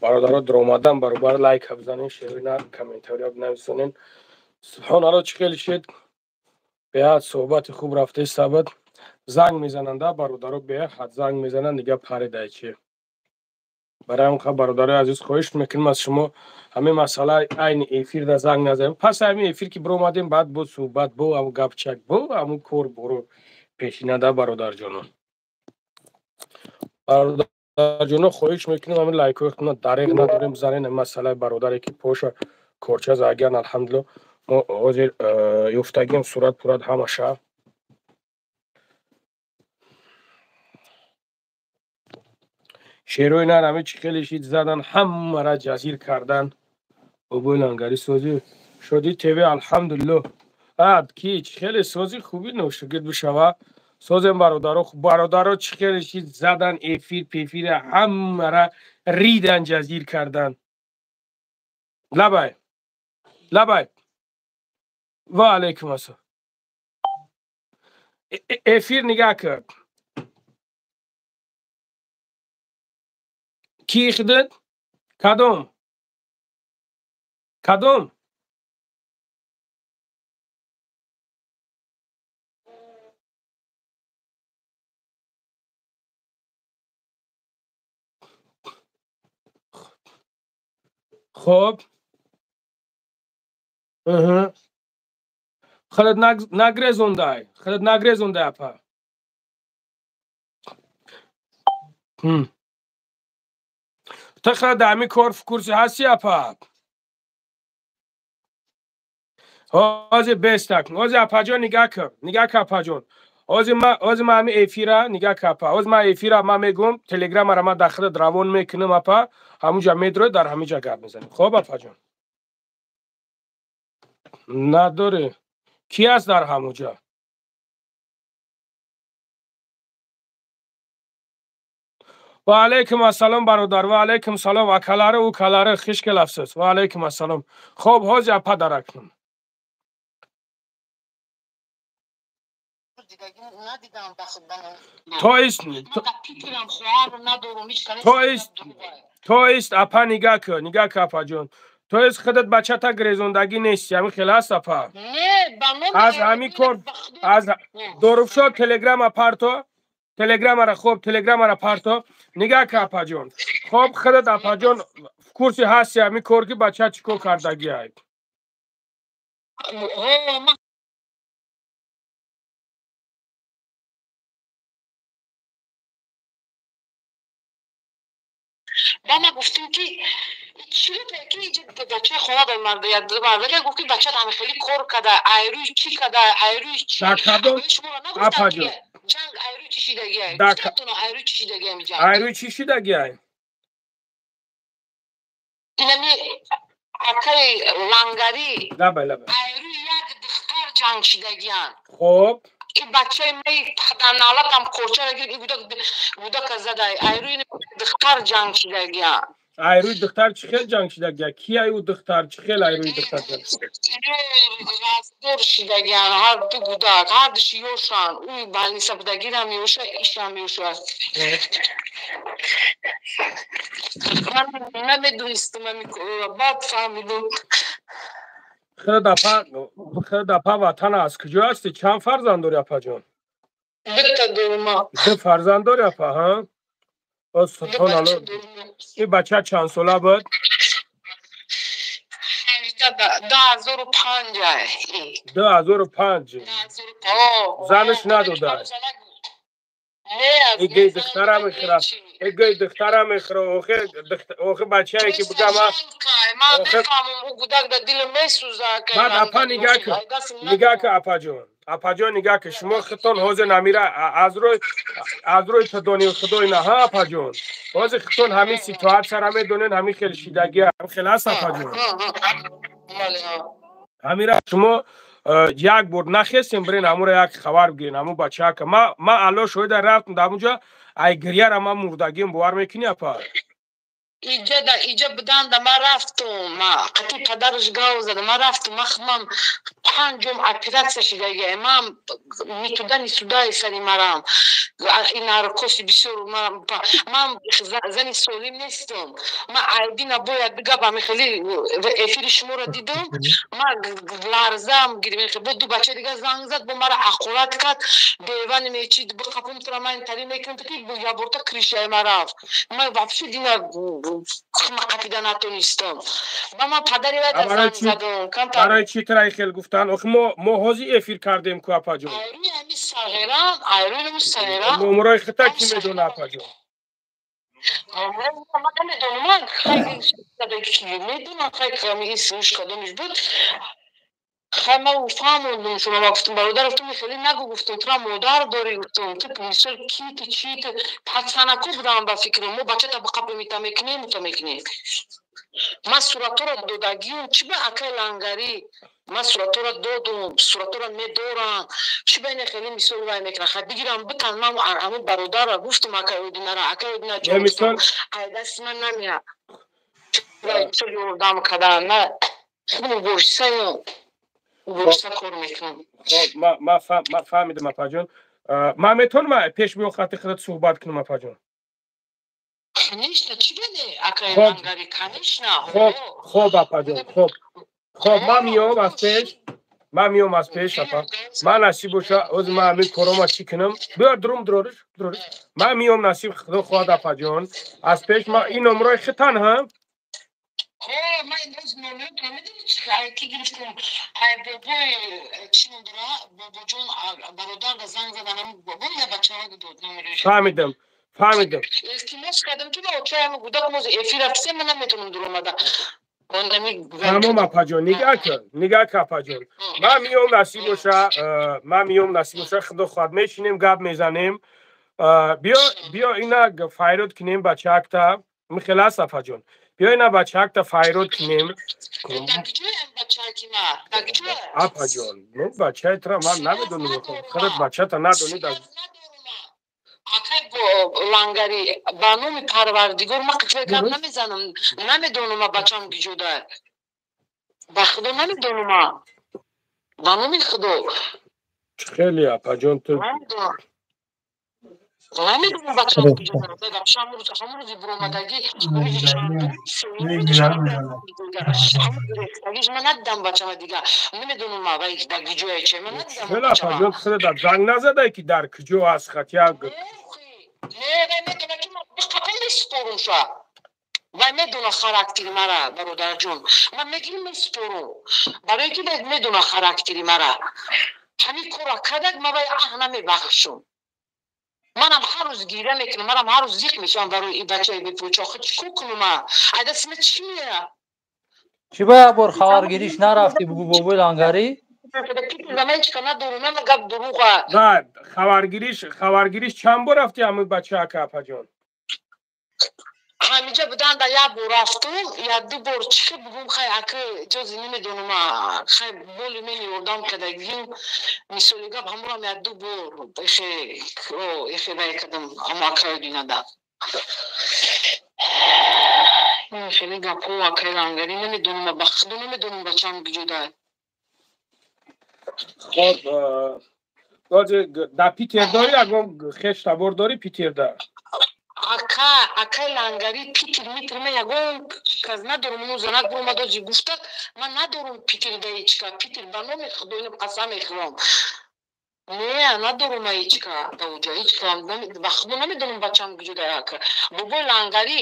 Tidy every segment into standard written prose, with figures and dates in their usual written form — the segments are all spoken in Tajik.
Бародаро, даромадан баробар лайк бизанен, шерина, комментария бинависонен. Субҳоналло, чӣ хеле шид, беҳад суҳбати хуб рафтаи сабад. Занг мезананда бародаро, беҳад занг мезананд, дига паридай чи. Барои ҳам бародарои азиз, хоҳиш мекунем аз шумо, ҳамин масъала айни эфирда занг назанем. Пас ҳамин эфир ки биромадем, баъд бо суҳбат, бо ҳамун гапчак, бо ҳамун кор боро пешинада. Бародарҷонон, бародарҷоно, хоҳиш мекунем, ҳамин лайкҳои худна дареғ надорем, занен. Масъалаи бародаре ки поша корча загиян, алҳамдулилло, мо ҳозир ёфтагим сурат пурат ҳамаша. Шерои нар ҳами чӣ хеле шид, задан, ҳамара ҷазир кардан. Бобои лангари, созӣ, Шодӣ ТВ, алҳамдулилло. Ад ки чӣ хеле сози, хуби, ношукр бишава. Созем, бародаро. Бародаро, чӣ хеле шид, задан, эфир пефира ҳамара ридан, ҷазир кардан. Лабай, лабай, ва алайкум ассалом. Эфир нигаҳ кард. Ки хидат? Кадом, кадом? Хоб, худат нагрезондай, худат нагрезондай, апа. Ту худат дар ҳамин кор в курсе ҳастӣ, апа? Ҳозир бестак, ҳозир, апаҷон, нигаҳ кун, нигаҳ кун, апаҷон. Ҳозир ма ҳамин эфира нигаҳ кун, апа. Ҳозир ма эфира ма мегӯм, телеграмара ма дар худат равон мекунам, апа, ҳамунҷа медрои, дар ҳамин ҷа гап мезанем. Хоб, апаҷон? Надорӣ? Кӣ аст дар ҳамунҷа? Ва алайкум ассалом, бародар, ва алайкум салом, акалары, укалары, хуш келапсиз. Ва алайкум ассалом. Хоб, ҳозир, апа, даракунам. То есть, апа, нигаҳ кун, нигаҳ кун, апаҷон, то есть худат бачата гирезондагӣ нести, ҳамин хел аст, апа? Аз ҳамин кор аз Дорufшод телеграма парто, телеграмара. Хоб, телеграмара парто. Нигаҳ кун, апаҷон. Хоб, худат, апаҷон, в курсе ҳасти ҳамин кор, ки бача чӣ кор кардагиай? Ба ма гуфтем, ки чӣ ки бачаи хона дар мардака гуфт, ки бачат ҳами хеле кор када, айрӯи чӣ када, айрӯи чӣ. Дар кадом, апаҷон? Ҷанг айрӯи чӣ шидагиай? Айрӯи чӣ шидагиай? Ҷанг айрӯи чӣ шидагиай? Инами акаи лангарӣ. Лабай, лабай. Айрӯи як духтар ҷанг шидагиян. Хоб. И бачаи май налатам корчара гирифт, гудака задай, айрӯи духтар ҷанг шидагиян. Айрӯи духтар чӣ хел ҷанг шидагия? Ки аю духтар? Чӣ хел айрӯи духтар ҷанг? Раздор шидагиян ҳар ду гудак, ҳардуш ёшанд. Ӯ больница будагирам ёша, ишам ёша. Ман намедонистам, баъд фаҳмидам. Худат, апа, худат, апа, ватан аз куҷо ҳастӣ? Чанд фарзанд дорӣ, апаҷон? Дута дорма. Ду фарзанд дорӣ, апа? Ҳа, субҳоналло. Ин бача чанд сола буд? 2005. 2005. Занаш надода? Игай духтара мехӯра, игай духтара мехӯра. Охи, бачае ки бугама. Баъд, апа, нигаҳ кун, нигаҳ кун, апаҷон, апаҷон, нигаҳ кун. Шумо худтон ҳозир намира аз рӯи тудони худои на, ҳа, апаҷон, ҳозир худтон ҳамин ситуатсияра медонед, ҳамин хел шидагӣ, ҳамин хел аст, апаҷон. Ҳамира шумо як бор нахестем, бирен, ҳамура як хабар бигирен, ҳамун бачака. Ма, алло шоҳида, рафтам дар ҳамунҷа, ай гирьяра ман мурдагим, бовар мекунӣ, апа? Иҷа буданда ман рафтум, қати падараш гав зада, ман рафтум, ман худман панҷум оператсия шидагия, ман ни туда ни сюда сари марам, наркоси бисёр, ман зани солим нестам. Ман айдина бояд бигапам, хеле эфири шуморо дидам, ман ларзам гирифт, бо ду бача дига занг зад, бо мара ақорат кард, бевани мечид, бикапум тура ман тари мекунам, ки яборта кришаи ма рафт. Ман вообще дина қапида натонистам. Ба ман падари вай занг задам. Барои чӣ тура хел гуфтан? Охи мо ҳозир эфир кардем ку, апаҷон. Айрӯи ҳами сағирам, айрӯи ҳами сағирам. Номрои хита кӣ медона, апаҷон? Ман намедонам, ман медонам, хай исмш кадомиш буд. Хай ман фаҳмондум шумо, ман гуфтам бародар, гуфтам хеле нагу, гуфтам тура модар дорӣ, гуфтам ту мисол ки ту чи ту пацанаку будам ба фикрам, мо бачата бақапа мита мекунем, мута мекунем. Ман суратҳоро додагиюм, чӣ ба акай Лангарӣ, ман суратҳоро додум, суратҳоро медорам, чӣ ба ина хеле мисол вай мекунам, хай бигирам битан. Ман ҳамун бародарро гуфтам, акай Одинара, акай Одина ҷон, гуфтам ай дасти ман намеяд, мисол ёрдам кардан, на худам борисаем, борса кор мекунам. Ман фаҳмидам, апаҷон. Ман метавонам пеш биё хати худат суҳбат кунам, апаҷон? Конечно, чӣ бе, акай Лангари, конечно. Хоб, хоб, апаҷон, хоб, хоб, ман миём аз пеш, ман миём аз пеш, апа. Ман насиб боша, ҳозир ман ҳамин корома чӣ кунам, биё дурум, дурориш, дурориш. Ман миём, насиб худо хоҳад, апаҷон, аз пеш. Ман ин номрои хитан ҳа? Ман имрӯз номерро медонӣ ки гирифтам? Ай бобои чӣ ном дора, бобоҷон бародарда занг задан, бобо я бачаҳо дод номераш. Фаҳмидам, фаҳмидам. Илтимос кардам ки ба очаям гудак моз эфир рафтем, ман наметавонам дуромада. Тамом, апаҷон, нигаҳ кун, нигаҳ кун, апаҷон. Ман миём, насиб боша, ман миём, насиб боша, худо хоҳад, мешинем, гап мезанем. Биё, биё ина файрод кунем бачаакта. Михел аст, апаҷон? Биё ина бачаакта файрод кунем. Апаҷон, ну бачаи тура ман намедонам, худат бачата надонӣ. Акай Лангари, ба номи Парвардигор, ман қичвай гап намезанам, намедонам бачам гиҷода, ба худо намедонам, ба номи худо. Хеле, апаҷон, ту намедонам бачам гиҷода. Ҳамун рӯзи буромадагӣ, рӯзи ман надидам бачама дига, намедонам вай дар гиҷоя че, ман надидам. Апаҷон, худат занг назадай ки дар куҷо аст хатя? Не, вай медона ки ман биқапам месупорумша. Вай медона характери мара, бародарҷон. Ман мегирим, месупорум. Барое ки вай медона характери мара. Ҳамин корро кардак, ман вай аҳ намебахшум. Манам ҳар рӯз гиря мекунам, манам ҳар рӯз зиқ мешавам барои ин бачаи бепӯча. Охи чӣ кор кунам ман? Ай дасти ман чӣ меяд? Чӣ ба як бор хабаргириш нарафтӣ, бугӯ бобои Лангарӣ? На, хабаргириш, хабаргириш чанд бор рафти ҳамин бачаака, апаҷон? Ҳаминҷа буданда як бор рафтум, як ду бор, чӣ бугум, хай ака ҷози намедонам, хай боли мени ёрдам кардагим, мисоли гап, ҳамурам як ду бор эхе эхе вай кардам, ҳамо акаи динада. Хеле гапҳо, акаи Лангарӣ, намедонам, ба худо намедонам бачам гиҷода. Хоб, дар Питер дорӣ ягон хеш табор дорӣ Питерда? Ака, акай Лангари, Питер митр ман ягон каз надорум. Уну занак буромадози гуфта, ман надорум Питерда ҳечка. Питер, ба номи худо, ино қасам мехӯрам. Не, надорум ман ҳечка даоҷа, ҳечка, ба худо намедонам бачам гиҷода, ака. Бобои Лангари,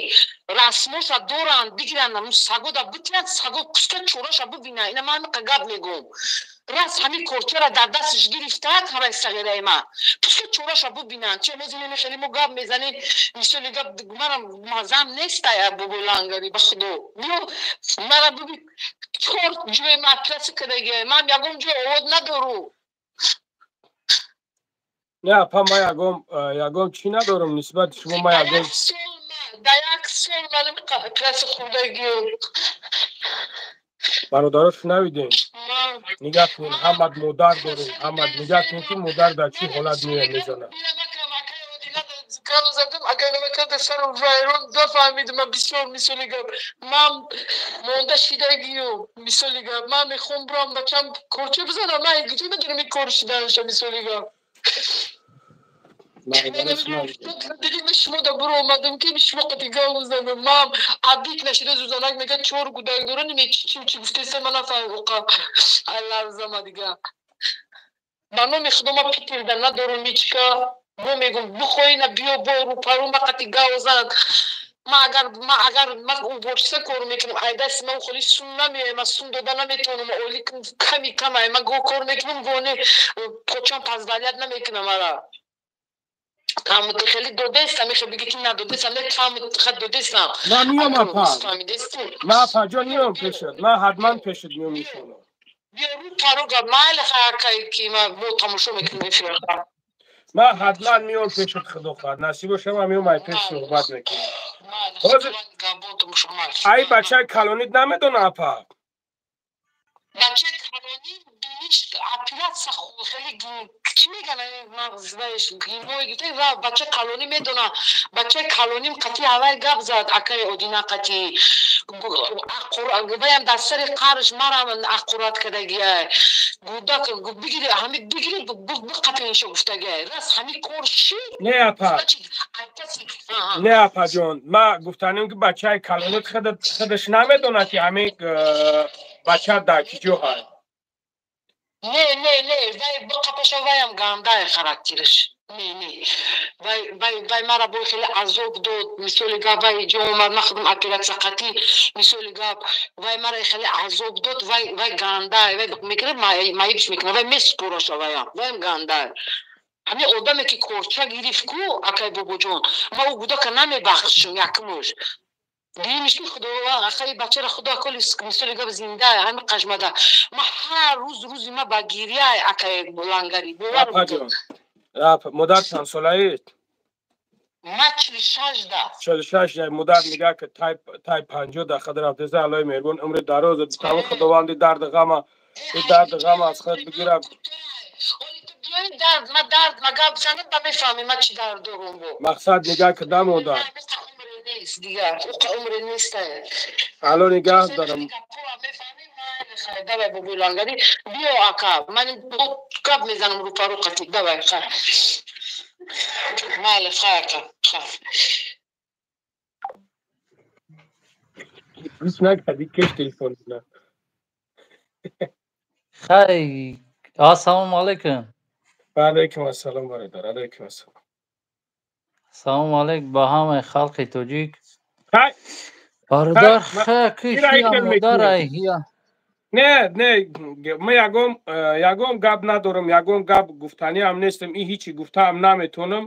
расмоша доранд, бигиранд, сагода битиҳанд, саго пуста чораша бибинанд. Ина ман ҳамиқа гап мегӯм. Раст ҳамин корчара дар дасташ гирифтаак ҳамаи сағираи ман. Пуста чораша бибинанд. Че мезанем, хеле мо гап мезанем, мисоли гап, манам мазам неста, бобои Лангари, ба худо. Биё мара бибин, чор ҷои ман оператсия кардагия, ман ягон ҷой овод надору. Не, апа, ман ягон ягон чӣ надорам нисбати шумо, ман ягон Дар як сол ман оператсия хӯрдагиём. Бародаро, шунавидем, нигаҳ кунед, ҳамат модар дорем, ҳамат нигаҳ кунед, ки модар дар чӣ ҳолат меояд, мезанад. Сару вайрон нафаҳмидам. Ман бисёр, мисоли гап, ман монда шидагию, мисоли гап, ман мехом бурам, бачам корча бизанам. Ман куҷо медонам ин кор шиданаша, мисоли гап? Дилима шумо да буро омадам, ки шумо қати гап занам. Ман абик нашида, зузанак мега, чор гудак дора, неме чи чи гуфтеса, ман нафаҳмидам. Оқа ай ларзама дига. Ба номи Худо, ма Питерда надорум ҳичка. Бо мегум, бихоҳӣ на, биё, бо рӯпару ма қати гав зан. Ма агар ма уборщица кор мекунам, ай дасти ма холи сум намеояд, ма сум дода наметавонам. Оили ками камай, ма го кор мекунам, гоне почам позволять намекунам. Ара камути хеле додестам, мехо биги ки надодестам, не, камути додестам. Ман миём, апа, ма, апаҷон, миём пешат, ман ҳатман пешат миём, иншоалло. Биё рӯпару гап, майли, хаякай ки ма бо тамошо мекунем эфира. Ман ҳатман миём пешат, худо хоҳад, насиб боша, ман миём, ай пеш суҳбат мекунем. Ай бачаи калонит намедона, апа? Бачаи калонӣ биниш оператсия, хеле чӣ меган, мағзваеш гиной гифта. Ва бачаи калонӣ медона. Бачаи калоним қати ҳавай гап зад, акаи Одина қати ваям дар сари қарш марам аққурат кардагиай. Гудак бигири, ҳами бигири, биқапеншо гуфтагиай. Рас ҳами кор шид. Не, апа, не, апаҷон, ма гуфтанем, ки бачаи калонит худаш намедонад, ки ҳами бача дар ки ҷо ҳаст? Не, не, не, вай биқапаша, ваям гандае характерш. Не, не, вай, вай, вай мара бой хеле азоб дод, мисоли гап. Вай ҷо омад, ман худам оператсия қатӣ, мисоли гап, вай мара хеле азоб дод. Вай, вай гандае, вай мекунад, маибш мекунад, вай месупораша. Ваям, ваям гандае. Ҳамин одаме ки корча гирифт ку, акай Бобоҷон, ма ӯ гудака намебахшам. Якмуш димиш ки Худованд ахари бачара, Худо коли, мисоли гап, зинда ҳами қажмада. Ма ҳар рӯз, рӯзи ма ба гиряй, акай Лангари, бовар. Модар чанд солаед? Ма 46 да. 46. Модар, нигаҳ ки, тай 50 да худ рафтеса. Аллои меҳрубон умри дароз тамом, Худованди дарди ғама, дарди ғама аз худ бигирад. Дард ма, дард ма, гап занам ба мефаҳмӣ ма чӣ дард дорум бо. Мақсад, нигаҳ кида, модар. Нест дигар, уқа умре нест. Алло нигаҳ дорам. Давай, бобои Лангари, биё, ака, ман гап мезанам рӯпару қатӣ. Давай, ха, майли, хай, ака, ха. Гӯш накардӣ, кеш телефон. Хай, ассалому алайкум. Ва алайкум ассалом, бародар, алайкум ассалом. Салому алайк ба ҳамаи халқи тоҷик. Бародар, модарай. Не, не, ма ягон гап надорам, ягон гап гуфтаниам нестам, ин ҳичи гуфтаам наметонам.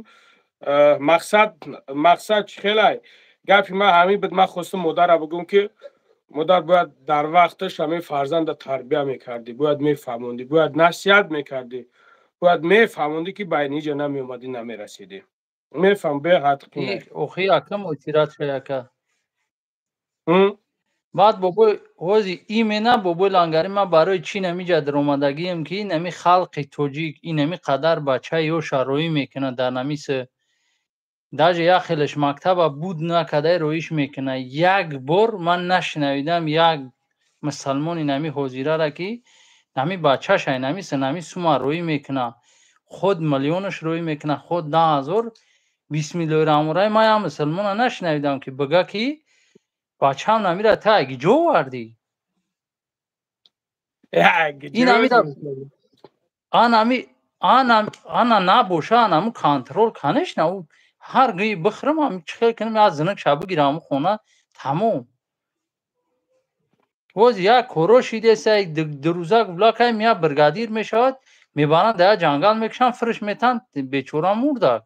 Мақсад чӣ хелай, гапи ман ҳамин буд. Ман хостам модарра бигӯм, ки модар, бояд дар вақташ ҳамин фарзанда тарбия мекардӣ, бояд мефаҳмондӣ, бояд насиҳат мекардӣ, бояд мефаҳмондӣ, ки ба иниҷа намеомадӣ, намерасидӣ. Мефаҳм, беҳад. Охи, акам очират шаяка. Баъд, бобои, ҳози имена, бобои Лангари, ман барои чӣ намиҷа даромадагием, ки инами халқи тоҷик инами қадар бача ёша роӣ мекунад дар намис, даже як хелеш мактаба буд накардай, роиш мекунад. Як бор ман нашунавидам як мусалмони нами ҳозирара, ки нами бачашай намиса нами сума роӣ мекунад, худ миллионаш роӣ мекунад, худ 10 000. Бисмиллоҳи раҳмони раҳим, ман як мусалмона нашунавидам, ки бига, ки бачаам намира та ҷо овардӣ. Ин анами ана набоша, анаму контроль, конечно, ҳар гӯи бихӯрам, ами чӣ хел кунам, як зинак ша бигирам хона, тамом. Боз як коро шидеса, дурӯза гулакай мия, бригадир мешавад, мебаранд, дар як ҷангал мекушанд, фурӯш метанд, бечора мурдак.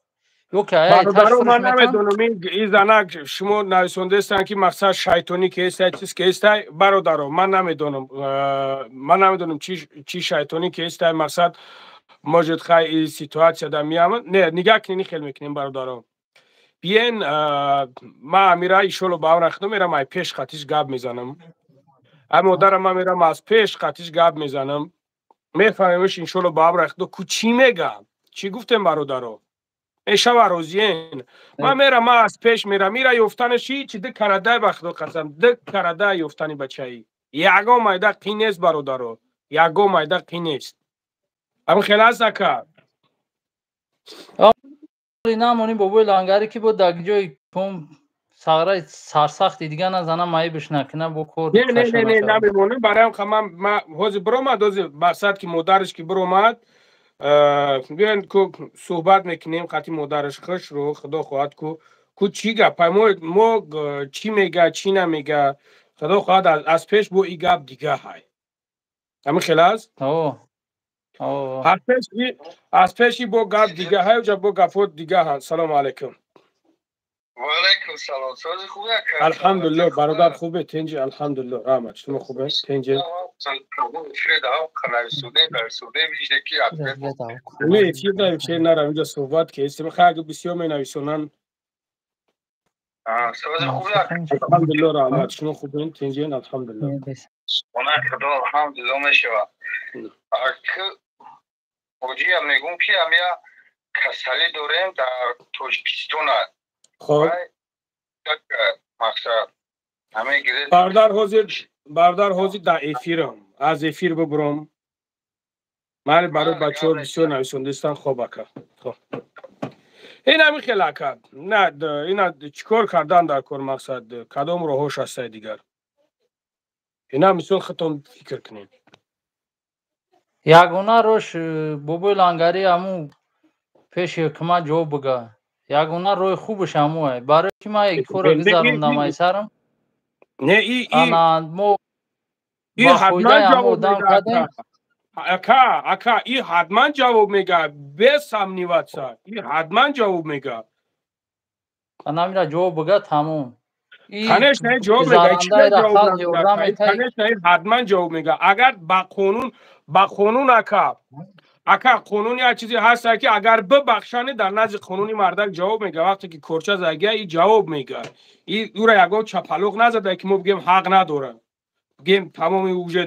Бародаро, ман намедонам, ин занак шумо нависондаестанд, ки мақсад шайтонӣ ки ҳестай, чиз ки ҳестай. Бародаро, ман намедонам, ман намедонам, чӣ шайтонӣ ки ҳестай. Мақсад, может, хай, и ситуатсияда меамад. Не, нигаҳ кунед, хел мекунем, бародаро. Биен, ман амира, иншолло, ба амра худо мерам, ай пеш қатиш гап мезанам. Ай модарам, ман мерам, аз пеш қатиш гап мезанам, мефаҳмемш, иншолло, ба амра худо ку чӣ мегам, чӣ гуфтем, бародаро. Мешава розиен. Ман мерам, ман аз пеш мерам. Ира ёфтанаш ҳичи ду карадай, ба худо қасам, ду карадай ёфтани бачаи. Ягон майда қин нест, бародаро. Ягон майда қин нест. Ҳамин хел аст, ака. Намонӣ, бобои Лангарӣ, ки бо дар ҷои ком сағраи сарсахти дига назана, маибш накуна, бо кор. Не, не, не, не, намемонем. Барои ман ҳозир биромад, ҳозир мақсад ки модараш ки биромад, биёен ку суҳбат мекунем қати модараш хушрӯ, худо хоҳад, ку чӣ гап мо чӣ мега, чӣ намега. Худо хоҳад, аз пеш бо и гап дига ҳай. Ҳамин хел аст? Аз пеши бо гап дига ҳай, уҷа бо гапҳо дига ҳанд. Салому алайкум. Ваалайкум салом. Сози хубе, ака? Алҳамдулилло, бародар, хубе, тинҷи, алҳамдулилло, раҳмат. Шумо хубе, тинҷи? Не, эфир навише нарам, инҷа суҳбат ки ҳестем. Хай, агар бисёр менависонанд. Алҳамдулилло, раҳмат. Шумо хубен, тинҷен, алҳамдулилло. Худо, алҳамдулилло, мешавад. Ҳоҷия, мегӯм, ки ҳамя касалӣ дорем дар Тоҷикистон. Хоб. Мақсад. Бародар, ҳозир дар эфирам. Аз эфир бибуром. Ман барои бачаҳо бисёр нависондистан. Хоб, ака. Хоб. Ин ҳамин хел, ака. На, ина чӣ кор кардан дар кор, мақсад, кадом роҳош ҳастай дигар? Ина мисол худтон фикр кунед. Ягона рош, бобои Лангарӣ, ҳамун пеши ҳукумат ҷавоб бига. Ягона роҳи хубаш ҳамуе, барои ки ман корро гузарондам ай сарам. Не, ана мо и ба ҳатман фоидаи ҳамон ҷавоб одам мега. кардем. Ака, ака, и ҳатман ҷавоб мега, без сомневаться, и ҳатман ҷавоб мега. Анамира ҷавоб бига, тамом. Конечно, и ҷавоб мега. Чӣ Гузарандаира ҷавоб халқ намега? ёрдам метаҳ. Конечно, и ҳатман ҷавоб мега. Агар ба қонун, ака, ака, қонун як чизе ҳаста, ки агар бибахшани, дар назди қонуни мардак ҷавоб мега. Вақте ки корча загия, и ҷавоб мега. И ӯра ягон чапалоқ назада, ки мо бигем ҳақ надорам, бигем тамоми уже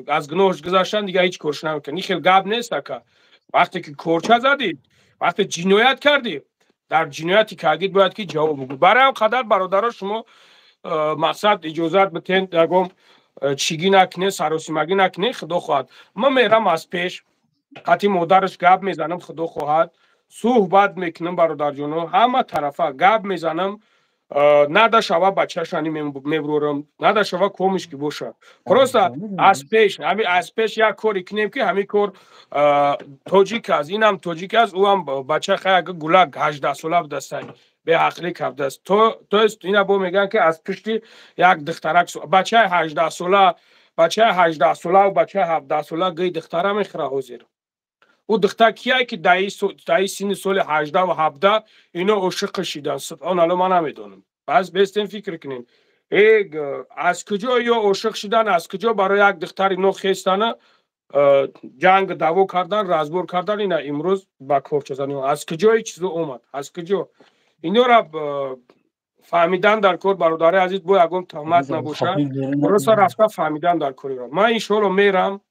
аз гуноҳш гузаштан, дига ҳеҷ корш намекунад. Ин хел гап нест, ака. Вақте ки корча задӣ, вақте ҷиноят кардӣ, дар ҷинояти кардид бояд ки ҷавоб бигӯ. Барои ҳам қадар, бародаро, шумо мақсад иҷозат битен, ягон чигӣ накунед, саросимагӣ накунед. Худо хоҳад, ман мерам, аз пеш қати модараш гап мезанам. Худо хоҳад, суҳбат мекунам, бародарҷоно, ҳама тарафа гап мезанам. Нада шава, бачашани мебурорам, нада шава, комиш ки боша. Просто аз пеш, ҳами аз пеш як коре кунем, ки ҳамин кор тоҷик аст, инам тоҷик аст, ӯам бача хай гулак 18-сола будастай, беақлӣ кардааст. То есть ина бо мегӯянд, ки аз пушти як духтарак, бачаи 18-сола, бачаи 18-солаву бачаи 17-сола гӯи духтара мехӯра. Ҳозир ӯ духтар кияй, ки даи синни соли 18-ву 17 ино ошиқи шидан? Субҳоналло, ман намедонам. Пас бестен фикр кунем, э аз куҷо ё ошиқ шидан, аз куҷо барои як духтар ино хестана, ҷанг даъво кардан, разбор кардан, ина имрӯз ба корчазани? Аз куҷо ин чизо омад, аз куҷо? Инора фаҳмидан дар кор, бародари азиз, бо ягон туҳмат набошад, просто рафта фаҳмидан дар кориро. Ман иншоалло мерам,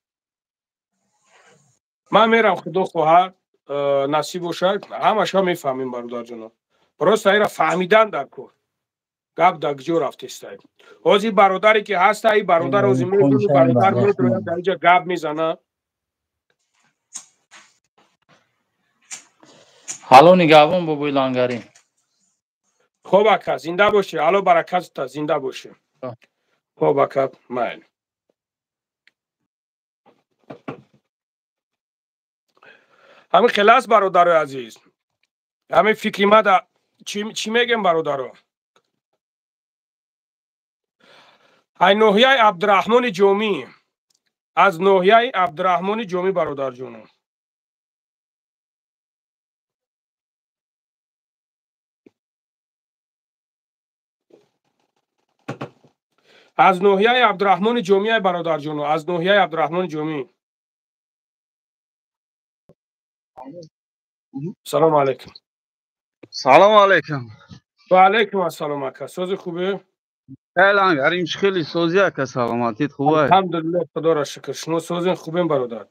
ман мерам, худо хоҳад, насиб бошад, ҳамаша мефаҳмем, бародарҷоно. Просто ира фаҳмидан дар кор, гап дар куҷо рафтестай. Ҳозир бародаре ки ҳаста, и бародар ҳозир медону бародар медояд, дар инҷа гап мезана. Ҳало нигаҳбон, бобои Лангарӣ. Хоб, ака, зинда бошӣ, ало баракатта, зинда бошӣ. Хоб, ака, майли. Ҳамин хел аст, бародарои азиз, ҳамин фикри мада. Чӣ мегем, бародаро? Ай ноҳияи Абдураҳмони Ҷомӣ, аз ноҳияи Абдураҳмони Ҷомӣ, бародарҷоно. Аз ноҳияи Абдураҳмони Ҷомӣ, бародарҷоно, аз ноҳияи Абдураҳмони Ҷомӣ. Салому алайкум. Салому алайкум. Ва алайкум ассалом, ака, сози, хубе? Лангарим, хеле сози, ака, саломатит хуб? Алҳамдулилло, худоро шукр. Шумо созин, хубем, бародар?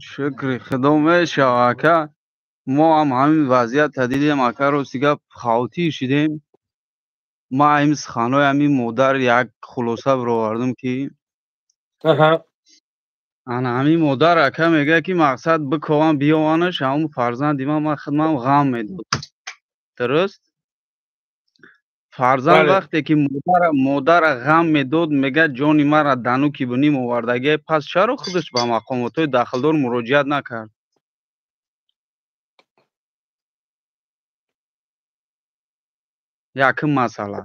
Шукри худо, мешава, ака. Мо ҳам ҳамин вазъиятро дидем, ака, рости гап, хавотир шидем. Ман ҳамин суханҳои ҳамин модар як хулоса баровардам, ки ана ҳамин модар, ака, мегӯяд, ки мақсад биковам, биёванаш, ҳамун фарзанди ман худмам ғам медод. Дуруст, фарзанд вақте ки модара ғам медод, мегӯяд, ҷони мара дануки буним овардагия, пас чаро худаш ба мақомотҳои дахлдор муроҷиат накард? Якум масъала.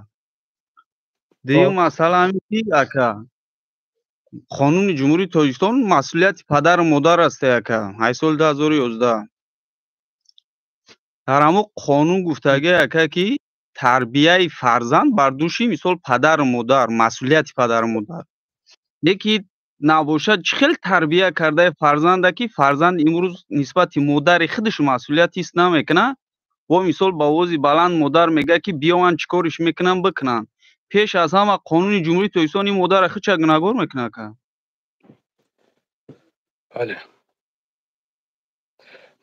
Дуюм масъала ҳамин ки, ака, қонуни Ҷумҳурии Тоҷикистон масъулияти падару модар аст, ака, ҳай соли 2011 дар ҳамон қонун гуфтагӣ, ака, ки тарбияи фарзанд бар дӯши, мисол, падару модар, масъулияти падару модар. Леки набошад, чӣ хел тарбия кардаи фарзанда, ки фарзанд имрӯз нисбати модари худаш масъулият ҳис намекунад? Бо, мисол, ба овози баланд модар мегӯяд, ки биёванд, чӣ кориш мекунанд, бикунанд. Пеш аз ҳама қонуни Ҷумҳурии Тоҷикистон ин модарра худша гунаҳгор мекунад, ака. Бале,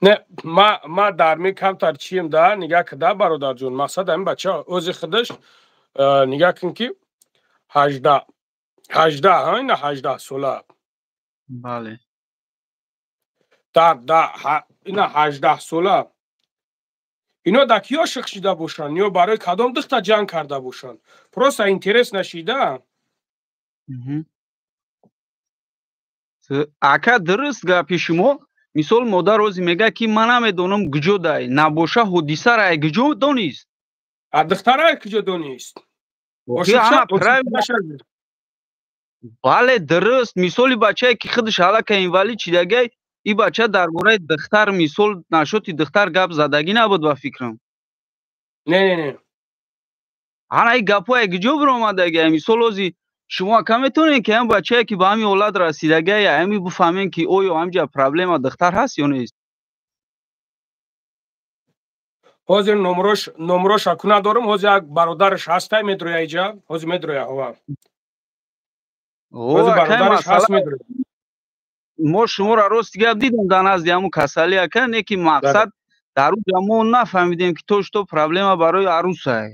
не, ма дар ми камтар чием да, нигаҳ кида, бародарҷон, мақсад ҳамин бача ози худаш нигаҳ кун, ки 18, ина 18 сола. Бале. Дар да ина 18 сола ино да ки ошиқ шида бошанд ё барои кадом духта ҷанг карда бошанд, просто интерес нашида. Ака, дуруст гапи шумо. Мисол, модар ози мегӯяд, ки ман намедонам куҷо дай набоша, ҳодисаро ай куҷо донист? А духтара куҷо донист? Бале, дуруст. Мисоли, бачае ки худаш аллакай инвалид шидагай, ин бача дар бораи духтар, мисол, нашоти духтар гап задагӣ набуд, ба фикрам. Не, не, не. Ана ин гапҳо ай куҷо биромадагай? Мисол, ози шумо, ака, метавонед, ки ҳам бачае ки ба ҳамин ҳолат расидагай, ҳами бифаҳмем, ки оё ҳамҷа проблема духтар ҳаст ё нест? Ҳозир номрош аку надорам. Ҳозир як бародараш ҳастай, медроя иҷа, ҳозир медроя, ҳова, ҳозир бародараш ҳаст, медроя. Мо шуморо, рости гап, дидем дар назди ҳамун касалӣ, ака, не ки мақсад дар уҷа мо нафаҳмидем, ки то что проблема барои арӯсай.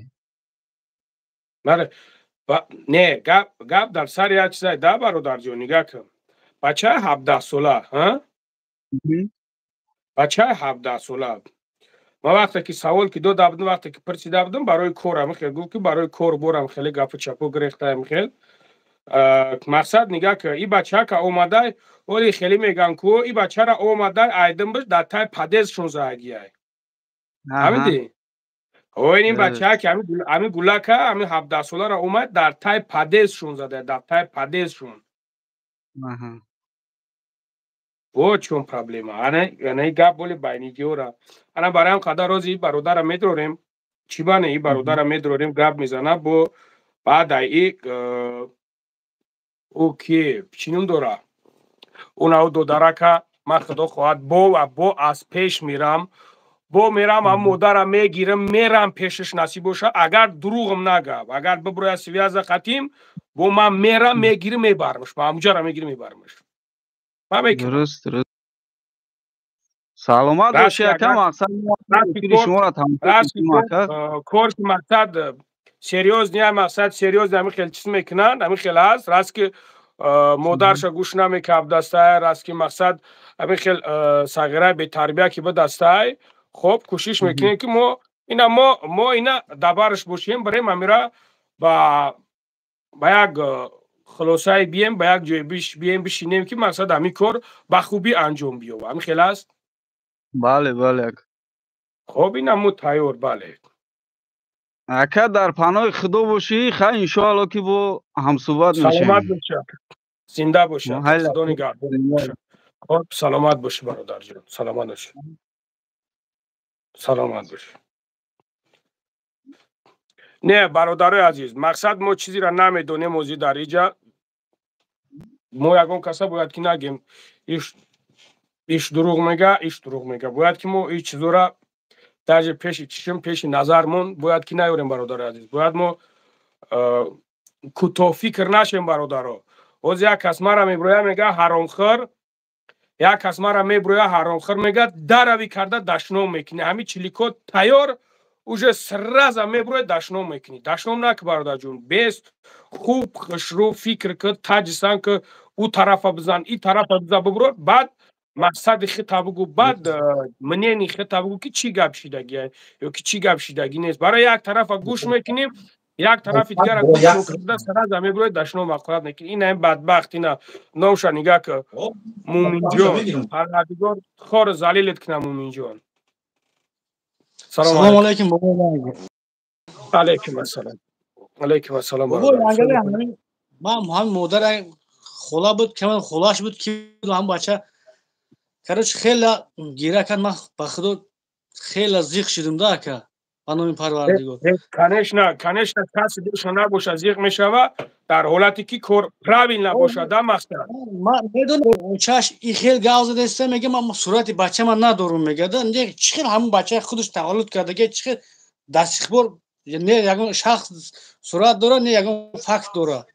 Бале, не, гап дар сари як чизай да, бародарҷон, нигаҳ кун, бачаи 17-сола, бачаи 17-сола. Ман вақте ки савол ки дода будам, вақте ки пурсида будам барои кор, хел гуфт, ки барои кор борам, хеле гапу чапу гирехтаем, хел мақсад, нигаҳ ки и бачака омадай, оли хеле меган ку и бачара омадай, айдин биш дар тай подъездшон заагияй, ҳамиди оин ин бачаки ҳами гулака, ҳами 17-солара омад, дар тай подъездшон зада, дар тай подъездшон. Во чун проблема, ана гап боли байнигиёра. Ана барои ҳам қадар рози и бародара медрорем, чӣ бане, и бародара медрорем, гап мезана бо баъд ай и ӯ ки чӣ ном дора, унау додарака. Ман, худо хоҳад, бо аз пеш мирам, бо мерам, ам модарам мегирам, мерам пешаш, насиб боша. Агар дурӯғам нагап, агар биброя связа қатим, бо ман мерам, мегирам, мебармаш, ба ҳамуҷара мегирам, мебармаш. Дуруст, дуруст, саломат бошӣ, ака. Мақсад шуморо. Кор ки мақсад серьёзный, мақсад серьёзный, ҳамин хел чиз мекунанд, ҳамин хел аст. Раст ки модарша гӯш намекард дастай, раст ки мақсад ҳамин хел сағираи бетарбия ки бидастай. Хоб, кӯшиш мекунем, ки мо ина мо ина дабараш бошем, барем амира ба як хулосае бием, ба як ҷое бием, бишинем, ки мақсад ҳамин кор ба хубӣ анҷом биёбад. Ҳамин хел аст. Бале, бале. Хоб, ина мо тайёр, бале. Ака, дар паноҳи Худо бошӣ. Хай, иншоалло, ки бо ҳамсӯҳбат мешавем. Саломат боша, зинда боша, Худо нигаҳбон боша. Хоб, саломат бошӣ, бародарҷон, саломат бошӣ, саломат бошӣ. Не, бародарои азиз, мақсад мо чизеро намедонем. Озӣ дар иҷа мо ягон каса бояд ки нагем, иш дурӯғ мега, иш дурӯғ мега. Бояд ки мо ин чизора даже пеши чишм, пеши назармон бояд ки наёрем. Бародари азиз, бояд мо кӯтоҳфикр нашем, бародаро. Ҳозир як кас мара меброя, мега, ҳаромхӯр. Як кас мара меброя ҳаромхӯр мегӯяд, дарави карда дашном мекунӣ. Ҳами чилико тайёр уже сразу меброя дашном мекунӣ. Дашном наки, бародарҷон, бес хуб хушрӯ фикр ки таҷисан ки ӯ тарафа бизан, и тарафа бизан, бибро, баъд мақсади хита бугӯ, баъд мнени хита бугӯ, ки чӣ гап шидагия ё ки чӣ гап шидагӣ нест. Барои як тарафа гӯш мекунем, як тарафи дигара гӯш мекунда сразу меброяд дашном мақорат мекунӣ. Ина ин бадбахт, ина номша нигаҳ ки, Муминҷон, Парвардигор хору залилет кунад, Муминҷон. Салом алейкум. Алейкум ассалом, алейкум ассалом. Ман ҳам модар хола буд, каман холаш буд, ки ҳам бача, короче, хеле гира кард. Ман ба худо хеле зиқ шудам да, ака, ба номи Парвардигор. Конечно, конечно, каси душа набоша, зиқ мешава, дар ҳолате ки кор правил набошад да мақсад. Ман медонам, очаш и хел гав задаиста, мега ман сурати бачама надорум, мега да. Чӣ хел ҳамун бачаи худаш таваллуд кардаги, чӣ хел дастихбор не ягон шахс сурат дора, не ягон факт дора.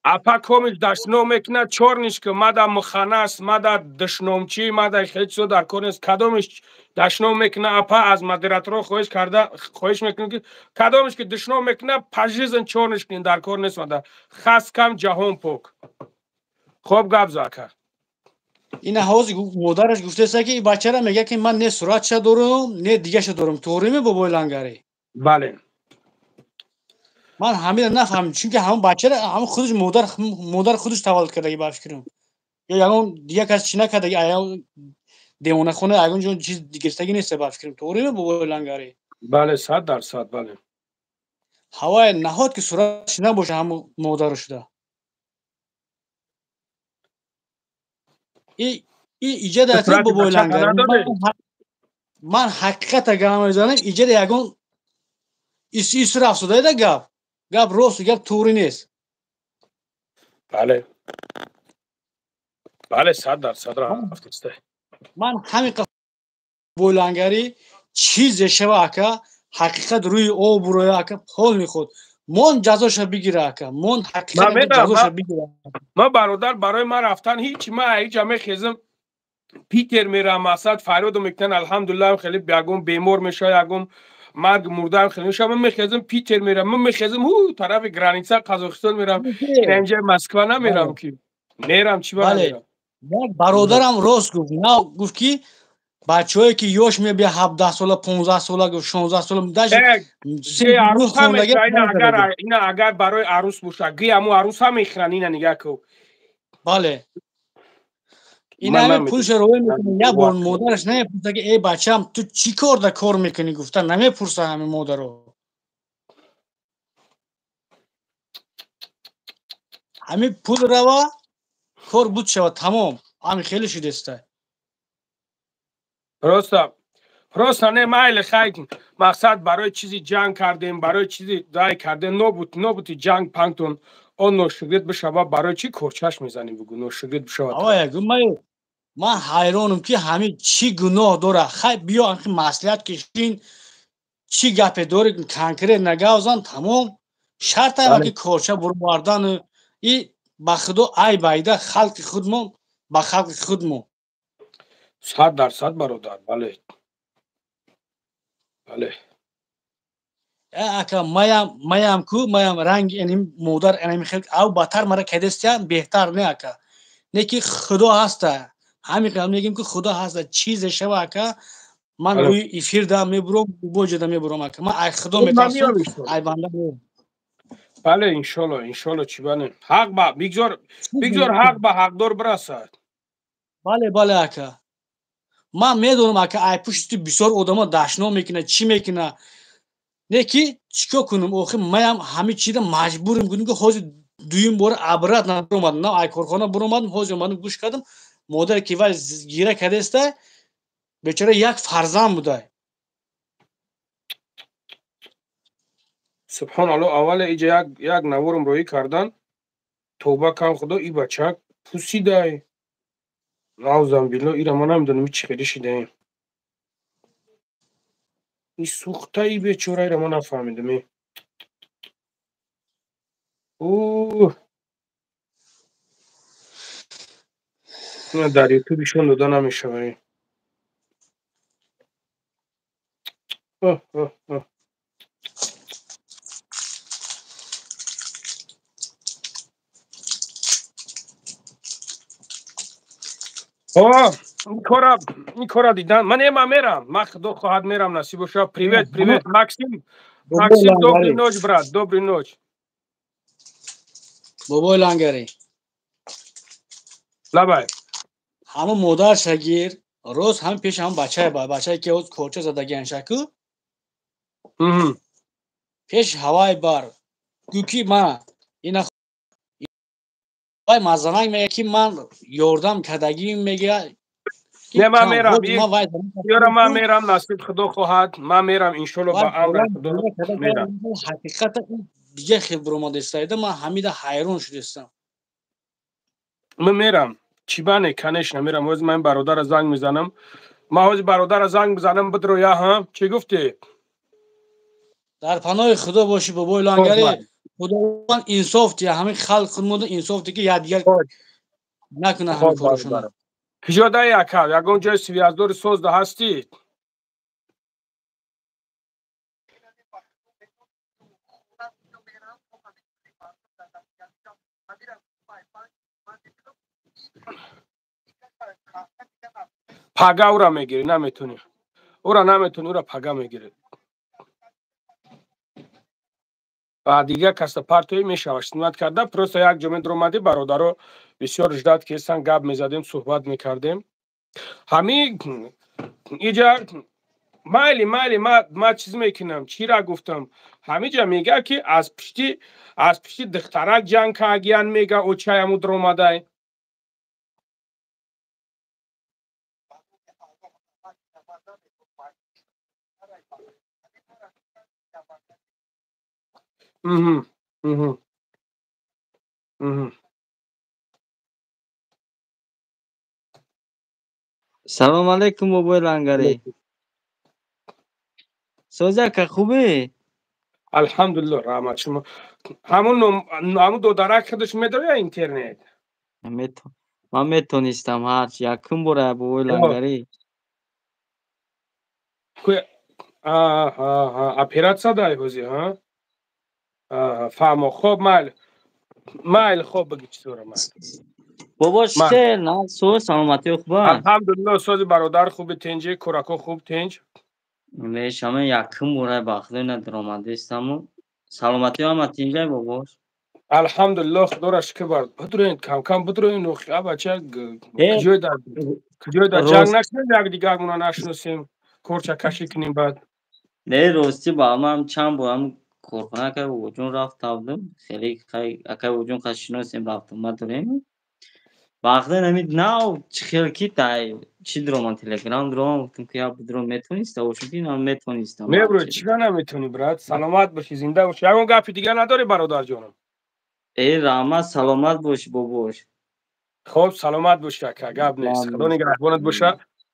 Апа комил дашном мекунад, чорниш ки мада муханас, мада душномчӣ, мада хеле чизо дар кор нест. Кадомиш дашном мекунад, апа, аз модераторо хоҳиш карда хоҳиш мекунем, ки кадомиш ки душном мекунад, пожизненно чорниш кунед, дар кор нест мада. Хас кам ҷаҳон пок. Хоб, гап за, ака. Ина ҳозир модараш гуфтеста, ки и бачара мега, ки ман не суратша дорум, не дигаша дорум. Тоғриме, бобои Лангарӣ? Бале. Ман ҳамира нафаҳмидам, чунки ҳамон бачара ҳамон худаш модар худаш таваллуд кардаги ба фикрам, ё ягон дига кас чӣ накардаги, девонахона ягон ҷо чиз гирифтагӣ нест ба фикрам. Тоғриме, бобои Лангарӣ? Бале, 100%, бале. Ҳавае наҳод ки суратш набоша ҳамон модару шуда. И иҷада бобои Лангарӣ, ман ҳақиқата гап мезанам, иҷада ягон иср афсудаеда, гап рост, гап туғри нест. Бале, бале, 100% рафтиста. Ман ҳамин бойлангарӣ чизе шава, ака, ҳақиқат рӯи об буроя, ака, ҳол меход мон ҷазоша бигира, ака, мон ҳақиқат ҷазоша бигира. Ман, бародар, барои ман рафтан ҳеҷ, ман ҳеҷа мехезам, Питер мерам, мақсад фарёдо мекунан, алҳамдулиллаҳ, хеле ягон бемор мешава, ягон марг мурдаам хеле мешава, ман мехезам, Питер мерам, ман мехезам, ҳу тарафи граница Қазоқистон мерам, инҷа Москва намерам, ки мерам, чӣ ба мерам. Як бародарам рост гуфт, на гуфт, ки бачаҳое ки ёш мебия, 17 сола, 15 сола, гуфт, 16 сола. Ина агар барои арӯс боша, ги аму арӯса мехӯран, ина нигаҳ ку. Бале, ин ҳаме пулша роя мекунӣ, як бор модараш намепурса, ки э бачам, ту чӣ кор да кор мекунӣ, гуфта намепурса ҳаме модаро. Ҳамин пул рава, кор буд шава, тамом, ҳамин хеле шудеста. Просто не, майли, хай, мақсад барои чизи ҷанг кардем, барои чизи дай кардем, нобуд нобуди ҷанг пангтон он ношугрид бишава, барои чӣ корчаш мезанем, бугу ношугрид бишава. Ман ҳайронам, ки ҳамин чӣ гуноҳ дора. Хай, биё маслиҳат кишин, чӣ гапе дори, конкрет нагавзан, тамом. Шарт ама ки корча бурбардан и ба худо айб айда халқи худмон ба халқи худмон. 100%, бародар, бале, бале. Ака, маям ку маям ранги эним модар энами хел ав батар мара кадестиям беҳтар не, ака, не ки худо ҳаста. Ҳамин қадам мегем, ки худо ҳаста, чизе шава, ака, ман рӯи эфир да мебурам, боҷа мебурам, ака, ман ай худо метарсам, ай банда. Бале, иншолло, иншолло, чӣ бане, ҳақ ба бигзор, бигзор ҳақ ба ҳақдор бирасад. Бале, бале, ака, ман медонам, ака, ай пушти бисёр одамо дашном мекунад, чӣ мекунад, не ки чӣ кор кунам охир, маям ҳамин чиза маҷбурем кунем, ки ҳозир дуюм бора обратно буромадам, на ай корхона буромадам, ҳозир омадам, гӯш кардам, модаре ки вай гира кардеста, бечора як фарзанд будай. Субҳоналло, аввале иҷа як наворам роҳӣ кардан, тавба кам худо, и бачак пусидай, наузам билло, ира ман намедонам чӣ хеле шидаем, и сӯхтаи бечора, ира ман нафаҳмидам. О. Дар ютубишон дода намешавад. Ин кора дидан. Ман ема мерам. Ман худо хоҳад мерам, насиб боша. Привет, привет, Максим. Максим, добрый ночь, брат, добрый ночь. Бобои Лангари. Лабай. Ҳамон модар шагир рост ҳам пеш ҳам бачае бачае ки ҳоз корча задагиан шаку. Пеш ҳавай бар. Гӯ ки ма ина вай мазанак мега ки ман ёрдам кардагим мега. Не, ман мерам. Ёра ман мерам, насиб худо хоҳад. Ман мерам иншолло ба амри худо мерам. Ҳақиқата дига хел буромадестайда, ман ҳамида ҳайрон шудестам. Ман мерам. Чӣ бане, конечно мерам. Ҳозир ман бародара занг мезанам. Ман ҳозир бародара занг мезанам, бидроя, ҳа? Чӣ гуфтӣ? Дар паноҳи худо бошӣ, бобои Лангари. Худованд инсоф диҳа ҳамин халқ худмонда, инсоф диҳа ки якдигар накунад ҳамин корашонро. Куҷо даи ака? Ягон ҷои связдори созда ҳастӣ? Пага ура мегирӣ, наметонӣ. Ура наметонӣ, ура пага мегирӣ. Ва дигар каса партоӣ мешавад снимат карда, просто як ҷо медромадӣ, бародаро бисёр ждат кесан, гап мезадем, суҳбат мекардем. Ҳами иҷа майли, майли, ма чиз мекунам, чира гуфтам. Ҳамиҷа мега ки аз пишти духтарак ҷанг кагиян мега, очаяму дромадай. Салом алейкум, бобои Лангари. Сози ака, хубӣ? Алҳамдулиллоҳ, раҳмат. Шумо ҳамун ҳамун додарак худаш медоря интернет? Ман метонистам ҳарчи якум бора, бобои Лангари. Оператсия дай ҳозир, ҳа? Фаҳмо. Хоб, майли. Майли, хоб бигӣ чӣ дорам, майли. Бобо шел, на соз саломатӣ хуба? Алҳамдулиллоҳ, сози бародар хуби тинҷи, кӯрако хуб тинҷ. Мешама якум бора бахтои на даромадистаму. Саломатӣ ҳама тинҷай, бобош? Алҳамдулиллоҳ, худоро шукр бар. Бидроен, кам-кам бидроен, охи, а бача, куҷой дар куҷой дар ҷанг накунем, якдигармонро нашиносем, корча кашӣ кунем баъд. Не, ростӣ ба ман чанд бор ҳам корхона акай бобоҷон рафта будам. Хеле акай бобоҷон қад шиносем, рафтам надорем. Вақте намид нав чӣ хел ки тай чӣ дроман телеграм дроман гуфтам ки я бидром метониста бошам ки ман метонистам. Мебро, чига наметонӣ, брат? Саломат бошӣ, зинда бошӣ. Ягон гапи дигар надорӣ, бародарҷонам? Э, раҳмат, саломат бошӣ, бобош. Хоб, саломат бошӣ, ака, гап нест. Худо нигаҳбонат боша.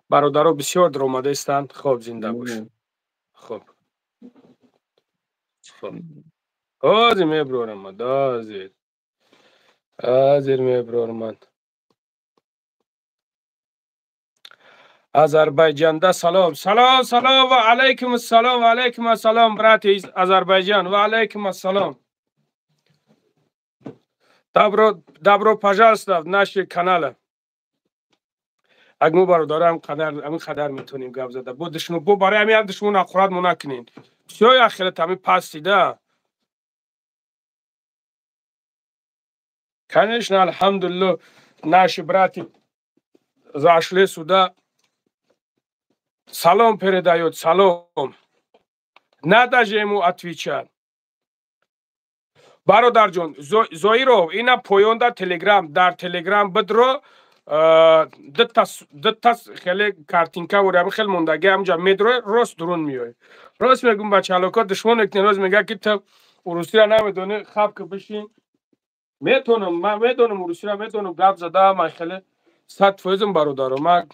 Бародаро бисёр даромадаистанд. Хоб, зинда бош. Хоб. Хоб. Ҳозир меброрам ман, ҳозир. Ҳозир меброрам ман. Азарбайҷанда салом. Салом, салом ва алайкум ассалом, ва алайкум ассалом, брат из Азарбайҷан. Ва алайкум ассалом. Добро, добро пожалуйста в наши каналы. Аг мо бародарам қадар, ҳамин қадар метонем гап зада. Бо душман, бо барои ҳамин душман ақурат мо накунем. Всё, ахират ҳамин пастида. Конечно, алҳамдулиллоҳ, наши братья зашли сюда. Салом передает, салом. Надо же ему отвечать. Бародарҷон, Зоиров, ина поёнда Телеграм, дар Телеграм бидро, дта хеле картинка ворами хел мондаги ҳамҷа медро, рост дурун меояд. Рост мегум, бачалоко душмон мекунӣ, рост мега ки ту урусиро намедонӣ, хаб ки бишин. Метонам, ман медонам урусиро, медонам гап зада, ман хеле 100% бародаро, ман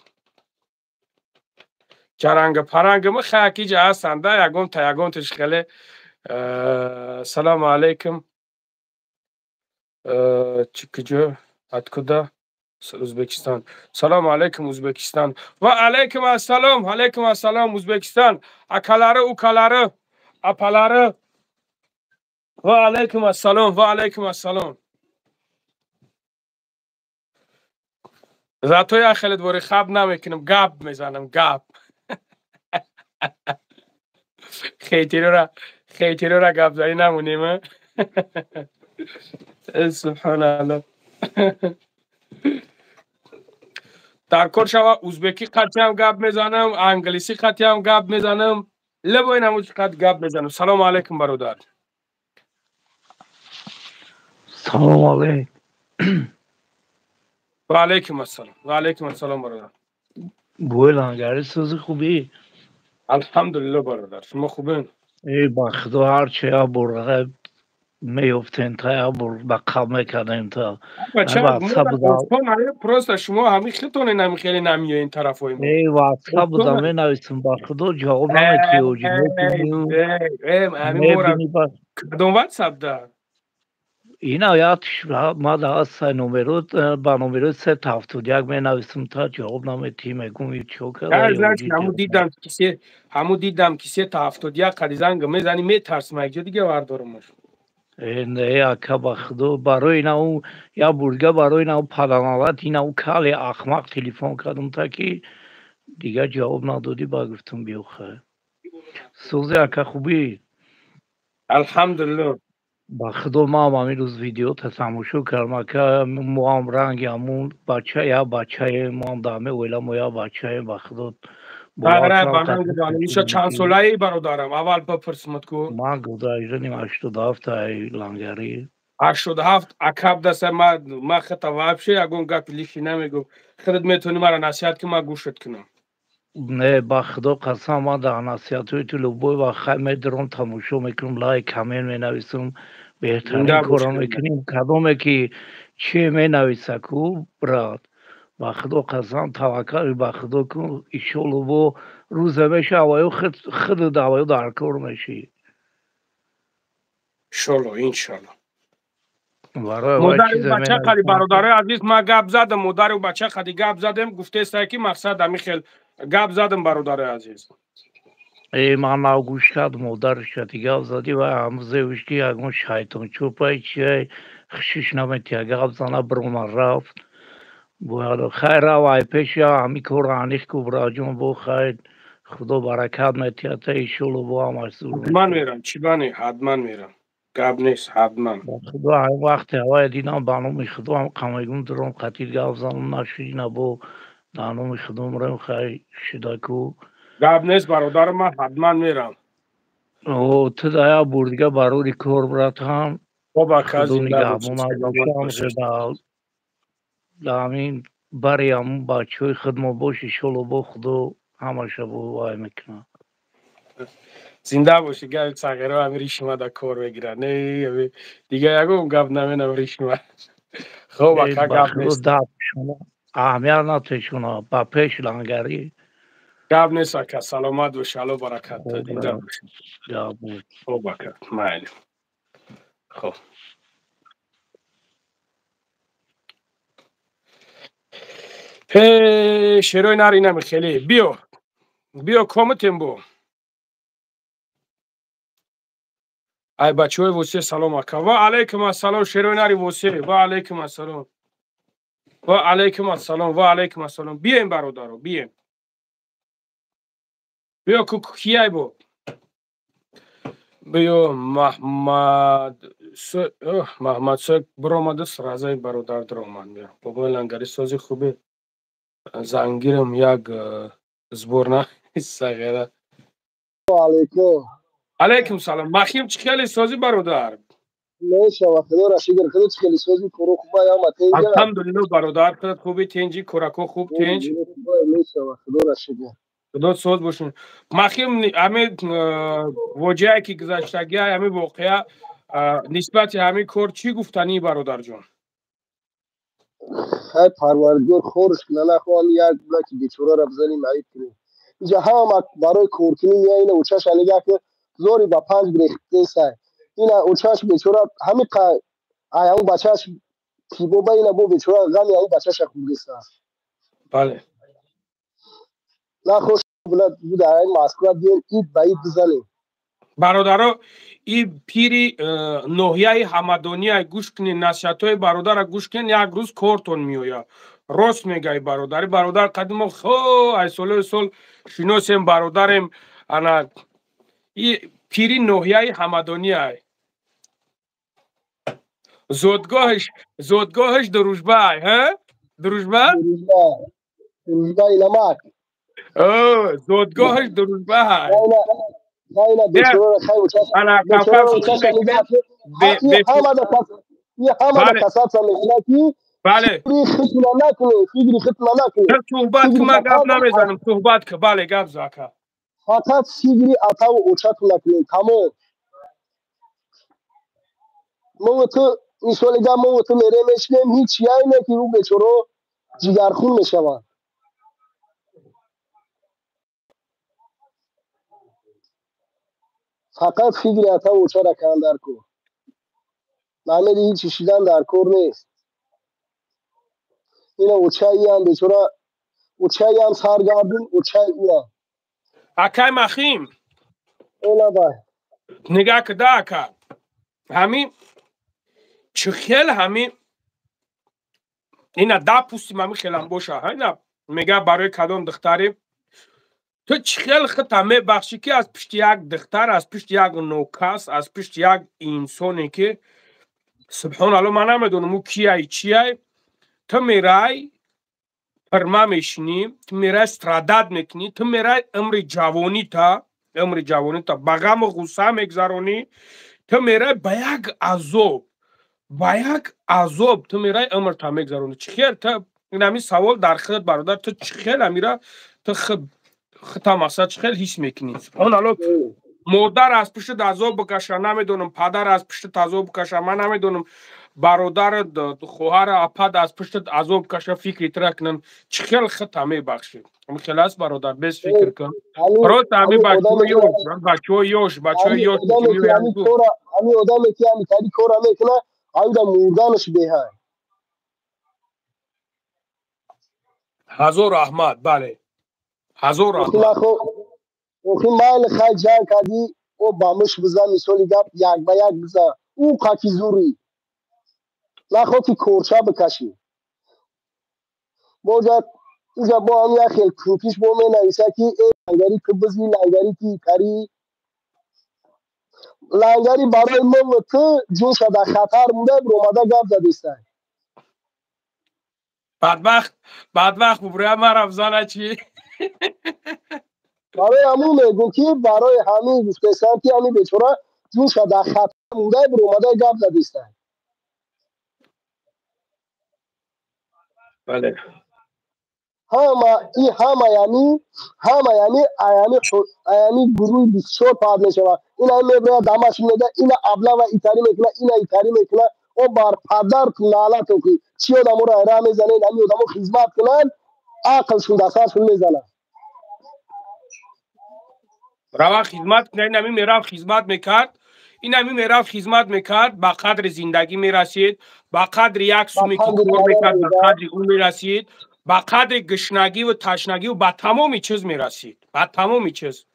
чаранга паранга ма хаки ҷа ҳастанда, ягон та ягон тиш хеле. Салому алейкум. Чӣ куҷо? Откуда? Узбекистан. Салому алейкум, Узбекистан. Ва алейкум ассалом, алейкум ассалом, Узбекистан. Акалары, укалары, апалары. Ва алейкум ассалом, ва алейкум ассалом. Зато я хеле двори хаб намекунам, гап мезанам, гап. Хейтирора гап зани намонем. Субҳаналлоҳ. Дар кор шава узбекӣ қатиам гап мезанам, англисӣ қатиам гап мезанам, лебои намуд қат гап мезанам. Салому алейкум, бародар. Салому алейкум. Ва алейкум ассалом. Ва алейкум ассалом, бародар. Бой лангари, сӯзи хубӣ? Алҳамдулилло, бародар. Шумо хубен? Эй, ба худо, ҳарчи як бор меёфтем, та як бор ба қаб мекардем, та Просто шумо ҳамин хитонен, ҳамин хеле намеёен тарафҳои мо. Эй, ватсап буда, менависам, ба худо, ҷавоб наметиҳӣ. Кадом ватсап да? Ина як ма да ҳаст номеро, ба номерои 371 менависам, та ҷавоб наметиҳӣ, мегум чо карда. Ҳаму дидам, ки 371 қади занг мезанӣ, метарсам, якҷо дига вардорамаш. Не, ака, ба худо, барои ина як бурга, барои ина паданалат, ина кале ахмақ телефон кардам, та ки дига ҷавоб надодӣ, ба гуфтам биё хай. Сӯзи, ака, хубӣ? Алҳамдулилло. Ба худо, ман ҳамин рӯз видеота тамошо кардам, ака, мо ҳам ранги ҳамун бача, як бачаем, мо ҳам дар ҳамин оила, мо як бачаем, ба худо. Чанд солаи, бародарам, аввал бипурсмад ку. Ман гузаштаним 87 ай, лангари. 87, акаб даса ма хата вообще ягон гапи лиши намегум. Худат метавонӣ мара насиҳат ки, ма гӯшат кунам. Не, ба худо қасам, ман дар насиҳатҳои ту любой вақт хай медорам, тамошо мекунам, лайк, коммент менависам, беҳтарин корро мекунем. Кадоме ки че менависа ку, брат, ба худо қасам, таваккал ба худо кун, иншолло бо рӯзе меша, аваю худат аваю дар кор мешӣ. Иншолло, иншолло. Модари бача қади, бародарои азиз, ма гап задам, модари бача қади гап задем, гуфтестай, ки мақсад ҳамин хел гап задам, бародарои азиз. Э, ман нав гӯш кард, модарша гап задӣ ва ҳамзевш ки ягон шайтончӯпай чиай, хушиш наметиҳа гап зана, биромад рафт. Бояд хайр рав, ай пеши ҳамин корро аниқ ку, бираҷон, бо хайр, худо баракат метиҳад, та иншолло бо ҳамаш зур. Ҳатман мерам, чӣ бане, ҳатман мерам, гап нест, ҳатман. Худо, ҳамин вақте ҳавая дидам, ба номи худо ҳам қамегум дуром, қатил гап занам нашудина, бо дар номи худо мурем, хай шуда ку. Гап нест, бародарам, ман ҳатман мерам. О, ту да як бор дига барори кор, братан. Хоб, ака, зинда. Ҳамин бари ҳамун бачаҳои худмо бош, иншолло бо худо ҳамаша бо вай мекунад. Зинда бошӣ. Габи сағиро ҳами ришма да кор мегирад, не, дига ягон гап наменам, ришма. Хоб, ака, гап нест. Аҳамият натешуна, ба пеш, лангарӣ. Гап нест, ака, саломат бош, алло баракат, зинда бош. Хоб, ака, майли, хоб. Шерои нари нами хеле биё, биё, комитем бо. Ай бачаҳои Восе, салом, ака. Ва алайкум ассалом, шерои нари Восе, ва алайкум ассалом, ва алайкум ассалом, ва алайкум ассалом. Биёем, бародаро, биёем, биё ку, кияй бо, биё. Маҳмад, Маҳмад сок биромада, сразаи бародар даромад. Биё, бобои лангари, сози хубе? Зангирам як сборна сағира. Алейкум. Алейкум салом, махим, чӣ хеле сози, бародар? Мешава, худоро шукр, худо чӣ хеле сози, коро хуба, яма тенҷа? Алҳамдулилло, бародар, худат хуби, тенҷи, корако хуб, тенҷ? Мешава, худоро шукр. Худо соз бошин, махим. Ҳамин воҷиае ки гузаштагия, ҳамин воқеа, нисбати ҳамин кор чӣ гуфтанӣ, бародарҷон? Хай, парвардигор хорш куна, нахоҳам як блаки бечораро бизанем, айб кунем. Инҷа ҳама барои коркунӣ мея, ина учаша нигаҳ ки зори ба панҷ гирехтесай. Ина учаш бечора ҳами ай ҳамун бачааш. Пибоба ина бо бечора ғами ҳамун бачаша хӯрдеста. Бале. Нахош дар Москва биём, ид ба ид бизанем. Бародаро, и пири ноҳияи Ҳамадония, гӯш кунед, насиҳатҳои бародара гӯш кунед, як рӯз кортон меояд. Рост мегӯяй бародари бародар қадимо хо ай солҳои сол шиносем бародарем. Ана и пири ноҳияи Ҳамадониай, зодгоҳаш Дружбай, ҳа, Дружба, Дружбаи намак. Зодгоҳаш Дружбай. Хайна бечора, хай ҳамада касатса мекунад ки бале, фикри накунӣ, фикри хитна накунӣ. Суҳбат ки, ман гап намезанам, суҳбат ки, бале, гап за, ака. Фақат фикри атаву очату накунӣ, тамом. Мо ту мисоли гап, мо ту мерем, мешинем, ҳеҷ яйне ки ӯ бечоро ҷигархун мешаванд. Фақат фикри атаву очара кан дар кор. Маъмеди ҳеҷ шидан дар кор нест. Ина очаиам бечора, очаиам саргардун, очаи уам. Акай Махим. Элабай. Нигаҳ кида, ака, ҳамин чӣ хел, ҳамин ина дапустим, ҳамин хелам боша, ина мега барои кадом духтаре ту чӣ хел хита мебахшӣ, ки аз пишти як духтар, аз пишти як нокас, аз пишти як инсоне ки, субҳоналло, ман намедонам ӯ кияй, чияй, ту мерай пирма мешинӣ, ту мерай страдать мекунӣ, ту мерай умри ҷавонита ба ғаму ғусса мегзаронӣ, ту мерай ба як азоб, ба як азоб ту мерай умрта мегзаронӣ. Чӣ хел ту ин ҳамин савол дар худат, бародар, ту чӣ хел ҳамира ту хита мақсад чӣ хел ҳис мекунӣ? Субҳоналло, модар аз пуштат азоб бикаша, намедонам, падар аз пуштат азоб бикаша, ман намедонам, бародарат, хоҳар, апад аз пуштат азоб каша, фикри тира кунанд, чӣ хел хита мебахшӣ? Ҳамин хел аст, бародар, без фикр кун. Просто ҳамин бачаҳои ёш, бачаҳои ёш, бачаҳои ёш. Ҳамин одаме ки ҳамин тари кора мекунад, ҳамида мурданаш беҳай. Ҳазор раҳмат, бале, ҳазор раҳмат. Охи майли, хай, ҷанг кардӣ, о ба муш бизан, мисоли гап, як ба як бизан, ӯ қаки зурӣ нахо ки корча бикашӣ. Боҷа уҷа бо ҳам як хел кӯпиш бо менависа ки э лангари, ту бизи лангари, ки кари лангари барои мо ва ту ҷунша дар хатар буда, биромада гап задистай. Бадбахт, бадбахт бубуря мара бзана чӣ? Барои ҳамун мегӯм ки барои ҳамин гуфтесам ки ҳамин бечора ҷунша дар хатар буда, биромада гап задистай. Бале. Ҳама и ҳама яъни ҳама яъни аяни аяни гурӯҳи 24 пад мешавад. Ина меброяд, дамаш мега, ина аблава итарӣ мекуна, ина итарӣ мекуна. О бар падарту наълату ки чӣ одаморо ра мезанед. Ҳамин одамо хизмат кунанд, ақлшун дар саршун мезанад. Рава хизмат кунад. Инами мерафт, хизмат мекард, инами мерафт, хизмат мекард, ба қадри зиндагӣ мерасид, ба қадри як суме ки кор мекард, ба қадри ӯ мерасид, ба қадри гушнагиву ташнагиву ба тамоми чиз мерасид, ба тамоми чиз.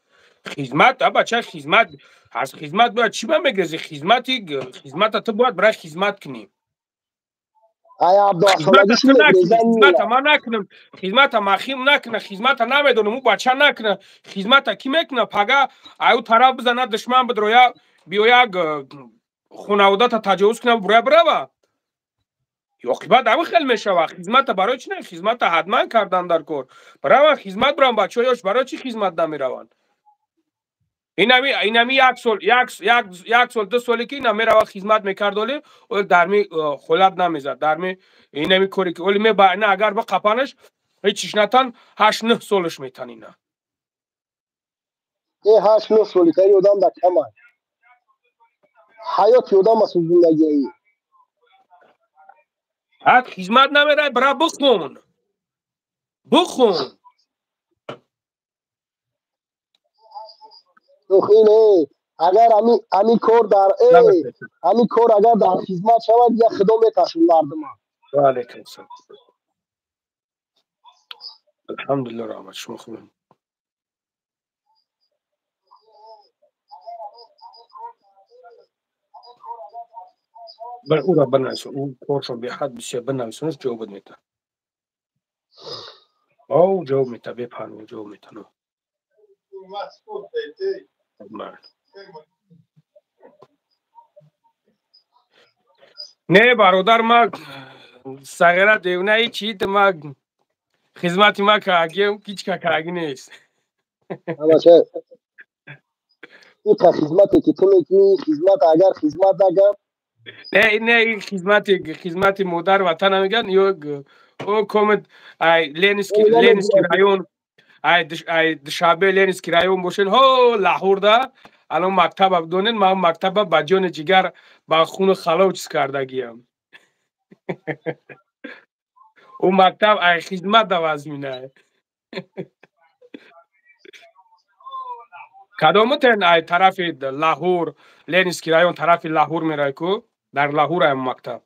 Хизмат, а бача, хизмат, аз хизмат бояд чӣ ба мегрези? Хизмати, хизмата ту бояд барои хизмат кунӣ. Хизмата ман накунам, хизмата Махим накуна, хизмата намедонам, ӯ бача накуна, хизмата кӣ мекуна? Пага аю тараф бизана, душман бидроя, биёяк хонаводата таҷовуз куна, буроя бирава, оқибат ҳамин хел мешава. Хизмата барои чи не? Хизмата ҳатман кардан дар кор. Барава хизмат бурам бачаҳо ёш, барои чӣ хизмат намераванд? Инами як сол, як сол, 2 соле ки ина мерава, хизмат мекард, оли дарми холат намезад, дарми инами кори ки оли меба, ина агар ба қапанаш ҳеҷ натан, 8-9 солаш метан ина. Э, 8-9 соли тари одам да кама ҳаёти одам аст, зиндагии. Ҳак хизмат намерай, бира бихун, бихун. Охине агар ами кор дар ами кор агар дар хизмат шавад, я худо меташун мардума. Ва алайкум ассалом. Алҳамдулиллоҳ, раҳмат, шумо хубед? Ура бинависон, ӯ коршо беҳад бисёр бинависонаш ҷавобат мета. Ов ҷавоб мета, бепарво ҷавоб мета. Не бародар, ма сағира девна ҳичи ма хизмати ма каагиам, ҳеч ка кааги нест. Ика хизмате ки ту мекунӣ, хизмат агар хизмат агар не, не, хизмати модар ватана мегӯянд ё о комент ай Ленинский район, ай Душанбе Ленинский район бошен, ҳо Лаҳурда алон мактаба бидонен, ман мактаба ба ҷони ҷигар ба хуну халов чиз кардагиам. Ӯ мактаб ай хизмат давазминай. Кадомутен ай тарафи Лаҳур, Ленинский район тарафи Лаҳур мерай ку? Дар Лаҳур ай мактаб.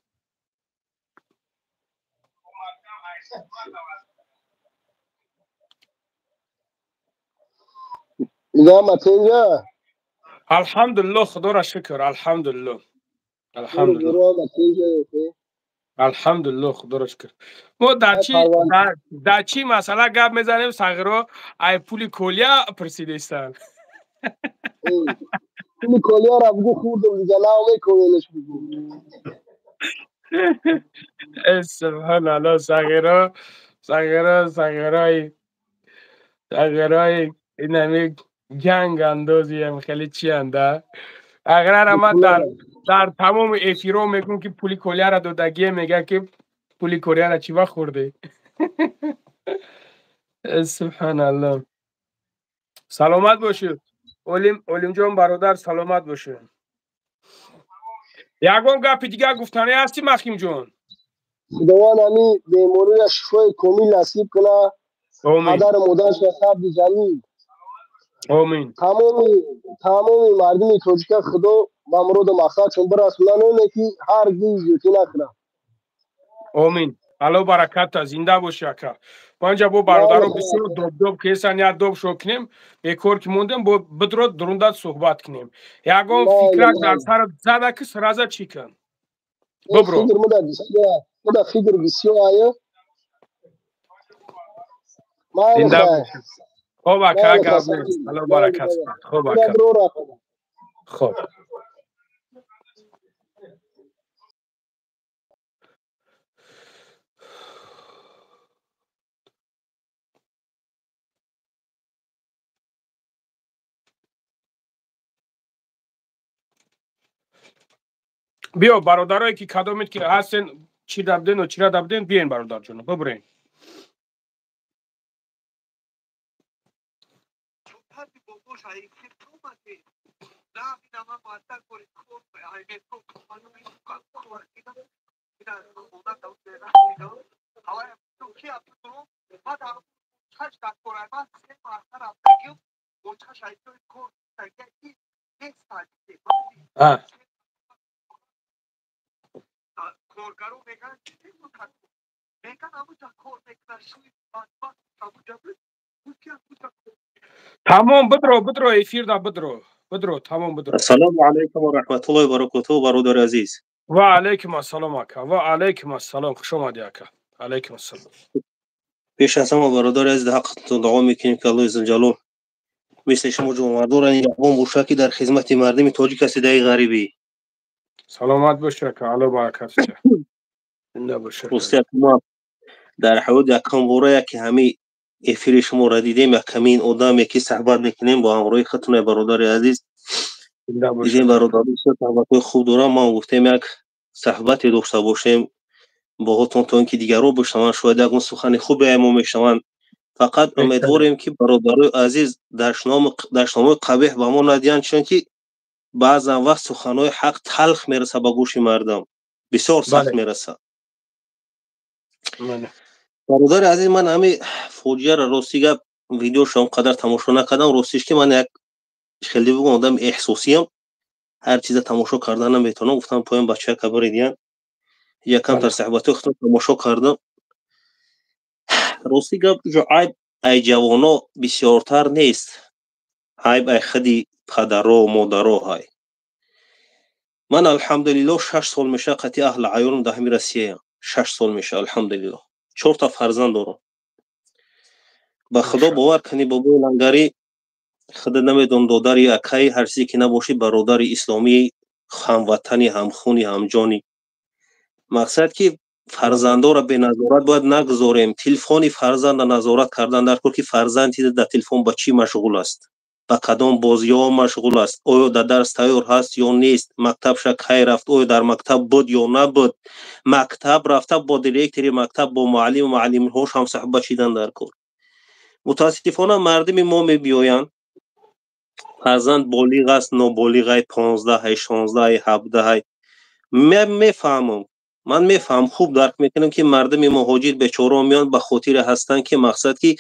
Алҳамдулиллоҳ, худоро шукр, алҳамдулиллоҳ. Алҳамдулиллоҳ. Алҳамдулиллоҳ, худоро шукр. Мо дар чӣ масъала гап мезанем, сағиро ай пули колия пурсидестанд. Пули колияро бугу хӯрдум дига, нав мекуненаш бугу. Субҳаналлоҳ, сағиро, сағиро, сағирои, сағирои инами ҷанг андозиам хеле чианда. Ағрара ман дар тамоми эфиро мегӯм ки пули колияро додагие, мегӯяд ки пули колияро чӣ вақт хӯрдӣ? Субҳаналлоҳ. Саломат бошед. Олимҷон бародар, саломат бошед. Ягон гапи дигар гуфтанӣ ҳастӣ, Махимҷон? Худованд ҳамин бемориро шифои комил насиб кунад. Падару модарашро сабри ҷамил. Омин. Тамоми мардуми тоҷика худо ба муроду мақсадшон бирасонад, оне ки ҳаргиз зиётӣ накунад. Омин. Алло бараката, зинда бошӣ ака. Мо инҷа бо бародарон бисёр доб-доб кесан, як доб шо кунем, бекор ки мондем, бо бидро дурундат суҳбат кунем. Ягон фикрак дар сарат зада ки сраза чӣ кун? Бибро. Муда фикр бисёр ая. Зинда бошӣ. Хоб ака, гап нест. Алло баракат. Хоб ака. Хоб. Биё бародарое ки кадомед ки ҳастен, чӣ дабдену чира дабден, биёен бародарҷоно, бибурен. Тамом, бидро, бидро, эфирда бидро, бидро, тамом бидро. Ассалому алайкум ва раҳматуллоҳи ва баракотуҳ, бародари азиз. Ва алайкум ассалом ака, ва алайкум ассалом, хуш омадӣ ака. Алайкум ассалом. Пеш аз ҳама бародари азиз, ҳақтон дуо мекунем ки Аллоҳи зулҷалол мисли шумо ҷонвардорро нигаҳбон бошад, ки дар хизмати мардуми тоҷик ҳастед, эй ғарибӣ. Саломат бошӣ ака, Аллоҳ баракат диҳад. Зинда бошӣ. Ростӣ мо дар ҳаёт якам бора яке ҳамин эфири шуморо дидем, якамин одаме ки суҳбат мекунем бо ҳамроҳи худтон, бародари азиз. Дидем бародари суҳбатҳои хуб дорам, мо гуфтем як суҳбате дошта бошем бо худтон, то инки дигарро бишнаванд, шояд ягон сухани хубе мо мешнаванд. Фақат умедворем ки бародарои азиз дашномҳои қабеҳ ба мо надиҳанд, чунки баъзан вақт суханҳои ҳақ талх мерасад ба гӯши мардум, бисёр сахт мерасад. Бародари азиз, ман ҳамин фоҷиаро рости гап видеошо он қадар тамошо накардам. Ростиш ки ман як хеле бигӯм одами эҳсосиям, ҳар чиза тамошо кардан наметавонам. Гуфтам поён бачака биридиян, Якамтар суҳбатҳои худтон тамошо кардам. Рости гап, айб ай ҷавоно бисёртар нест, айб ай худи падаро, модаро ҳай. Ман, алҳамдулилло, 6 сол меша қати аҳли аёлам дар ҳами Россияям. 6 сол меша, алҳамдулилло, чорта фарзанд дорам. Ба Худо бовар кунӣ, бобои Лангарӣ, худа намедонам, додари, акаи, ҳар чизе ки набошӣ, бародари исломӣ, ҳамватани, ҳамхуни, ҳамҷони. Мақсад ки фарзандоро беназорат бояд нагузорем. Телефони фарзанда назорат кардан дар кор, ки фарзанди дар телефон ба чӣ машғул аст, ба кадом бозиҳо машғул аст, оё дар дарс тайёр ҳаст ё нест, мактабша кай рафт, оё дар мактаб буд ё набуд. Мактаб рафта, бо директори мактаб, бо муаллиму муаллимҳош ҳамсуҳбат шидан дар кор. Мутаассифона, мардуми мо мебиёянд, фарзанд болиғ аст, ноболиғай, 15-ҳай, 16-ҳай, 17-ҳай. Мефаҳмам, ман мефаҳмам, хуб дарк мекунам, ки мардуми муҳоҷир бечорао меоянд, ба хотире ҳастанд, ки мақсад ки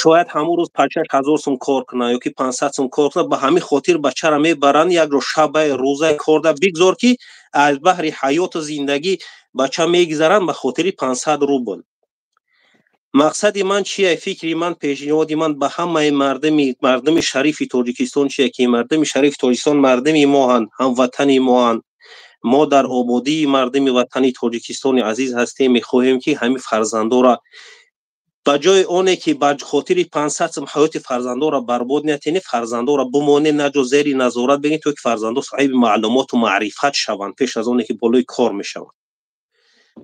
шояд ҳамон рӯз 5-6 ҳазор сум кор кунанд ё ки 500 сум кор кунанд. Ба ҳамин хотир бачаро мебаранд, як ро шабаи рӯзаи корда бигзор, ки аз баҳри ҳаёту зиндагӣ бача мегзаранд ба хотири 500 рубл. Мақсади ман чие? Фикри ман, пешниҳоди ман ба ҳамаи мардуми шарифи Тоҷикистон чие, ки мардуми шарифи Тоҷикистон мардуми моҳанд, ҳамватани моҳанд. Мо дар ободии мардуми ватани Тоҷикистони азиз ҳастем. Мехоҳем, ки ҳамин фарзандора ба ҷои оне ки ба хотири 500 сум ҳаёти фарзандора барбод натени, фарзандора бимоне, наҷо зери назорат бигин, то ки фарзандо соҳиби маълумоту маърифат шаванд, пеш аз оне ки болои кор мешаванд.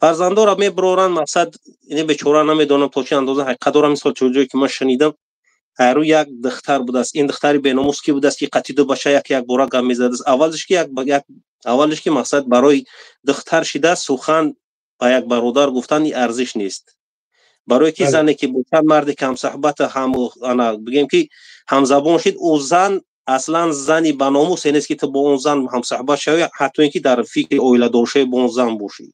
Фарзандора мебароранд, мақсад ини бечора, намедонам то чӣ андоза ҳақиқат дорам. Мисол, ҷое ки ман шунидам, ҳару як духтар будааст. Ин духтари беномус ки будааст, ки қати ду бача як як бора гап мезадааст. Аввалш ки як аввалш ки мақсад барои духтар шида сухан ба як бародар гуфтан арзиш нест, барое ки зане ки бо чанд марде ки ҳамсуҳбата, ҳам ана бигем ки ҳамзабон шид, ӯ зан аслан зани баномусе нест, ки ту бо он зан ҳамсуҳбат шавӣ, ҳатто ин ки дар фикри оиладоршавӣ бо он зан бошӣ.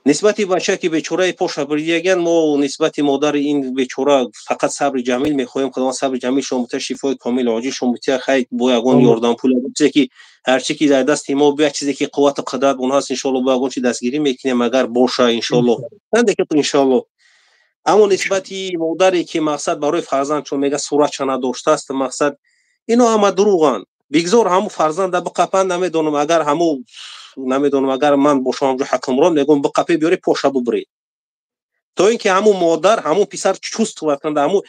Нисбати бача ки бечораи поша буридияган, мо нисбати модари ин бечора фақат сабри ҷамил мехоҳем. Худованд сабри ҷамил шон бутия, шифои комил оҷил шон бутия. Хай, бо ягон ёрдам пул, чизе ки ҳарчи ки дар дасти мо бия, чизе ки қуввату қудрат он ҳаст, иншоалло, бо ягон чи дастгирӣ мекунем, агар боша, иншоалло, иншоалло. Аммо нисбати модаре ки мақсад барои фарзанд, чун мега суратша надоштааст, мақсад ино ҳама дурӯғанд. Бигзор ҳамун фарзанда биқапанд. Намедонам, агар ҳамун, намедонам, агар ман бошам ҳамҷо ҳакмрон, мегӯм: биқапе, биёре, поша бубуред, то ин ки ҳамун модар, ҳамун писар чувствовать кунад. Ҳамун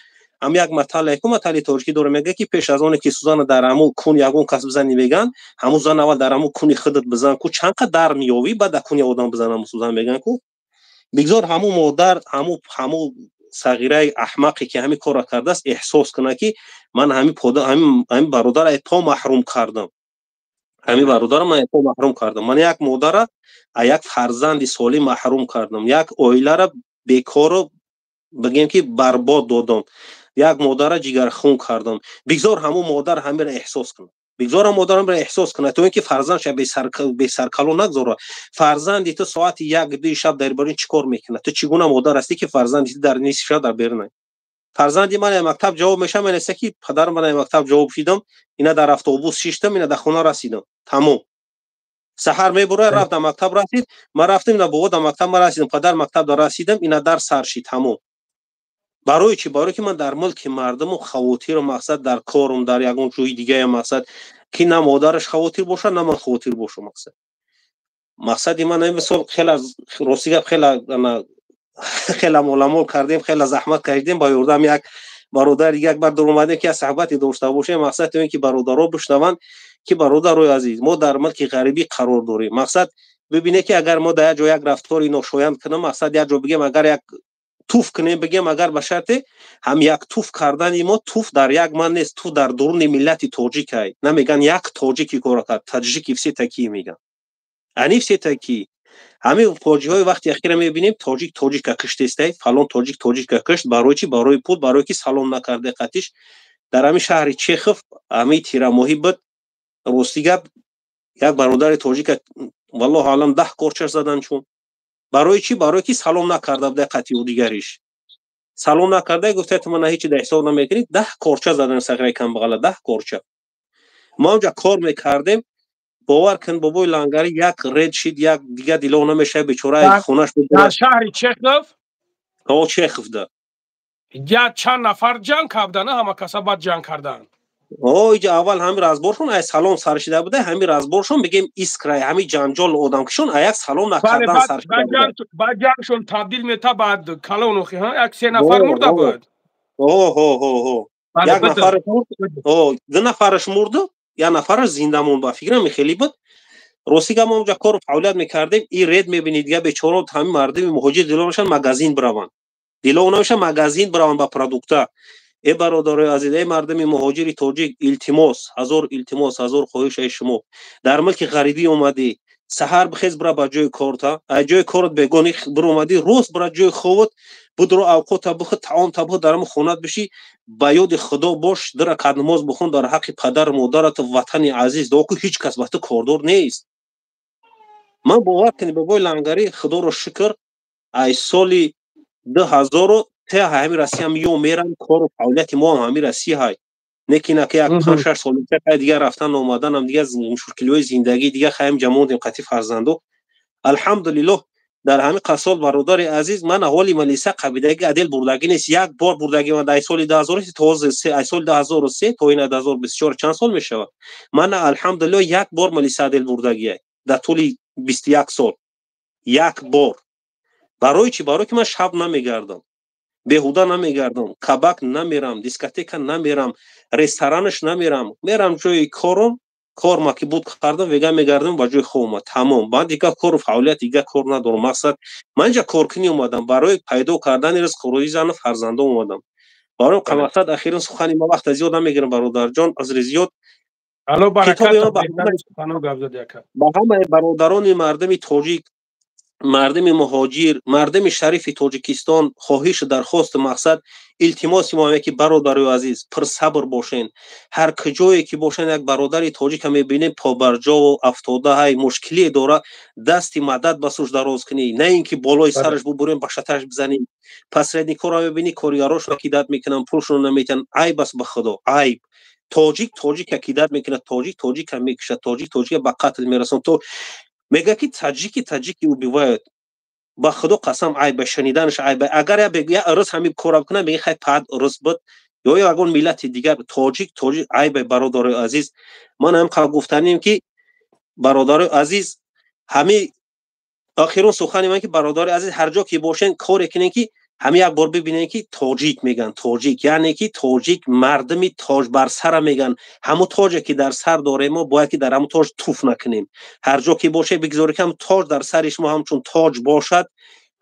ҳам як матал, яку матали тоҷикӣ дора, мега ки пеш аз оне ки сӯзана дар ҳамун кун ягон кас бизанӣ, меган, ҳамун зан аввал дар ҳамун куни худат бизан ку, чанд қад дар меёвӣ, баъд дар куни одам бизан ҳамун сӯзан, меган ку. Бигзор ҳамун модар, ҳамун сағираи аҳмақе ки ҳамин корро кардааст, эҳсос кунад, ки ман ҳамин бародарро по маҳрум кардам, ҳамин бародарро ман по маҳрум кардам, ман як модарра як фарзанди солим маҳрум кардам, як оиларо бекору бигем ки барбод додам, як модарра ҷигархун кардам. Бигзор ҳамун модар ҳаминро эҳсос кунад, бигзор ҳам модар ҳаминро эҳсос кунад, то ин ки фарзандша бесаркало нагзорад. Фарзанди ту соати 1-2 шаб дар берун чӣ кор мекунад? Ту чӣ гуна модар ҳастӣ, ки фарзанди ту дар нисфи шаб дар берун? Фарзанди ман мактаб ҷавоб мешавам, менависа ки падар, ман мактаб ҷавоб шидам, ина дар автобус шиштам, ина дар хона расидам, тамом. Саҳар мебурад, рафт, дар мактаб расид, ман рафтам, ина бобо, дар мактаб ман расидам, падар, мактаб дар расидам, ина дар сар шид, тамом. Барои чӣ? Барое ки ман дар мулки мардуму хавотиру мақсад дар корум, дар ягон ҷои дигае, мақсад ки на модараш хавотир бошад, на ман хавотир бошам. Мақсади ман, мисол, хеле, рости гап, хеле хеле моламол кардем, хеле заҳмат кардем, ба ёрдам як бародар як бар дуромадем, ки як суҳбате дошта бошем. Мақсад ин ки бародаро бишнаванд, ки бародарои азиз, мо дар мулки ғарибӣ қарор дорем. Мақсад бибине, ки агар мо дар як ҷо як рафтори ношоянд кунем, мақсад як ҷо бигем, агар як туф кунем, бигем, агар ба шарте ҳам як туф кардани мо, туф дар як ман нест, туф дар дуруни миллати тоҷикай. Намеган як тоҷики кора кард, таджики все такие, меган, они все такие. Ҳамин фоҷиҳои вақти ахира мебинем: тоҷик тоҷика киштестай, фалон тоҷик тоҷика кишт. Барои чӣ? Барои пул, барое ки салом накарде қатиш. Дар ҳамин шаҳри Чехов ҳамин тирамоҳӣ буд, рости гап, як бародари тоҷика, валлоҳу алам, 10 корчаш задан. Чун барои чӣ? Барое ки салом накарда буда қатъи ӯ дигариш, салом накарда, гуфта: ту мана ҳечи дар ҳисоб намекунӣ. 10 корча задан сағираи камбағала, 10 корча. Мо онҷа кор мекардем. Бовар кун, бобои Лангари, як ред шид, як дига дило намешава, бечора хонаш. Дар шаҳри Чехов? О, Чеховда. Я чанд нафар ҷанг кардана, ҳама каса баъд ҷанг карданд. О, иҷа аввал ҳами разборшон ай салом сар шида буда, ҳами разборшон бигем искра, ҳами ҷанҷол одамкишон ай як салом накардан сар шида буда. Баъд ҷангшон табдил мета баъд калон охи, ҳа, як се нафар мурда буд. О, ҳо, ҳо, ҳо. Як нафараш мурд, о, ду нафараш мурду, як нафараш зинда монд, ба фикрам хеле буд. Рости гап, мо онҷа кору фаъолият мекардем, и ред мебинед, дига бечора ҳами мардуми муҳоҷир дило мешаванд магазин бираванд. Дило намешаванд магазин бираванд ба продукта. Э бародарои азиз, э мардуми муҳоҷири тоҷик, илтимос, ҳазор илтимос, ҳазор хоҳиш ай шумо. Дар мулки ғарибӣ омадӣ, саҳар бихез, бира ба ҷои корта, ай ҷои корот бегони биромадӣ, рост бира ҷои ховот, будро авқота бихӯр, таомта бихӯр, дар ҳамон хонат бишӣ, ба ёди Худо бош, ду ракат намоз бихон, дар ҳаққи падару модарату ватани азиз дуо кун, ҳеҷ кас ба ту кордор нест. Ман бовар кунед, бобои Лангарӣ, Худоро шукр, ай соли 2003 ҳами Россия ё мерам, кору фаъолияти мо ҳам ҳами Россия ҳай. Лекин ака як 5-6 сол мешавад, дигар рафтан омаданам, дигар мушкилиҳои зиндагӣ, дигар хаем ҷамондем қатъи фарзандо. Алҳамдулиллоҳ, дар ҳамин қасол, бародари азиз, ман аҳоли малиса қабидаги адел бурдагӣ нест, як бор бурдагӣ ман дар соли 2003 то ай соли 2003 то ина 2024 чанд сол мешавад. Ман алҳамдулиллоҳ як бор малиса адел бурдагӣ дар тӯли 21 сол. Як бор. Барои чӣ? Барои ки ман шаб намегардам, беҳуда намегардам, кабак намерам, дискотека намерам, ресторанаш намерам, мерам ҷои кором, корма ки буд кардам, вега мегардам ба ҷои хобма, тамом. Баъд дигар кору фаъолият, дигар кор надорам. Мақсад ман инҷа коркунӣ омадам, барои пайдо кардани ризқу рӯзии зану фарзандом омадам. Барои мақсад ахирин сухани ман, вақта зиёд намегирам, бародарҷон, азри зиёд. Ба ҳамаи бародарони мардуми тоҷик, мардуми муҳоҷир, мардуми шарифи Тоҷикистон хоҳишу дархосту мақсад илтимоси мо ки бародарои азиз, пурсабр бошен. Ҳар куҷое ки бошен, як бародари тоҷика мебинем побарҷову афтода ҳай, мушкилие дора, дасти мадад ба сӯш дароз кунӣ, на ин ки болои сараш бубурем, ба шаташ бизанем. Посредникҳоро мебинӣ, коргарошро кидат мекунанд, пулшонро наметиҳанд. Айб аст, ба Худо, айб. Тоҷик тоҷика кидат мекунад, тоҷик тоҷика мекушад, тоҷик тоҷика ба қатл мерасонад. То мегӯяд ки таҷики таҷики убивают. Ба Худо қасам, айба, шуниданаш айба. Агар як рӯз ҳамин кора бикунад, мегӯяд хай пад рӯз буд ё ягон миллати дигар, тоҷик тоҷик айба. Бародарои азиз, ман ҳам гуфтанем ки бародарои азиз, ҳами охирон сухани ман ки бародарои азиз, ҳар ҷо ки бошен, коре кунен ки ҳами як бор бибинем ки тоҷик меган, тоҷик яъне ки тоҷик мардуми тоҷ бар сара меган. Ҳамун тоҷе ки дар сар дорем, мо бояд ки дар ҳамун тоҷ туф накунем. Ҳар ҷо ки боше, бигзорем ки ҳамун тоҷ дар сари шумо ҳамчун тоҷ бошад,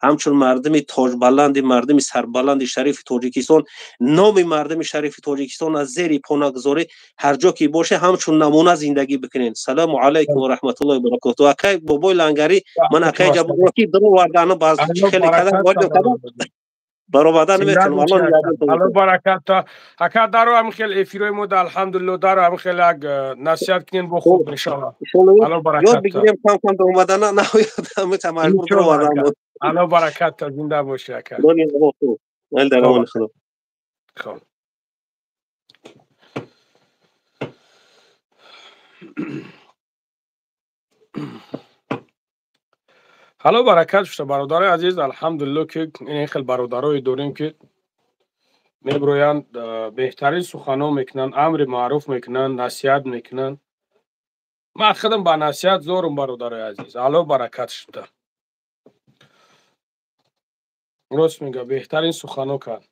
ҳамчун мардуми тоҷбаланди, мардуми сарбаланди шарифи Тоҷикистон, номи мардуми шарифи Тоҷикистон аз зери по нагузоред. Ҳар ҷо ки боше, ҳамчун намуна зиндагӣ бикунед. Салому алайкум ва раҳматуллоҳи ва баракотуҳ. Акай бобои Лангарӣ, ман акай ҷабборо ки дуровардану баъз хеле кадам баромадан наметавонам. Алло баракат. Ака даро ҳамин хел эфирҳои мо да, алҳамдулилло, даро ҳамин хел як насиҳат кунем, бо хуб иншоалло. Алло баракат. Ёд бигирем кам кам омадана, наёдам, маҷбур баромадан. Алло баракат, зинда бошӣ ака. Дар амони Худо. Хоб. Ҳало баракат шуда, бародарои азиз, алҳамдулилло ки ин хел бародарое дорем ки меброянд, беҳтарин суханҳо мекунанд, амри маъруф мекунанд, насиҳат мекунанд. Ман худам ба насиҳат зорум, бародарои азиз. Ало баракат шуда. Рост мега, беҳтарин суханҳо кард.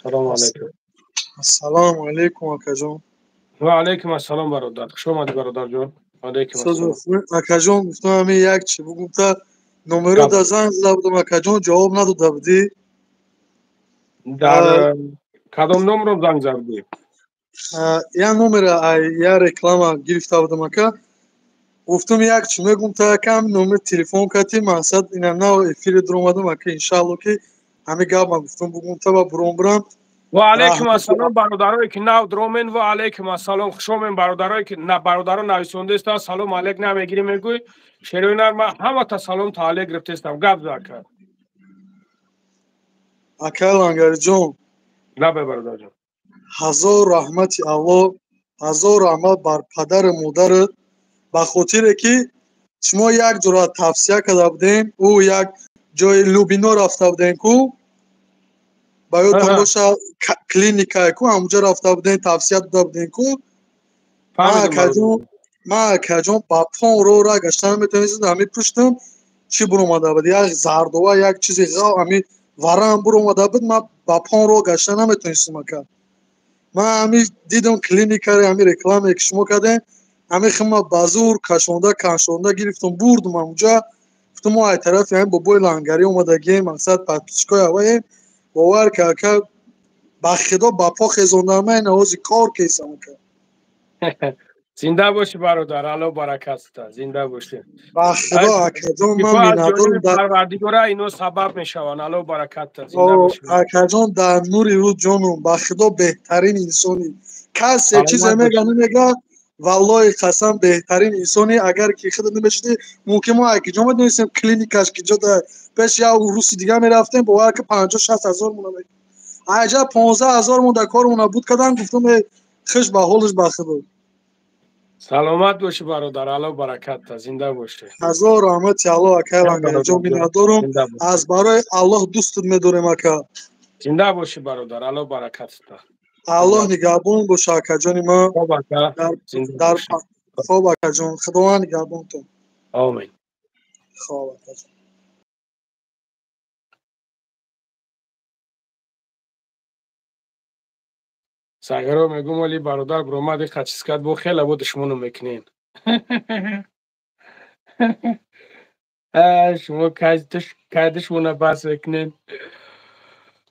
Салому алайкум. Ассалому алайкум, акаҷон. Ва алайкум ассалом, бародар. Хуш омадӣ, бародарҷон. Алайкум ассалом. Акаҷон, гуфтам ҳамин як чи бугум, та номеро да занг зада будам, акаҷон, ҷавоб надода будӣ. Дар кадом номро занг задӣ? Як номера я реклама гирифта будам, ака. Гуфтам як чи мегум, та якам номер телефон кардӣ, мақсад ина нав эфири дуромадам, ака, иншаалло ки ҳамин гап ман гуфтам бугум, та ба буром бурам. Ва алайкум ассалом, бародарое ки нав дромен, ва алайкум ассалом, хушомен, бародарое ки бародаро нависондаистанд, салом алейк намегирӣ мегӯй. Шерои нар, ман ҳамата салом та алейк гирифтаистам. Гап за, ака. Ака Лангариҷон. Лабай, бародарҷон. Ҳазор раҳмати Аллоҳ, ҳазор раҳмат бар падару модарат, ба хотире ки шумо як ҷора тавсия карда будем, ӯ як ҷои Любино рафта будем ку, ба ёдтон боша, клиникае ку, ҳамонҷо рафта будем, тавсия дода будем ку. Ман акаҷон ба пон роҳ гашта наметавонистам, ҳамин пуштам чӣ буромада буд, як зардова, як чизи ғав, ҳамин варам буромада буд, ман ба пон роҳ гашта наметавонистам ака. Ман ҳамин дидам клиникаре, ҳамин рекламае ки шумо кардем, ҳамин хима ба зур кашонда кашонда гирифтам, бурдум ҳамонҷа, гуфтам мо ай тарафи ҳамин бобои Лангарӣ омадагием, мақсад подписчикои аваем, бовар ка ака, ба худо ба по хезондам, ман ҳози кор кесам ака. Зинда бошӣ бародар, Аллоҳ баракат диҳад, зинда бошӣ. Ба худо акаҷон, ман миннатдорам. Парвардигора ино сабаб мешаванд, Аллоҳ баракат диҳад, зинда бошӣ. Акаҷон, дар нури рӯз ҷонум, ба худо беҳтарин инсонӣ. Касе чизе мега намега, валлоҳи қасам беҳтарин инсонӣ. Агар ки худат намешудӣ, мумкин мо акиҷо медонистем клиникаш киҷо да, пеш як руси дига мерафтем, бовар ки 50-60 ҳазор мона мекард. Аҷаб 15 ҳазор мон дар кормона буд кардам, гуфтам хуш ба ҳолаш, ба худо. Саломат бошӣ бародар, Аллоҳ баракат диҳад, зинда бошӣ. Ҳазор раҳмати Аллоҳ акай Лангариҷон, миннатдорум. Аз барои Аллоҳ дӯстат медорем ака. Зинда бошӣ бародар, Аллоҳ баракат диҳад. Аллоҳ нигаҳбон боша акаҷони ман. Хоб ака, хоб акаҷон, Худованд нигаҳбонтон. Омин. Хоб акаҷон. Сағиро мегум, вали бародар биромади хачискат бо хеле бо душмону мекунен. Шумо кай душмона бас мекунен?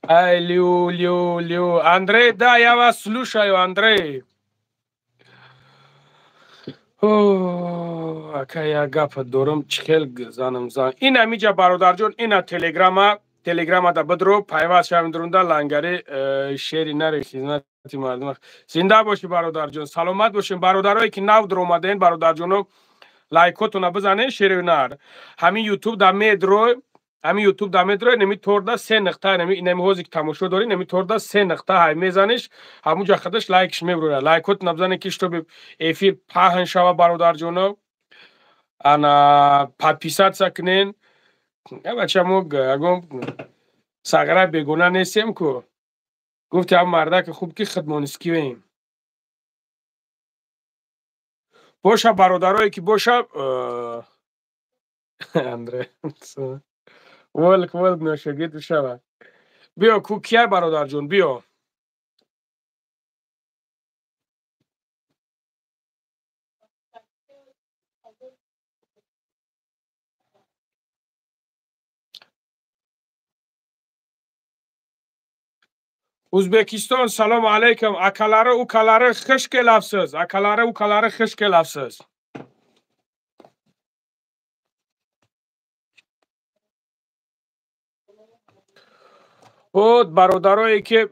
Ай, лю, лю, лю. Андрей, да, я вас слушаю, Андрей. Ака, як гап дорам, чӣ хел занам зан. Ин ҳамиҷа бародарҷон, ина телеграма, телеграма да бидро, пайваст шавем дурунда Лангари шери нари хизмати мардум. Зинда бошӣ бародарҷон, саломат бошем. Бародарое ки нав дуромадаен, бародарҷоно, лайкотона бизанен, шери нар. Ҳамин ютуб да медро, ҳамин ютуб да медро, неми торда се нуқта, неми неми ҳози ки тамошо дорӣ, неми торда се нуқта ҳай мезаниш, ҳамунҷа худаш лайкш мебурад. Лайкотона бизанен ки чтобы эфир паҳн шава бародарҷоно. Ана подписаться кунен. Бача, мо ягон сағра бегона нестем ку. Гуфти ҳам мардаки хуб ки хидмонискием. Боша бародарое ки боша, Андре. Волк, волк ношагид бишава. Биё ку кия бародарҷон, биё. Узбекистон, салом алейкум. Акалары, укалары, хуш келапсиз. Акалары, укалары, хуш келапсиз. Буд бародарое ки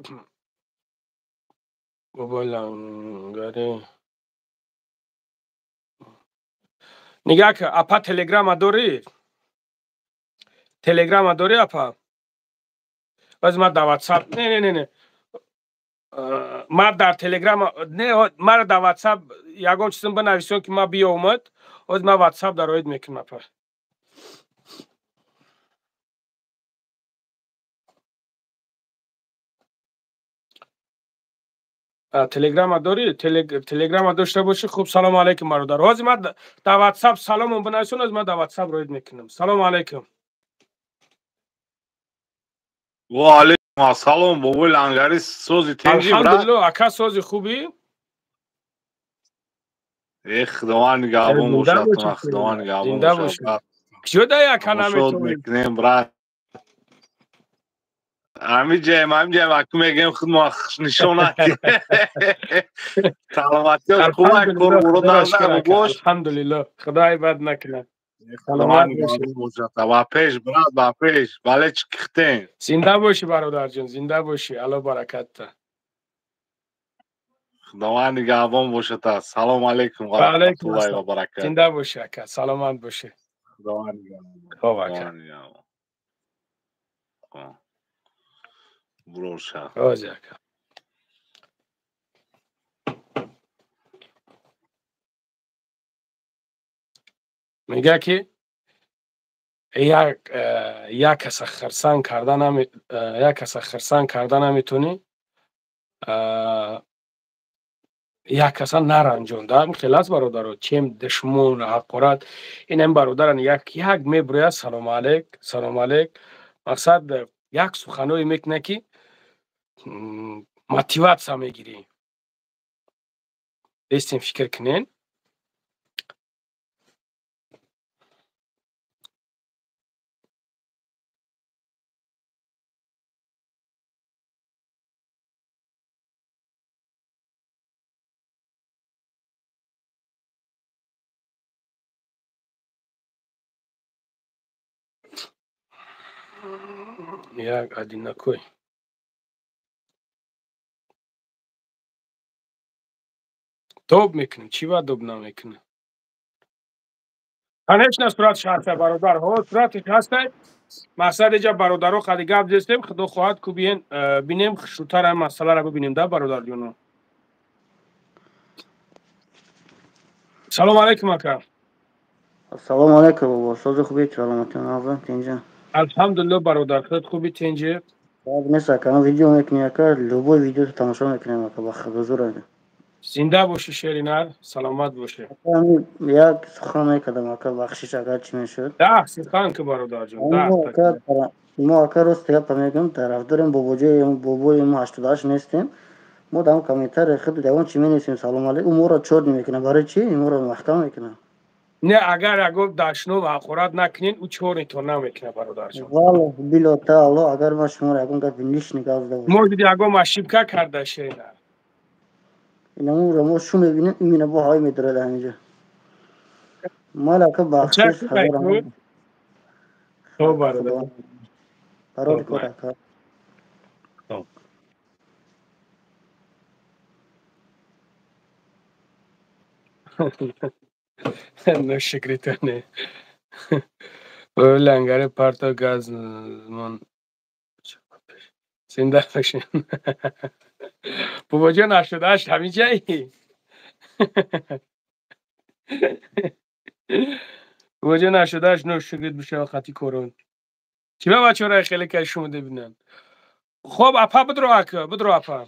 бобои Лангари. Нигаҳ кун, апа телеграма дорӣ? Телеграма дорӣ апа? Баъзе ман дар WhatsApp, не, не, не, не. Ман дар телеграма, не, мара дар WhatsApp ягон чизм бинависон ки ман биёмад, ҳозир ман WhatsApp дароид мекунам апа. Телеграма дорӣ? Телеграма дошта бошӣ, хуб, салому алайкум бародар. Ҳозир ман дар WhatsApp саломон бинависон, ҳозир ман дар WhatsApp роид мекунам. Салому алайкум. Ва алайкум ассалом, бобои Лангари, сози тенҷи брат. Алҳамдулиллоҳ, ака, сози хубӣ? Э, Худованд нигаҳбон бошад, Худованд нигаҳбон бошад. Куҷо да ака наметавонӣ? Мекунем брат. Ҳамин ҷаем, ҳамин ҷаем, аку мегӯем худ мо нишон надиҳем. Саломатиёт хуб, кору мурод назар бош. Алҳамдулиллоҳ, Худой бад накунад. Саломат бошад. Ба пеш, брат, ба пеш. Бале, чӣ кихтем. Зинда бошӣ бародарҷон, зинда бошӣ. Аллоҳ баракат диҳад. Худованд нигаҳбон бошад. Салому алайкум ва раҳматуллоҳи ва баракатуҳ. Зинда бошӣ ака, саломат бошӣ. Худованд нигаҳбон. Хоб ака. Буроша. Ҳозир ака. Мега ки як каса хирсан карда як каса хирсан карда наметонӣ, як каса наранҷонда. Хел аст бародаро, чем душмон ҳақорат. Ин бародаран як як мебурӯяд, салом алейк, салом алейк, мақсад як суханое мекунад ки мотиватсия мегирӣ. Бестем фикр кунен. Як одинакой. Доб мекунем, чӣ ба доб намекунем? Конечно, суратш ҳаста бародар, ҳо суратш ҳаста. Мақсад иҷа бародаро қади гап зестем, худо хоҳад ку биен бинем, хушрӯтар ҳам масъаларо бибинем да бародарҷоно. Салом алейкум ака. Ассалому алейкум бобо, сози хуби, саломатӣ, нағз, тинҷа. Алҳамдулилло бародар, худат хуби, тинҷи? Нест ака, видео мекунӣ ака, любой видео тамошо мекунем ака, ба ҳузур ака. Зинда бошӣ шеринар, саломат бошӣ. Як сухан мекардам ака, бахшиш агар чӣ мешуд. Да, сухан ку бародарҷон, да. Мо ака рост гапа мегӯем, тарафдорем бобоҷои бобои мо 88 нестем. Мо дар комментарии худ ягон чӣ менависем, салом алейкум, ӯ моро чор мекунад. Барои чӣ? Моро маҳкам мекунад. Не, агар ягон дашном ҳақорат накунед, ӯ чорнитон намекунад бародарҷон. Валлоҳ било таало, агар ман шуморо ягон гапи лишний гап зада бошам. Мо диди ягон ошибка карда шеринар. Инамуро мо шу мебинем, именно бо ҳавои медорад ҳаминҷо. Мал ака бахшиш ҳазор. Хоб бародар. Барори кор ака. Хоб. Ношукритане. Лангари парто газ мон зинда бошем. Бобоҷон 88 ҳаминҷаи? Бобоҷон 88 ношукрит бишава хати корон. Чӣ ба бачаҳоро хеле кай шумо бибинанд? Хоб апа бидро ака, бидро апа.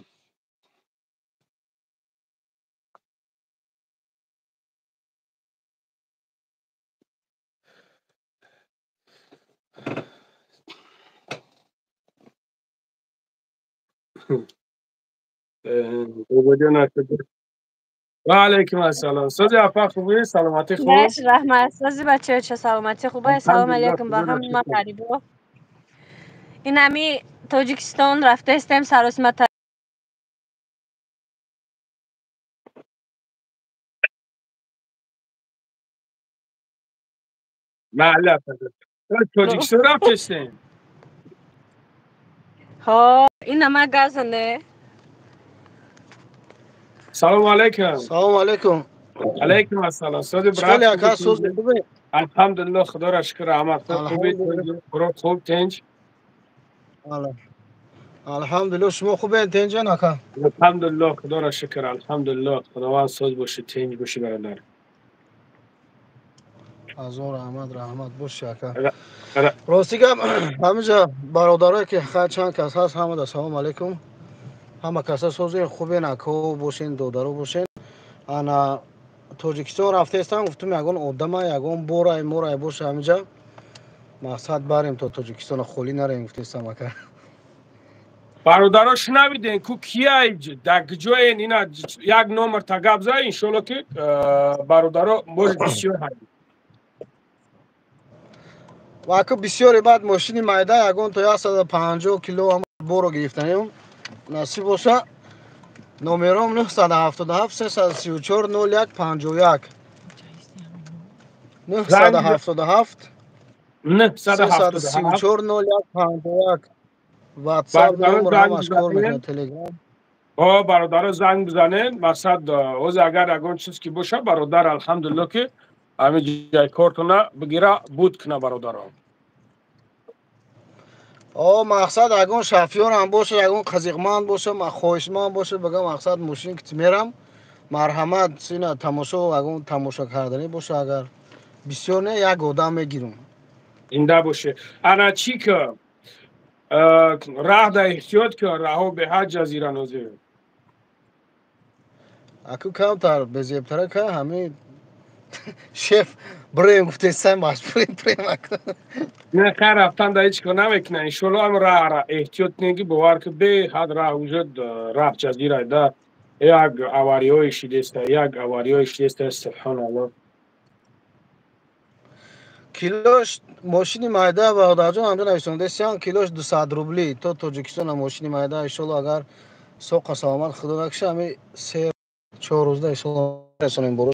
Ва алайкум ассалом. Сози апа хубӣ, саломатӣ хуб? Наш раҳмат. Сози бачаҳо ча саломатӣ хуб? Салом алейкум ба ҳама ғарибо. Ин ҳами Тоҷикистон рафтаистем саросима. Маъла Тоҷикистон рафтаистем? Ҳо, ин ама газане. Салом алейкум. Салом алейкум. Алейкум ассалом. Сози брат. Чӣ ака, сози хубе? Алҳамдулилло, худоро шукр, раҳмат. Хубӣ, хуб, тинҷ? Алҳамдулилло, шумо хубед, тинҷан ака? Алҳамдулилло, худоро шукр, алҳамдулилло. Худованд соз бошӣ, тинҷ бошӣ бародар. Азор раҳмат, раҳмат бошӣ ака. Рости гап, ҳаминҷа бародарое ки чанд кас ҳаст, ҳамада салом алейкум. Ҳама каса сози хубен, акао бошен, додаро бошен. Ана Тоҷикистон рафтаистам, гуфтум ягон одама, ягон борай, морай боша ҳаминҷа. Мақсад барем то Тоҷикистона, холӣ нарем гуфтаистам ака. Бародаро шунавиден ку кияй дар куҷоен, ина як номер та гап зад, иншолло ки бародаро может бисёр ҳаст. Ва ака бисёре баъд мошини майда ягон то 150 кило ҳама боро гирифтанем. Насиб боша. Номером 977 334 01 51. 977 334 01 51. WhatsApp номер ҳамаш кор мекунад, Telegram. О, бародаро занг бизанед, мақсад ҳозир агар ягон чиз ки боша, бародар алҳамдулилло ки ҳамин ҷай кортона бигира буд куна бародаро. О, мақсад ягон шофёрам боша, ягон қазиқманд боша, хоҳишманд боша, бигам мақсад мошин ки мерам, марҳамат, сина тамошо, ягон тамошо карданӣ боша агар Бисёр не, як одам мегирам. Зинда боше. Ана чӣ ка? Раҳ да эҳтиёт ка, раҳо беҳад ҷазира нозир. Аку камтар безебтара ка, ҳами шеф бирем гуфтесай, маҷбурем бирем аку. Не, хайр, рафтан да ҳеҷ кор намекунад. Иншолло ҳам раҳра эҳтиёт кунед, ки бовар ки беҳад раҳ уже раҳ ҷазира да. Як авариҳои шидеста, як авариҳои шидеста, субҳоналлоҳ. Килош мошини майда бародарҷон ҳамҷо нависондесиян, килош 200 рубли то Тоҷикистона мошини майда. Иншолло агар соқа саломат худо накиша, ҳами 3-4 рӯзда иншолло расонем боро.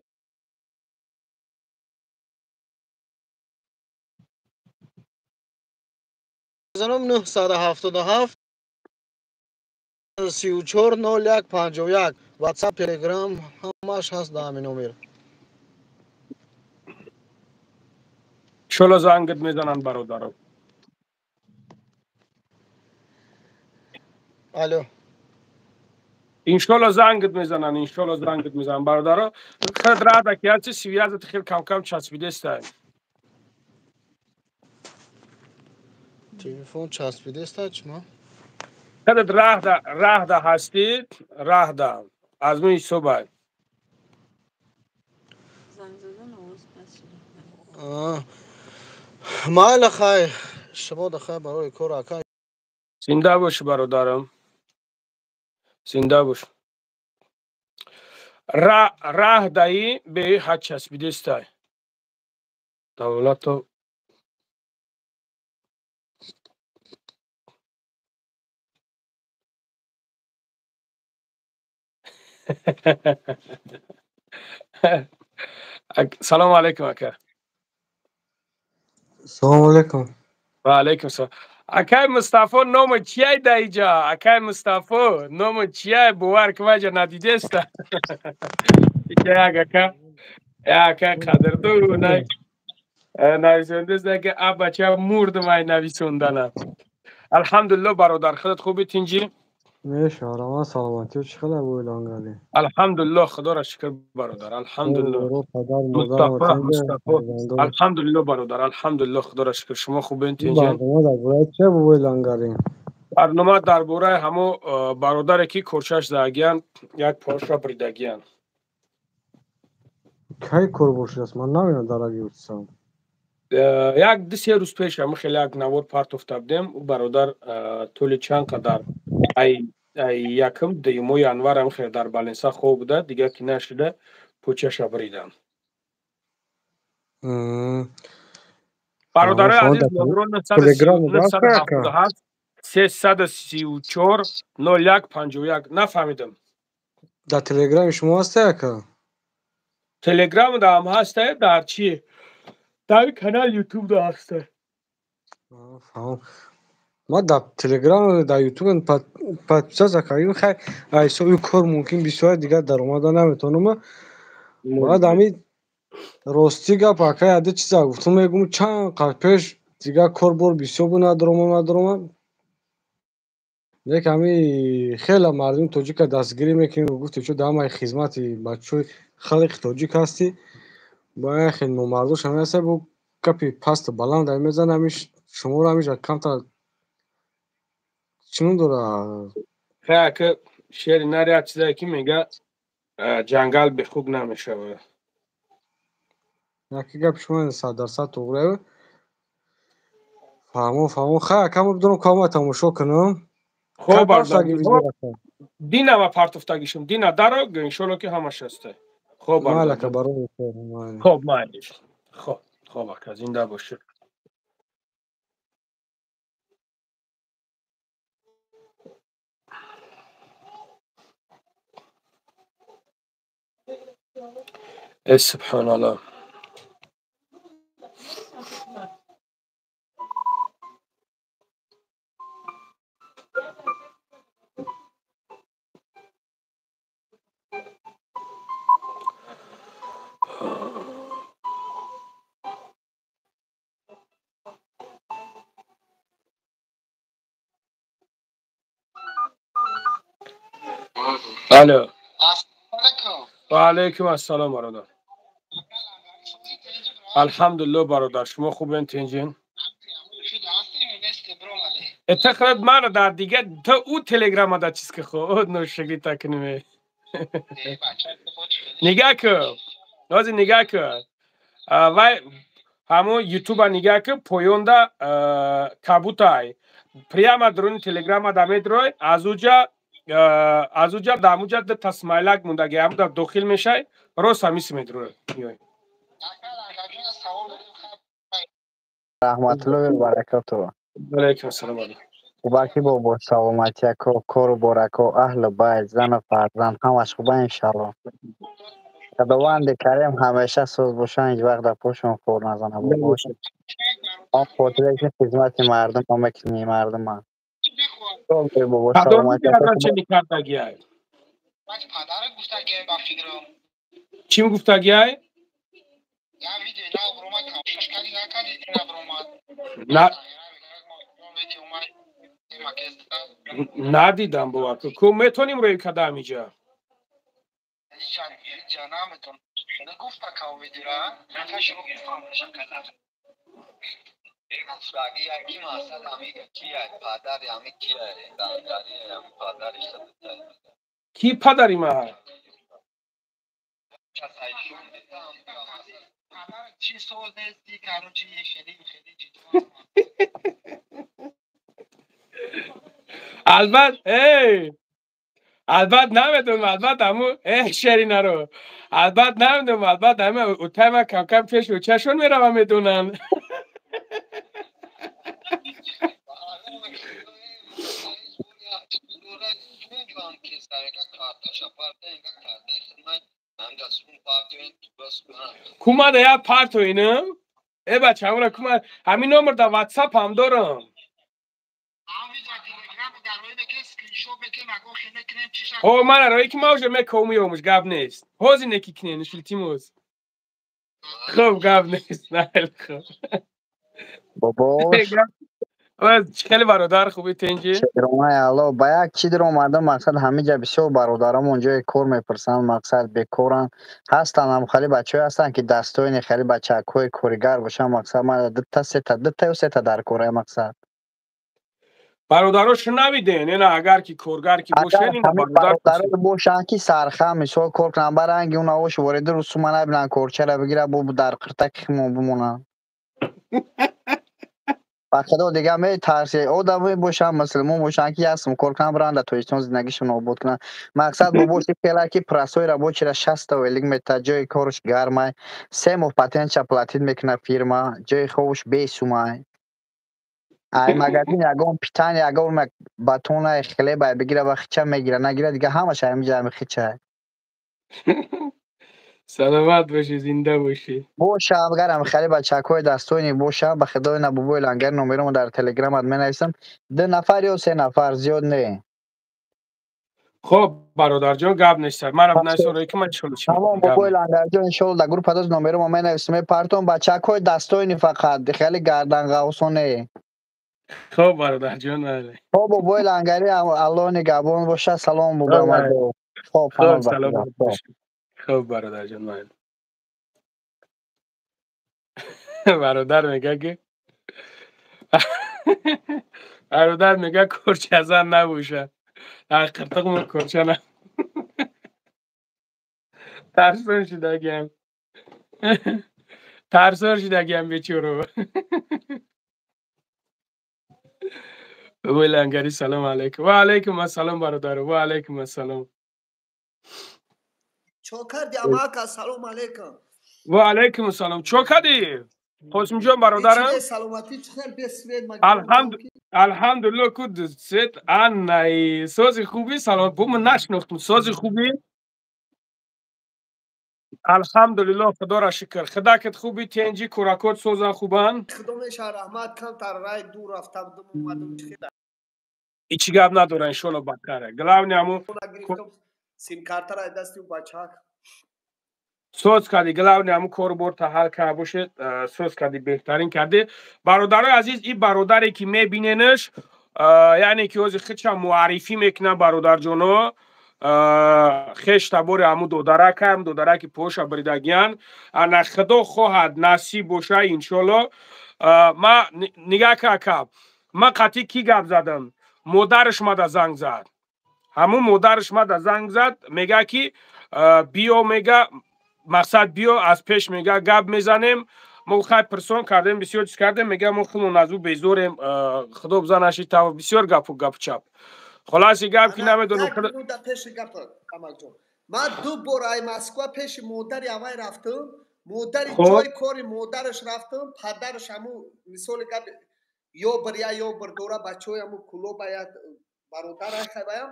Занам 977 34 01 51, WhatsApp, Telegram ҳамаш ҳаст дар ҳамин номер. Иншолло зангат мезананд бародаро. Алло. Иншолло зангат мезананд, иншолло зангат мезананд бародаро. Худ рада ки ҳасти, связат хел кам-кам часпидеста. Телефон часпидеста чма? Худат раҳда ҳастид, раҳда. Аз ман ҳисобай. Майла хай, шумо да хай барои кор ака. Зинда бош бародарам. Зинда бош. Раҳдаи беҳад часпидестай. Давлато Салом алейкум ака. Салом алейкум. Ва алейкум салом. Акай Мустафо номи чияй да иҷа? Акай Мустафо номи чияй, бовар ки ваҷа надидеста. Иҷа як ака, як ака қадрду нависондеста ки а бача мурдум ай нависондана. Алҳамдулилло бародар, худат хуби тинҷӣ? Мешавам, саломатӣ чӣ хел буйлангалӣ? Алҳамдулилло, худоро шукр бародар, алҳамдулилло. Мустафо, Мустафо, алҳамдулилло бародар, алҳамдулилло, худоро шукр. Шумо хубен тинҷен? Барнома дар бораи чӣ буйлангалӣ? Барнома дар бораи ҳамо бародаре ки корчаш задагиян, як порша бридагиян. Кай кор бошидааст? Ман намедонам дар агиутсам. Як 2-3 рӯз пеш ҳама хеле як навор партофта будем. Ӯ бародар тӯли чанд қадар ай якм дуюми январ ҳам хеле дар баленса хоб буда, дигар ки нашуда пӯчаша бридам. Бародарои азиз, номерон 977 334 01 51. Нафаҳмидам. Дар телеграми шумо ҳаста ака? Телеграм даам ҳаста, дар чи? Дар канал ютуб да ҳаста. Фаҳм. Ма дар телеграм, дар ютуб подписаться кардем, хай ҳисоби кор мумкин бисёр дигар даромада наметавонам. Баъд ҳами рости гап ака, яде чиза гуфтам, мегум чанд қад пеш дигар кор бор бисёр буд, надоромам. Лек ҳами хеле мардуми тоҷика дастгирӣ мекунем, гуфтем чун дар ҳамаи хизмати бачаҳои халқи тоҷик ҳастӣ, бояд хеле номардош ҳам ҳаста, бо гапи пасту баланд ҳам мезанад, ҳамиш шуморо ҳамиша камтар чӣ ном дора? Хай ака, шери нар як чизае ки мега ҷангал бехук намешавад. Яке гапи шумо 100% туғрае. Фаҳмо, фаҳмо. Хай ака, мо бидонам кама тамошо кунам. Хоб дина ва партофтагишум, дина даро, иншолло ки ҳамаш ҳаста. Хоб майли ака, барои хоб майли. Хоб, хоб ака, зинда бошед. Э субҳоналлоҳ. Алло. Ва алейкум ассалом бародар. Алҳамдулилло бародар, шумо хубен, тинҷин? Этахрат мара дар дига то ӯ телеграмада чиз ки худ ношагӣ такниме. Нигаҳ кун, ҳозир нигаҳ кун, вай ҳамон ютуба нигаҳ кун, поёнда кабутай прямо дуруни телеграмада медрой, аз уҷа дамуҷа дута смайлак мондаги, ҳамуда дохил мешай, рост ҳамиси медрой. Раҳматуллоҳи ва баракатуҳ. Алайкум ассалом. Хубаки бобо, саломатӣ ако, кору борако, аҳлу байт, зану фарзанд ҳамаш хуба, иншалло. Худованди карим ҳамеша соз бошанд, ҳеҷ вақт дар пошон хор назана бобо. Он хотире ки хизмати мардум мекунӣ, мардума. Бобо, саломатӣ. Кардагиай? Чӣ гуфтагиай? Надидам, бовар ку, метоним рӯи када амиҷа? Ки падари ма? Албат, эй, албат намедонам, албат ҳаму шеринаро албат намедонам, албат ҳама утайма камкам пеш учашон мерава, медонанд. Кумада я парто инам, э бача, ҳамура кума, ҳамин номер дар ватсап ҳам дорам. Ҳо, мана рои ки ма уже мекомиёмуш, гап нест, ҳозир неки киненш, илтимос. Хуб, гап нест, найл, хуб. Бобош. Хеле бародар, хуби, тенҷи? Шеромаи Алло, ба як чӣ дир омадам, мақсад ҳамиҷа бисёр бародарамон ҷои кор мепурсанд, мақсад бекоранд. Ҳастанд ҳам хеле бачаҳое ҳастанд ки дастоини хеле бачакҳои коригар бошанд, мақсад ман дута сета, дутаю сета дар кора, мақсад. Бародаро, шунавиден, ина агар ки коргар ки бошен, ина бародаро бошанд ки сархам мисол кор кунанд, ба ранги унаош вориди русума набинанд, корчара бигира, бо дар қиртаки химон бимонанд. Ба худо, дига метарси, одаме бошанд, мусулмон бошанд ки ясм кор кунанд, биранд дар Тоҷикистон зиндагишон обод кунанд. Мақсад бобоши фела ки прасои рабочира 60 ойлик мета, ҷои корш гармай, 3 моҳ патентша платит мекунад фирма, ҷои хобш бесумай. Ай магазин ягон питани, ягон батонай, хлебай бигира ва хича мегира, нагира дига ҳамаш ҳамиҷа ҳами хичай. Саломат бошӣ, зинда бошӣ. Боша, агарам хеле бачакҳои дастоини боша, ба худои на бобои лангар номеромо дар телеграмат менависам, ду нафар ё се нафар, зиёд не. Хоб, бародарҷон, гап нест, манам насорои ки ман иншолло чӣ. Тамом, бобои лангарҷон, иншолло дар группа доз номеромо менависам, мепартом, бачакҳои дастоини фақат, хеле гарданғавсо не. Хоб, бародарҷон, бале. Хоб, бобои лангари, Аллоҳ нигаҳбон боша, салом бобои. Хоб, саломат бошӣ. Хуб, бародарҷон, ман бародар мега ки бародар мега корчазан набоша, дар қиртиқ мо корча на, тарсон шудагиам, тарсон шудагиам бечоро. Бобои лангари, салом алайкум. Ва алайкум ассалом, бародаро, ва алайкум ассалом. Чо кардӣ, амака? Салом алейкум. Ва алайкум ассалом. Чо кардӣ, Қосимҷон, бародарам? Саломатӣ, чӣ хел, бе свет? Алҳамдулилло, ку свет аннай, сози, хуби, салом. Бу ман нашинохтум. Сози, хуби, алҳамдулилло, худоро шукр. Худакат хуби, тенҷи, кӯракот созан, хубанд? Худо меша раҳмат, камтар рай дур рафта будум, омадум, чӣ хел. Ҳичи гап надора, иншолло бахайра. Главное ҳамун симкартара дасти бачак. Соз кардӣ, главное ҳамун кору борта ҳал карда бошед, соз кардӣ, беҳтарин кардӣ. Бародарои азиз, ин бародаре ки мебиненаш, яъне ки ҳозир худша муаррифӣ мекунад, бародарҷоно. Хеш табори ҳаму додаракам, додараки поша бридагиян. Ана худо хоҳад насиб боша иншолло. Ма нигаҳ ка, ма қатъи кӣ гап задам? Модараш мада занг зад. Ҳамун модараш мада занг зад, мега ки биё, мега мақсад биё аз пеш, мега гап мезанем. Мо хай пирсон кардем, бисёр чиз кардем, мега мо худмон аз ӯ безорем, худо бизанаши тав бисёр гапу гапу чап. Холаси гап ки намедонам. Пеши гап Амакҷон. Ман ду бор ай Москва пеши модари авай рафтам, модари ҷои кори модараш рафтам, падараш ҳаму мисоли гап ё бир я ё бир дора бачаҳои ҳаму клуба я бародарай хайваям.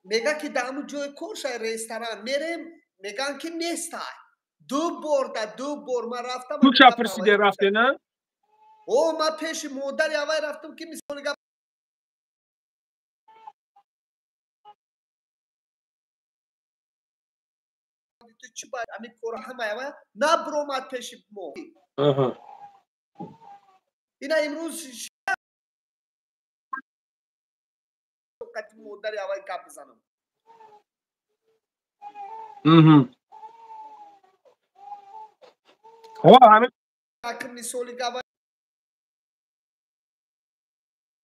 Мега ки дар ҳаму ҷои коршай ресторан мерем, меган ки нестай. Ду бор да ду бор ман рафтам. Ту ча пурсиде рафте, на? О, ман пеши модари авай рафтам ки мисоли гап ту чӣ бояд ҳамин кора ҳама авай набромад пеши мо. Ина имрӯз модари авай гап бизанам. Мисоли гап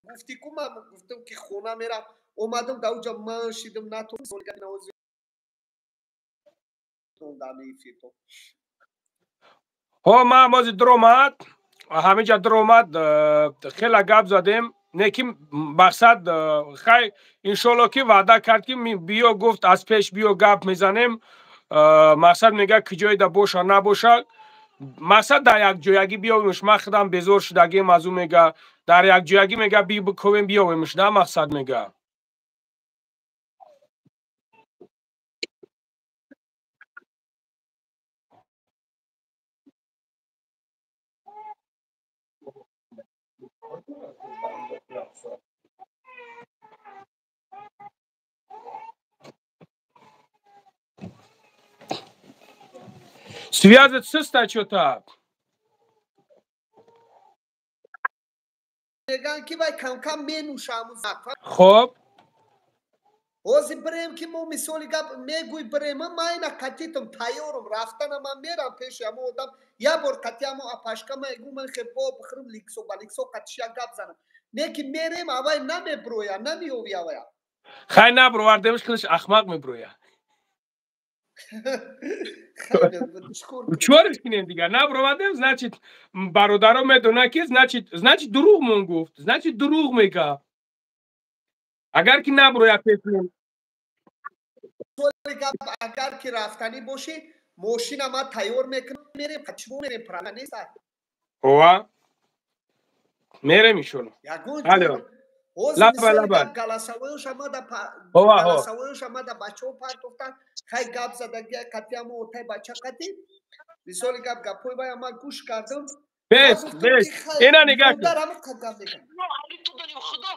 гуфти ку ман гуфтам ки хона мерам, омадам дар уҷа ман шидам натон мисоли гап навози ҳо ман бози дуромад, ҳамиҷа дуромад, хела гап задем, не ки мақсад хай иншолло ки ваъда кард ки биё, гуфт аз пеш биё гап мезанем. Мақсад мега ки ҷоеда боша набоша, мақсад дар якҷоягӣ биёвемш. Ман худам безор шудагием аз ӯ, мега дар якҷоягӣ мега биковем биёвемш, на мақсад мега. Связать систа чё-то. Меган ки вай кам-кам менӯшам. Хоб. Ҳозир бирем ки мо мисоли гап мегӯй бирем, ман ина қатитам тайёрам, рафтана ман мерам пеши ҳамо одам. Як бор қати ҳамо апашка мегӯ ман хе бо бихӯрам ликсо ба ликсо қатиш як гап занам. Не ки мерем авай намеброя, намеёви авая. Хай набровардемш, худаш ахмақ меброя. Чориш кинем дигар, набровардем, значит бародаро медонад ки значит дурӯғ мон гуфт, значит дурӯғ мега. Агар ки наброя пешем. Агар ки рафтанӣ бошӣ, мошина ман тайёр мекунам, мерем, чмо мерем, права нест. Ова. Мерем иншолло. Алло. Лаба лаба. Голосовоёш омада бачаҳо партофтан, хай гап задагия қатиамо отай бача қати. Мисоли гап гапҳои вай ман гӯш кардам. Бес, бес. Ина нигаҳ кун. Ту дорӣ худо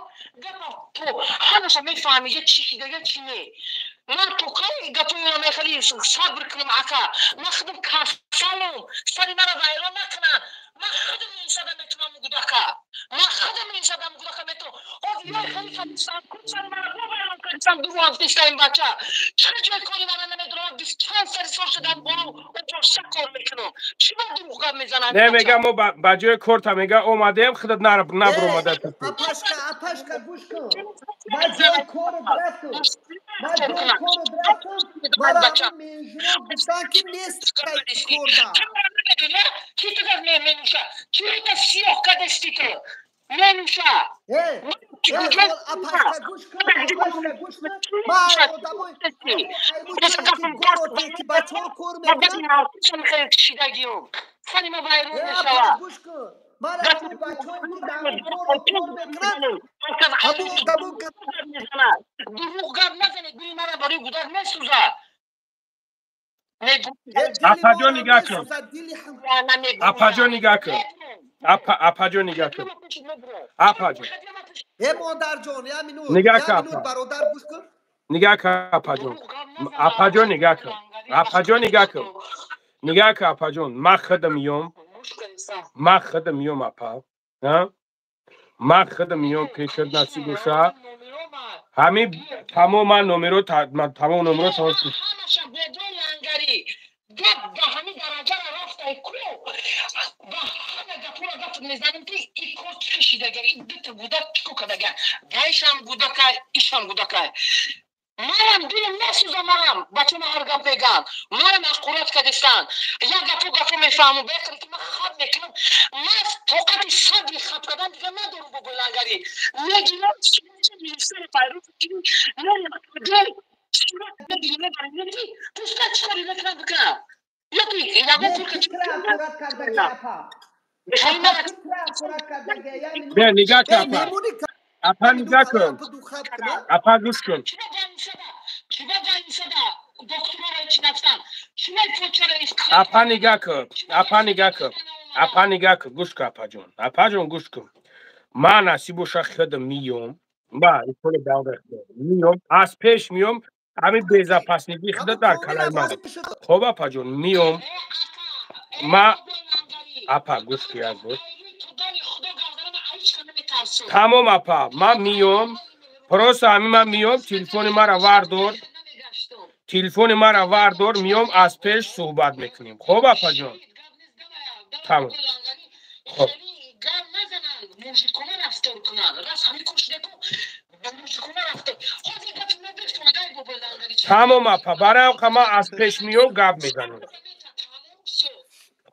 гапа ту ҳамаша мефаҳмӣ, я чӣ шида, я чӣ не. Ман то кай гапои мехали сабр кунам ака. Ман худам касалам, сари мара вайрон накунанд. Ман худам инсадам метунам гудака. Ман худам инсадам гудака метунам. Ҳозир я хели кардистам, сари мара вайрон кардистам, дурӯғ гуфтиста ин бача. Чӣ ҷои кори мара намедонам, бист чанд сари сол шудам бо ӯ кор мекунам. Чӣ ба дурӯғ гап мезанам? Не мега мо ба ҷои корта мега омадем, худат набромада. Апашка, апашка гӯш кун. Ман ҷои корро рафтам. Ман ҷои корро рафтам. Мара менеҷерон гуфтанд ки нест корда. Ки ту гап менӯша? Ки ту сиёҳ кардасти ту? Менӯша. Апашка гӯш кун, апашка гӯш кун. Ман одамои ки бачаҳо кор мекунанд. Сари ма вайрон мешавад. Гӯш кун. Ман ҳамон бачаҳое ки дар корро кор мекунанд, ҳамон одамо дурӯғ гап назанед, гули мара барои гудак месӯзад. Апаҷон нигаҳ кун. Апаҷон нигаҳ кун. Апаҷон нигаҳ кун. Апаҷон. Э модарҷон, як минут, Нигаҳ як кун. минут бародар гӯш кун. Нигаҳ кун апаҷон. Апаҷон нигаҳ кун. Апаҷон нигаҳ кун. Нигаҳ кун апаҷон. Ман худам меём. Ман худам меём апа. Ман худам меём пешат насиб боша. Ҳамин тамоман номеро, тамом номеро тамос. Ҳамаша бобои Лангарӣ гап ба ҳамин дараҷара рафтай ку, ба ҳама гапора гап мезанем, ки и кор чӣ кашидага, и дута гудак чӣ ко кардага, вайшам гудакай, ишам гудакай. Марам дилам насӯза, марам бачама ҳар гап меган, марам аққурат кадистан, як гапо гапо мефаҳмам, беқаре ки ман хаб мекунам, ман тоқати сабри хаб кардан дига надорам. Бобои Лангарӣ, мегирам милисияро пайрӯ мекунӣ, мерем, сурат мегирӣ, мебарӣ, мегирӣ, пускай чӣ кори мекунам бикунам, ёки ягон пул. Не, нигоҳ кун, апа, апа, нигоҳ кун, апа, гӯш кун. Апа, нигоҳ кун, апа, нигоҳ кун, апа, нигоҳ кун, гӯш кун, апаҷон, апаҷон, гӯш кун. Ман насиб боша, худам миём, ба миём, аз пеш миём. Ҳамин безапаснигӣ худа дар калаи ман. Хоб, апаҷон, миём ма. Апа, гӯш ки, як бор. Тамом, апа, ман миём, просто ҳамин ман миём, телефони мара вардор, телефони мара вардор, миём, аз пеш суҳбат мекунем. Хоб, апаҷон, тамом, хоб. Тамом, апа, барои ман аз пеш миём, гап мезанем.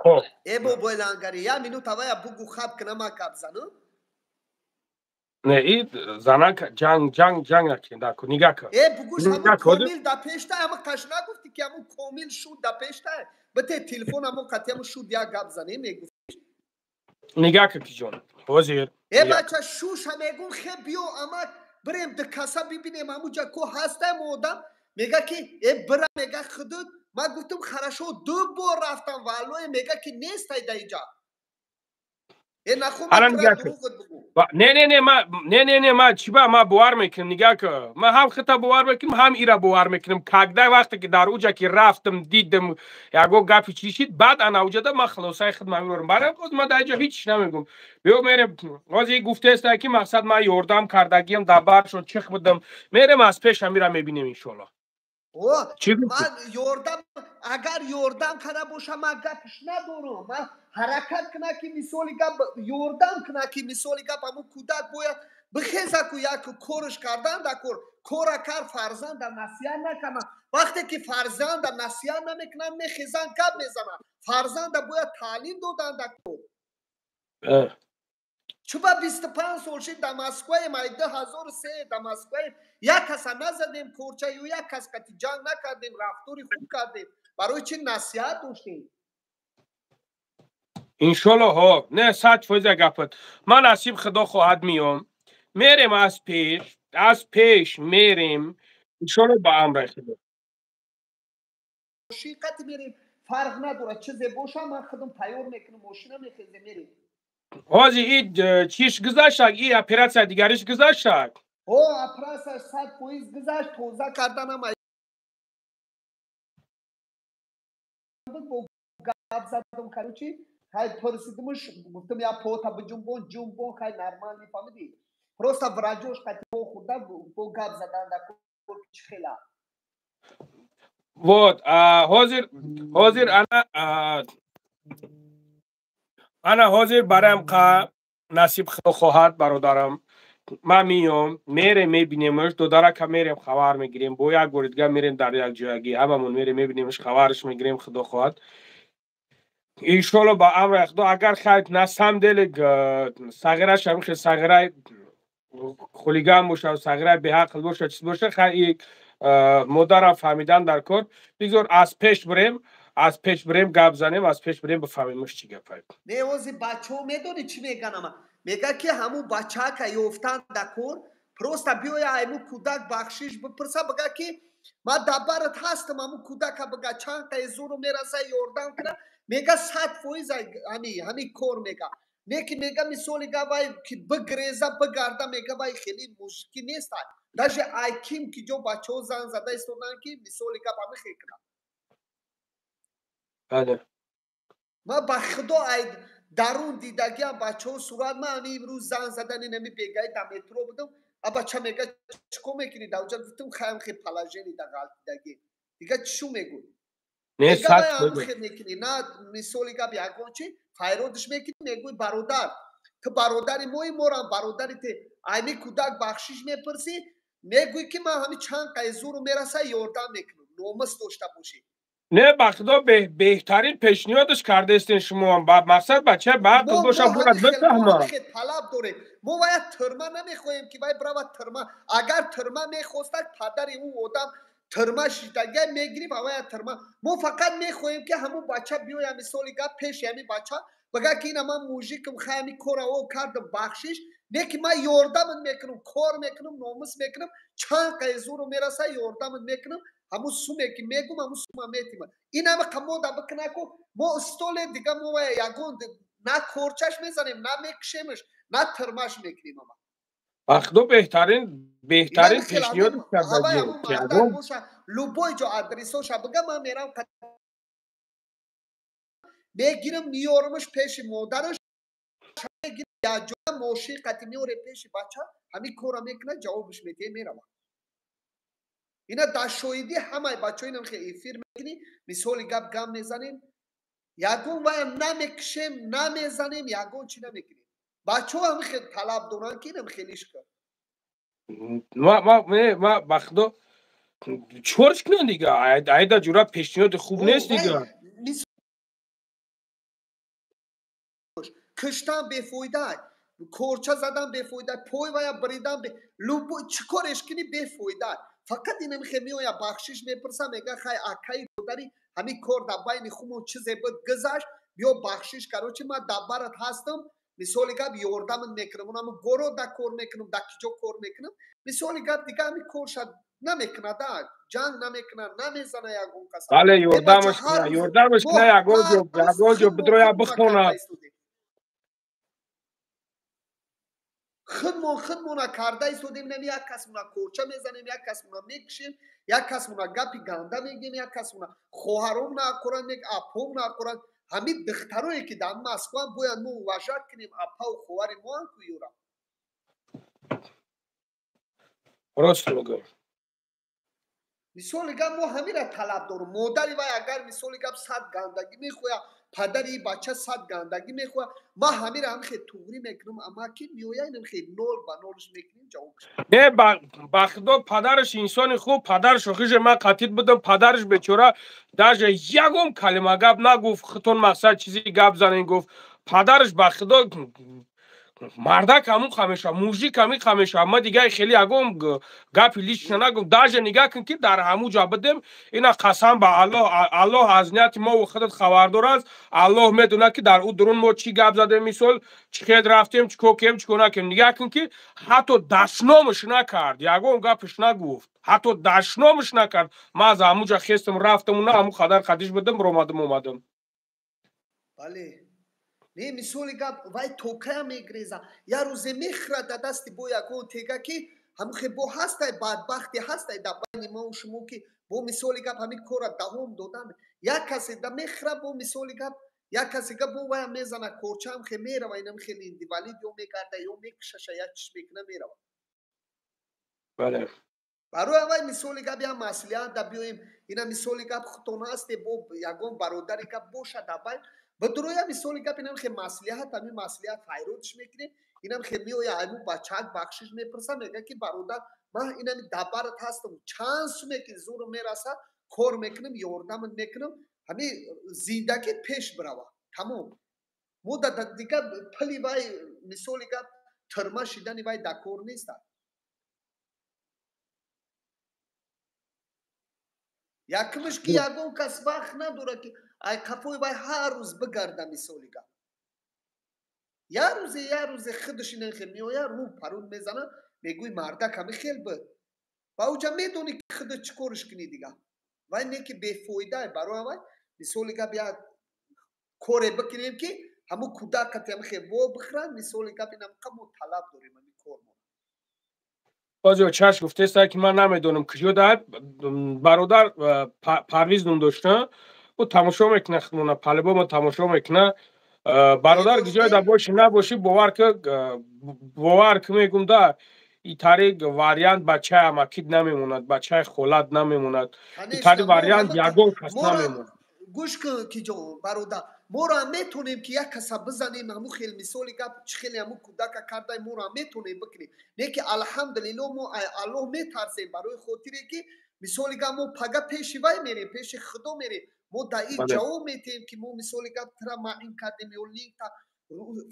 Хоб. Э, бобои Лангари, як минут авая бугу, хаб кунам, гап занам. Не, и занак ҷанг, ҷанг, ҷанг накунед, даку, нигоҳ кун. Э, бугӯш, ҳамун Комил да пешта, ҳама қаш нагуфтӣ, ки ҳамун Комил шуд да пешта, бите телефон, ҳамун қати ҳамун шуд як гап занем, мегуфт. Нигоҳ кун, киҷон, ҳозир. Э, бача, шуша мегум, хе, биё, амак, бирем ду каса бибинем, ҳамунҷа ко ҳастам одам, мега ки э, бира, мега худут. Ман гуфтам хорошо, ду бор рафтам, валлоҳи, мега ки нестай да инҷа. Не, не, не, ма, не, не, не, ма чиба, ма бовар мекунам, нигоҳ кун, ма ҳам хита бовар мекунам, ҳам ира бовар мекунам. Когда вақте ки дар уҷа ки рафтам, дидам, ягон гапи чӣ шид, баъд ана уҷада ма хулосаи хидма мебарам. Барои ҳоз ма дар инҷа ҳеҷ намегум. Биё, мерем, ҳозир гуфтаеста, ки мақсад ма ёрдам кардагиам, дар баршон чих будам, мерем, аз пеш ҳамира мебинем, иншоалло. Ман ёрдам, агар ёрдам карда бошам, ман гапш надорам. Ман ҳаракат куна, ки мисоли гап ёрдам куна, ки мисоли гап ҳамун кӯдак бояд бихеза ку, як корш кардан да кор, кора кар, фарзанда насиҳат накунам. Вақте ки фарзанда насиҳат намекунам, мехезан, гап мезанам. Фарзанда бояд таълим додан да кор. Чуба 25 сол шид да Москваем, ай 2003 да Москваем, як каса назадем корча ё як кас қати ҷанг накардем, рафтори хуб кардем. Барои чи насиҳат доштем? Иншолло, ҳо, не, 100% гапат. Ман насиб худо хоҳад, миём, мерем аз пеш, аз пеш мерем, иншолло, ба амри худо. Мошин қати мерем, фарқ надорад, чизе боша, ман худам тайёр мекунам, мошина мехезем, мерем. Ҳозир и чиш гузаштак, и оператсия дигариш гузаштак? О, оператсияш 100% гузашт, тоза карданам бо гап задам, короче, хай, пурсидимуш, гуфтам я пота биҷунбон, ҷунбон, хай, нормально, фаҳмидӣ, просто врачош қати хӯрда, бо гап задан да чӣ хела. Вот ҳозир, ҳозир ана, ана ҳозир бароям қа насиб худо хоҳад, бародарам, ман миём, мерем, мебинемш додарака, мерем, хабар мегирем, бо як бори дига мерем, дар як ҷоягӣ ҳамамон мерем, мебинемш, хабарш мегирем, худо хоҳад, иншолло, ба амри худо. Агар хайр, на самом деле сағираш ҳамихел сағирай хулиган боша, сағирай беҳақл боша, чиз боша, хай, модарам фаҳмидан дар кор. Бигзор аз пеш бирем, аз пеш бирем, гап занем, аз пеш бирем, бифаҳмемш чӣ гапай. Не, ози бачаҳо медонӣ чӣ меганама? Мега ки ҳамун бачака ёфтан да кор, просто биёя, айму кӯдак бахшиш бипурса, бига ки ман дар барат ҳастам, ҳамун кӯдака бига чанд қае зуру мераса, ёрдам куна, мега 100% ҳами кор мега. Не ки мега, мисоли га, вай ки бигреза, бигарда, мега вай хеле мушкил нест, даже ай ким ки ҷо бачаҳо зан зада истоданд, ки мисоли гап ҳами хел кунад. Бале. Ман ба худо ай дарун дидагиам бачаҳо сурат. Ман ҳами имрӯз зан задани нами бегаи дар метро будам. А бача мега чико мекунӣ? Дар уҷа гуфтум хаям хе положение да ғалтидагӣ. Дига чишу мегӯй? Не, Мега вай ҳамхе мекунӣ, на мисоли гап ягон чи файродиш мекунӣ, мегӯй бародар, ту бародари мои, морам бародари те. Айми кӯдак бахшиш мепурсӣ, мегӯй ки ман ҳами чанд қай зуру мераса ёрдам мекунам, номус дошта бошӣ. Не, ба худо, беҳтарин пешниҳодаш кардаистен шумо. Ба мақсад бача ба ақл боша, бояд бифаҳма. Талаб дорем. Мо вая тюрьма намехоҳем ки вай бирава тюрьма. Агар тюрьма мехостак, падари ӯ одам тюрьма шидагия мегирифт, авая тюрьма. Мо фақат мехоҳем ки ҳамун бача биёя, мисоли гап, пеши ҳамин бача бага ки ина ман мужикам, хай ҳамин кора о кардам, бахшиш, не ки ман ёрдамат мекунам, кор мекунам, номус мекунам, чанд қай зуру мераса ёрдамат мекунам, ҳамун суме ки мегум, ҳамун сума метима. Ин ҳама қамода бикунаку мо столе дига мо ягон на корчаш мезанем, на мекушемаш, на тюрьмаш мекунем ама. Ба худо, беҳтарин пешниҳод кардагӣ. Любой ҷо адресоша бига, ман мерам мегирам, меёрмаш пеши модараш, якҷоя мошин қати меоре пеши бача, ҳамин кора мекунад, ҷавобаш медиҳе, мерава. Ина дар шоҳидӣ ҳамаи бачаҳо инам хе эфир мекунӣ, мисоли гап гам мезанем, ягон ваям намекушем, намезанем, ягон чӣ намекунем. Бачаҳо ҳам хел талаб доранд ки инам хелиш кар. Ма ба худо чорш кунам дига, айда ҷура пешниҳоди хуб нест дига. Киштан бефоида, корча задан бефоида, пой вая бридан, любой чӣ кореш кунӣ бефоида. Фақат инам хе меоя бахшиш мепурса, мега хай акаи додари, ҳамин кор дар байни хумон чизе буд, гузашт, биё бахшиш, короче ман дар барат ҳастам, мисоли гап ёрдамат мекунам, унам горо да кор мекунам, дар киҷо кор мекунам, мисоли гап дига ҳамин корша намекунада, ҷанг намекунад, намезана ягон кас. Бале, ёрдамаш куна, ёрдамаш куна, ягон ҷо, ягон ҷо бидроя бихонад. Худмон худмона карда истодем, нами як касмона корча мезанем, як касмона мекушем, як касмона гапи ганда мегем, як касмона хоҳаромна ақоранд, мег апомна ақоранд. Ҳамин духтарое ки дар Москва бояд мо уважать кунем, апау ховари моан ку юра. Рост мегӯй. Мисоли гап мо ҳамира талаб дорем. Модари вай агар мисоли гап сад гандагӣ мехоҳад, падари бача сад гандагӣ мехоҳад, ман ҳамира ҳам хе туғрӣ мекунам, амма ки меоя инам хе нол ба нолш мекунем, ҷавоб. Не, ба худо, падараш инсони хуб, падараш охиже ман қатид будам, падараш бечора даже ягон калима гап нагуфт, худтон мақсад чизи гап занен гуфт. Падараш ба худо мардак ҳамун хамеша, мужик ҳамин хамеша. Ма дига хеле ягон гапи лично нагуфт. Даже нигаҳ кун ки дар ҳамун ҷо будем, ина қасам ба Аллоҳ, Аллоҳ аз нияти мо худат хабардор аст. Аллоҳ медонад ки дар ӯ дурун мо чӣ гап задем, мисол чӣ хел рафтем, чӣ кор кардем, чӣ кор накардем. Нигаҳ кун ки ҳатто дашномаш накард, ягон гапаш нагуфт, ҳатто дашномаш накард. Ман аз ҳамун ҷо хестам, рафтам, на ҳамун хадар қадиш будам, ромадам, омадам. Бале. Не, мисоли гап вай токая мегреза, як рӯзе мехӯрад дар дасти бо ягон тега ки ҳамхе бо ҳастай, бадбахте ҳастай дар байни мау шумо ки бо мисоли гап ҳамин кора давом додан. Як касе да мехӯра, бо мисоли гап як касе гап бо вая мезана корча, ҳамхе мерава, инам хеле инвалид ё мегарда, ё мекушаша, як чиш мекуна, мерава. Бале. Барои вай мисоли гап як маслиҳат да биёем, ина мисоли гап худтон ҳасте, бо ягон бародари гап боша дар байн бадуроя, мисоли гап инам хе маслиҳат, ҳамин маслиҳат файродш мекунем, инам хе меоя айму бачаак бахшиш мепурса, мега ки бародар, ман инами дабарат ҳастам, чанд суме ки зуру мераса кор мекунам, ёрдамат мекунам, ҳамин зиндагӣ пеш бирава, тамом. Мо дига пули вай мисоли гап тюрьма шидани вай дар кор нест. Якмиш ки ягон кас вақт надорад ки ай қафои вай ҳар рӯз бигарда, мисоли гап. Як рӯзе, як рӯзе худаш инахе меоя, рӯ парун мезана, мегӯй мардак ҳами хел буд. Ва уҷа медонӣ ки худат чӣ корш кунӣ дига. Вай не ки бефоида, барои вай мисоли гап як коре бикунем ки ҳамун кӯдак қати ҳами хел во бихӯранд, мисоли гап инам мо талаб дорем ҳамин кор. Баъзе чашм гуфтеста ки ман намедонам куҷо да бародар Парвиз ном дошта, ӯ тамошо мекуна худмона, палибома тамошо мекуна. Бародар, куҷое да бошӣ набошӣ, бовар ки, бовар ки мегум да, итари вариант бачаи амакид намемонад, бачаи холат намемонад, итари вариант ягон кас намемонад. Гӯш кун, ки ҷон бародар, моро ҳам метонем ки як каса бизанем, ҳамун хел мисоли гап чӣ хеле ҳамун кӯдака кардай, моро ҳам метонем бикунем. Не ки алҳамдулилло мо Аллоҳ метарсем, барои хотире ки мисоли гап мо пага пеши вай мерем, пеши Худо мерем, мо дар ин ҷавоб метиҳем ки мо мисоли гап тра маъин кардем ё линк,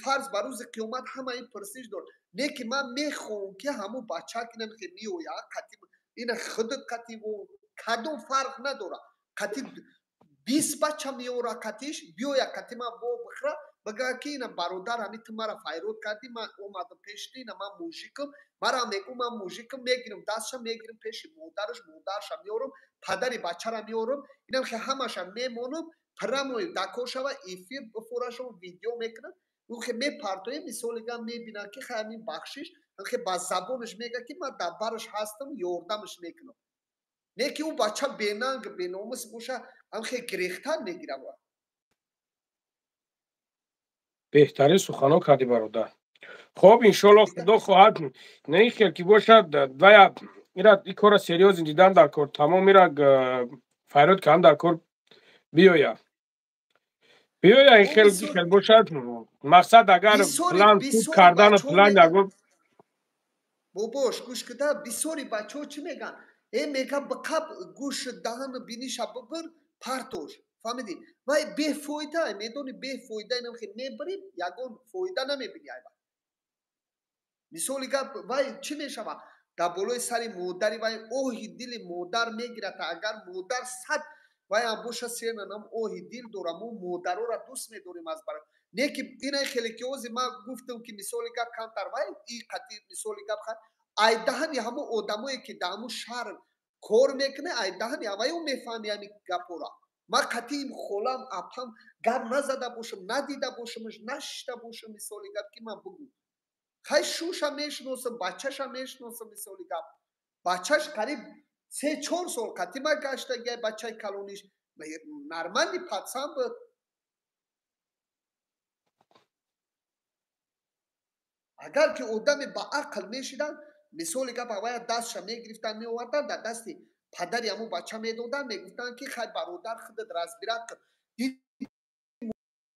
фарз ба рӯзи қиёмат ҳама ин пурсиш дорад. Не ки ман мехоҳам ки ҳамун бача ки намехе меояд қатӣ ина худат қатӣ кадом фарқ надорад, қатӣ 20 бача меора қатиш биёя қатӣ ман бо бихӯра, бигӯяд ки ина бародар ҳами ту мара файрод кардӣ, ман омадам пеши ту, ина ман мужикам, мара мегӯ ман мужикам, мегирам дастша мегирам пеши модараш, модарша меорам, падари бачара меорам, инам хе ҳамаша мемонам, прамои дакор шава, эфир бифорашон видео мекунам, хе мепартоем, мисоли гап мебинам ки хе ҳамин бахшиш, хе ба забонаш мегӯяд ки ман дар бараш ҳастам, ёрдамаш мекунам. Не ки ӯ бача бенанг беномус боша, ҳам хе гирехтан мегирам. Беҳтарин суханҳо кардӣ бародар. Хоб, иншоалло Худо хоҳад, не ин хел ки бошад, вая ира ин корро серьёзно дидан дар кор, тамом ира файрод кардам дар кор биёя. Биёя ин хел хел бошад, мақсад агар план суд кардану план ягон бобош гӯш кида, бисёри бачаҳо чӣ мегӯянд? Э мега бақаб гӯш даҳан биниша бибир партош, фаҳмидӣ? Вай бефоида, медони бефоида, инам хел мебирӣ, ягон фоида намебинӣ айва. Мисоли гап вай чӣ мешавад? Дар болои сари модари вай оҳи дили модар мегирад, агар модар сад вай ҳам боша сенанам оҳи дил дора, мо модароро дӯст медорем аз бар. Не ки инай хеле ки ози ман гуфтам ки мисоли гап камтар вай и қатӣ мисоли гап ай даҳани ҳамон одамое ки дар ҳамун шаҳр кор мекунад, ай даҳани ҳаваё мефаҳми ҳамин гапҳоро. Ман қатъи холам апам гап назада бошам, надида бошамаш, нашишта бошам, мисоли гап ки ман бугӯ. Хай шуша мешиносам, бачаша мешиносам, мисоли гап. Бачаш қариб 3-4 сол қатъи ман гаштагиай, бачаи калониш нормальный пацан буд. Агар ки одаме ба ақл мешиданд, мисоли гап авая дастша мегирифтанд, меоварданд, дар дасти падари ҳамун бача медоданд, мегуфтанд ки хай бародар худат разбират кун. Дид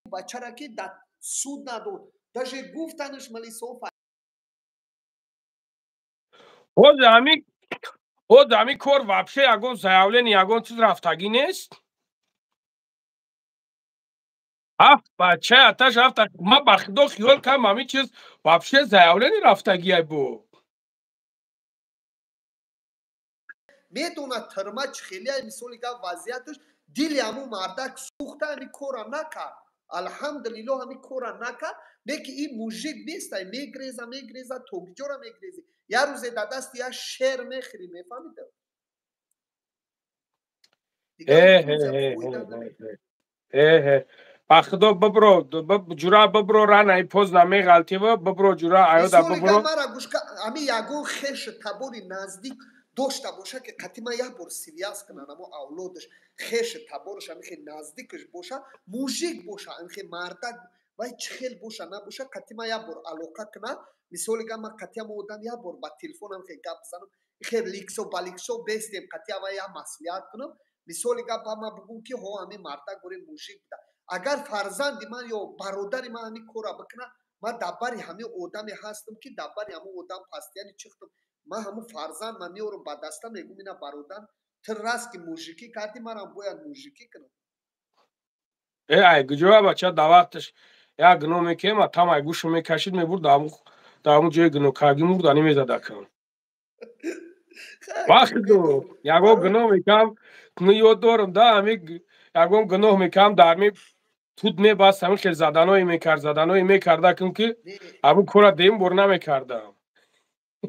бачара ки дар суд надод, даже гуфтанаш малисофа. Ҳозир ҳамин кор вообще ягон заявление, ягон чиз рафтагӣ нест? Ҳафт бача аташ ҳафт, ман ба худо хиёл кардам ҳамин чиз вообще заявление рафтагиай бу. Медонад тирма чӣ хеле, мисоли гап вазъияташ, дили ҳамун мардак сӯхта, ҳамин корра накард. Алҳамдулилло ҳамин корра накард. Не ки ин мужик нест, ай мегреза, мегреза, то куҷора мегрезӣ? Як рӯзе дар дасти як шер мехӯрӣ, мефаҳмид? Ба худо бибро, ҷура бибро, рана и поз намеғалтива, бибро ҷура аёда бибро. Мара гӯш ка, ҳамин ягон хешу табори наздик дошта боша ки қатъи ман як бор связ кунанд, ҳамо авлодаш, хешу табораш ҳамин хел наздикаш боша, мужик боша, ҳамин хел мардак, вай чӣ хел боша набоша, қатъи ман як бор алоқа кунад. Мисоли гап ман қатъи ҳамо одам як бор ба телефон ҳамин хел гап бизанам, хел ликсо ба ликсо бестем, қатъи ҳава як маслиҳат кунам. Мисоли гап ба ман бугӯм ки ҳо ҳамин мардак гӯре мужик буда. Агар фарзанди ман ё бародари ман ҳамин корра бикунад, ман дар бари ҳамин одаме ҳастам ки дар бари ҳамон одам пастияни чиқтам. Ман ҳамун фарзанд ман меорам ба даста, мегӯм ина бародар, ту раст ки мужикӣ кардӣ, манам бояд мужикӣ кунам. Э ай куҷоя бача дар вақташ як гуноҳ мекунем, а там ай гӯшу мекашид, мебурд дар ҳамун ҷои гуноҳкардӣ мурдани мезад акам. Вақту ягон гуноҳ мекунам, ну ёд дорам да, ҳамин ягон гуноҳ мекунам, дар ҳамин тут мебаст, ҳамин хел заданое мекард, заданое мекарда кун ки ҳамун корра дуюм бор намекардам.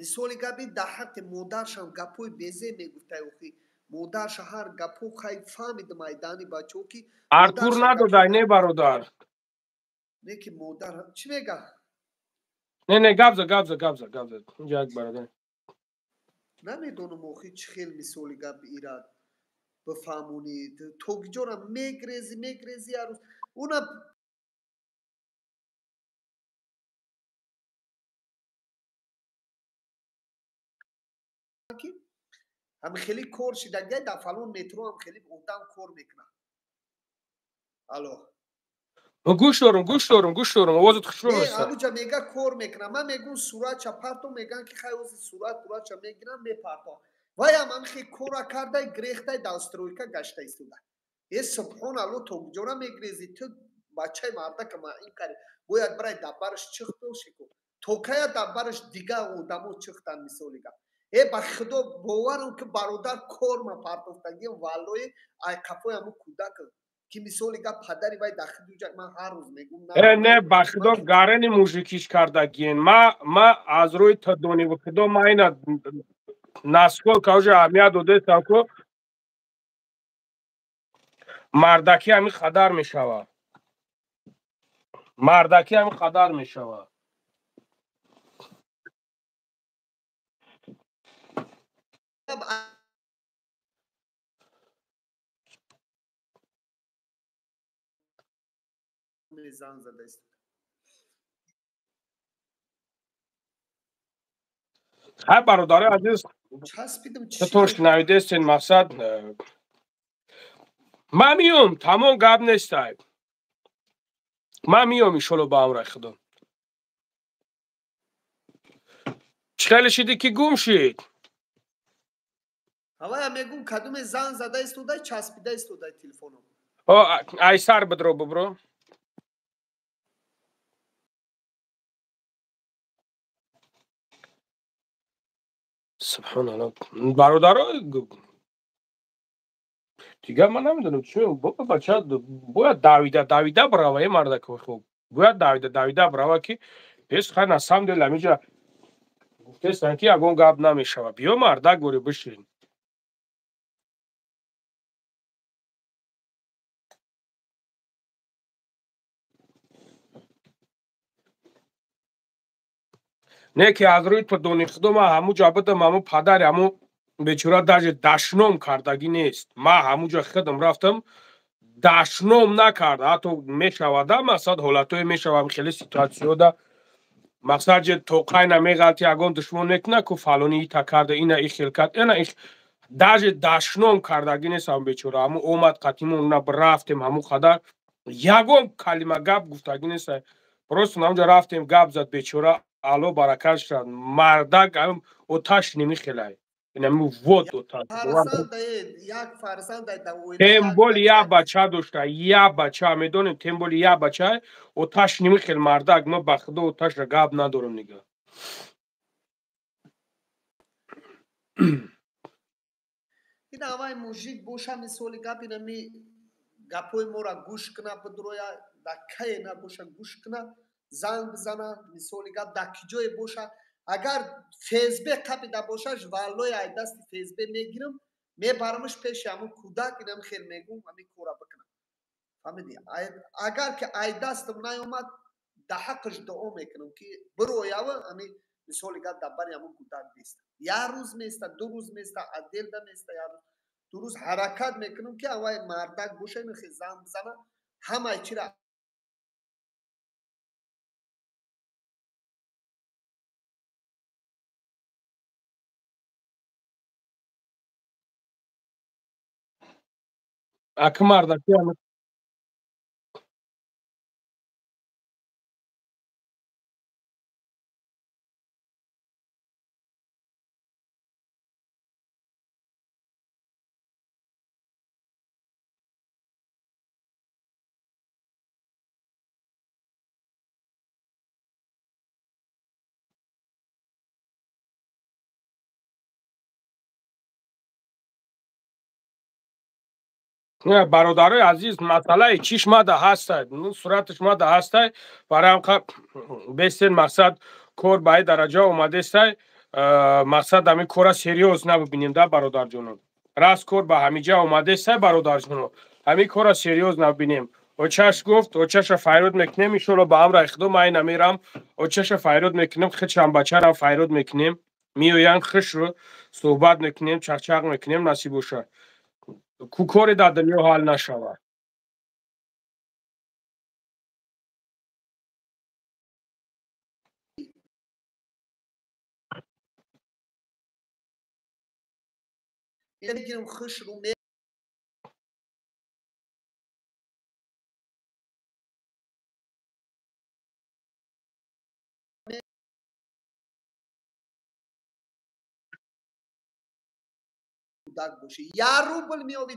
Мисоли гапи дар ҳаққи модаршам гапҳои безе мегуфтай охи. Модарша ҳар гапҳо хай фаҳмидам айдани бачаҳо ки Артур надодай, не бародар. Не ки модар чӣ мега? Не, не, гапза, гапза, гапза, гапза. Инҷа як бародар. Намедонам охи чӣ хел мисоли гап ира бифаҳмонӣ. То куҷора мегрезӣ, мегрезӣ ҳар рӯз. Уна Ҳам хеле кор шидагия дар фалон метро ҳам хеле одам кор мекунад. Алло. Гӯш дорум, гӯш дорум, гӯш дорум. Овозат хушрӯ мерасад. Ҳамуҷа мега кор мекунам. Ман мегӯм суратча парто, меган ки хай ози сурат суратча мегирам мепартом. Ваям ҳам хе кора кардай грехтай дар стройка гашта истода. Э субҳоналло, то куҷора мегрези ту бачаи мардака ма ин кари. Бояд барай даббараш чихто шико. То кая даббараш дига одамо чихтан мисоли гап. Э ба худо боварам ки бародар кор ма партофтагиам валлои ай қафои ҳамун кӯдак ки мисоли гап падари вай дар худуҷа ман ҳар рӯз мегӯм. Э не, ба худо гарани мужикиш кардагиен. Ма аз рӯи тадониву худо ма ина насколько уже аҳамият додестам ку мардакӣ ҳамин қадар мешавад. Мардакӣ ҳамин қадар мешавад. Ҳай бародари азиз, ту шунавидестен мақсад ман миём, тамом гап нестай. Ман миём иншолло ба амраи худо. Чӣ хеле шидӣ ки гум шид? Ҳавая мегӯм кадуме зан зада истодай, часпида истодай телефоном. О, айсар бидро бубро. Субҳоналло. Бародаро, дигар ман намедонам чӣ бобо бача бояд давида давида брава е мардако хуб. Бояд давида давида брава ки пес хай на самом деле ҳаминҷа гуфтестан ки ягон гап намешава. Биё мардак гори бишин. Не ки аз рӯи дони худо ман ҳамуҷа будам, ҳаму падари ҳаму бечора даже дашном кардагӣ нест. Ман ҳамуҷа худам рафтам, дашном накард. Ҳатто мешавада мақсад ҳолатое мешавам хеле ситуатсиёда мақсад же тоқайна меғалти ягон душмон мекуна ку фалони ита карда, ина и хел кард, ина их даже дашном кардагӣ нест ҳаму бечора. Ҳаму омад қатимон рафтем ҳаму қадар ягон калима гап гуфтагӣ нест. Просто ҳамуҷа рафтем гап зад бечора. Алло баракат шад. Мардак оташ немихелай. Инами вот оташ. Темболи я бача дошта, я бача, медонем темболи я бача, оташ немихел мардак, ма ба худо оташра гап надорам нига. Ин авай мужик боша мисоли гап инами гапои мора гӯш кна бидроя, да кае набоша гӯш кна. Занг бизана, мисоли гап дар ки ҷое боша, агар ФСБ қапида бошаш, валлои ай дасти ФСБ мегирам, мебарамаш пеши ҳамун кӯдак, инам хел мегӯм, ҳамин кора бикунам. Фаҳмидӣ? Агар ки ай дастам наёмад, дар ҳаққаш дуо мекунам ки бироява, ҳамин мисоли гап дар бари ҳамун кӯдак беста. Як рӯз места, ду рӯз места, отделда места, як рӯз, ду рӯз ҳаракат мекунам ки аввай мардак боша, ин хел занг бизана, ҳамаи чира Аки мардаки бародарои азиз, масъалаи чиш мада ҳастай, сураташ мада ҳастай, барои ҳамқа бестен мақсад кор ба ин дараҷа омадестай, мақсад ҳамин кора серьёз набибинем да бародарҷонон. Раст кор ба ҳамиҷа омадестай бародарҷонон, ҳамин кора серьёз набинем. Очаш гуфт, очаша файрод мекунем, иншолло ба амраи худо ман ина мерам, очаша файрод мекунем, хичам бачарам файрод мекунем, меоянд хишро суҳбат мекунем, чақчақ мекунем, насиб бошад. Кукори дар дунё ҳал нашавад. Ина мегирам хушру кӯдак бошӣ, як рубл меёбӣ.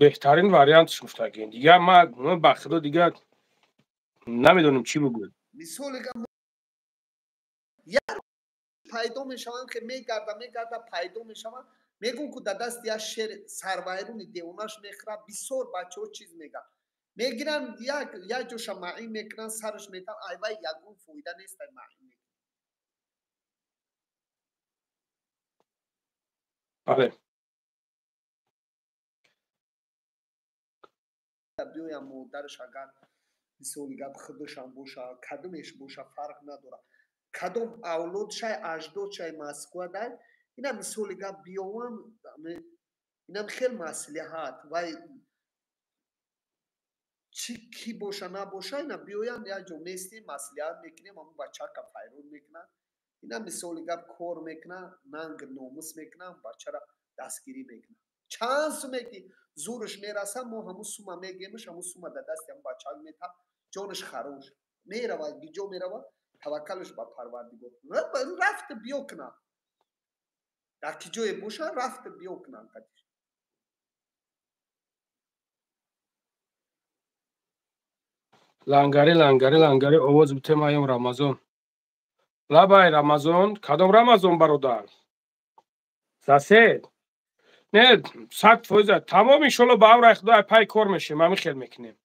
Беҳтарин вариантш гуфтагин. Дигар ман ба худо дигар намедонам чӣ бигӯям. Мисоле як пайдо мешаванд, ки мегарда мегарда пайдо мешаванд, мегӯм ку дар дасти як шер сарвайруни девонаш мехӯрад. Бисёр бачаҳо чиз мегӯянд, мегиранд, як ҷоша маъин мекунанд, сараш метан, айвай ягон фоида нест, ай маъин мекунанд. Бале. Биёям модараш агар мисоли гап худашам боша, кадомеш боша, фарқ надорад, кадом авлодшай, аҷдодшай Москва дай, ина мисоли гап биёвам, инам хел маслиҳат вай чӣ ки боша набоша, ина биёянд, як ҷо местем, маслиҳат мекунем, ҳамун бачака файрон мекунанд, ина мисоли гап кор мекунанд, нанг номус мекунанд, бачара дастгирӣ мекунанд. Чанд суме ки зӯраш мераса, мо ҳамун сума мегемш, ҳамун сума дар дасти ҳамун бачак метаб, ҷонаш харош меравад, гиҷо меравад, таваккалаш ба Парвардигор. Рафта биё кунад, дар ки ҷое боша, рафта биё кунанд. Лангари, лангари, лангари, овоз битем, аём Рамазон. Лабай Рамазон, кадом Рамазон, бародар? Сасед. Не, 100% тамом, иншолло ба амри Худо пай кор мешем, ҳамин хел мекунем.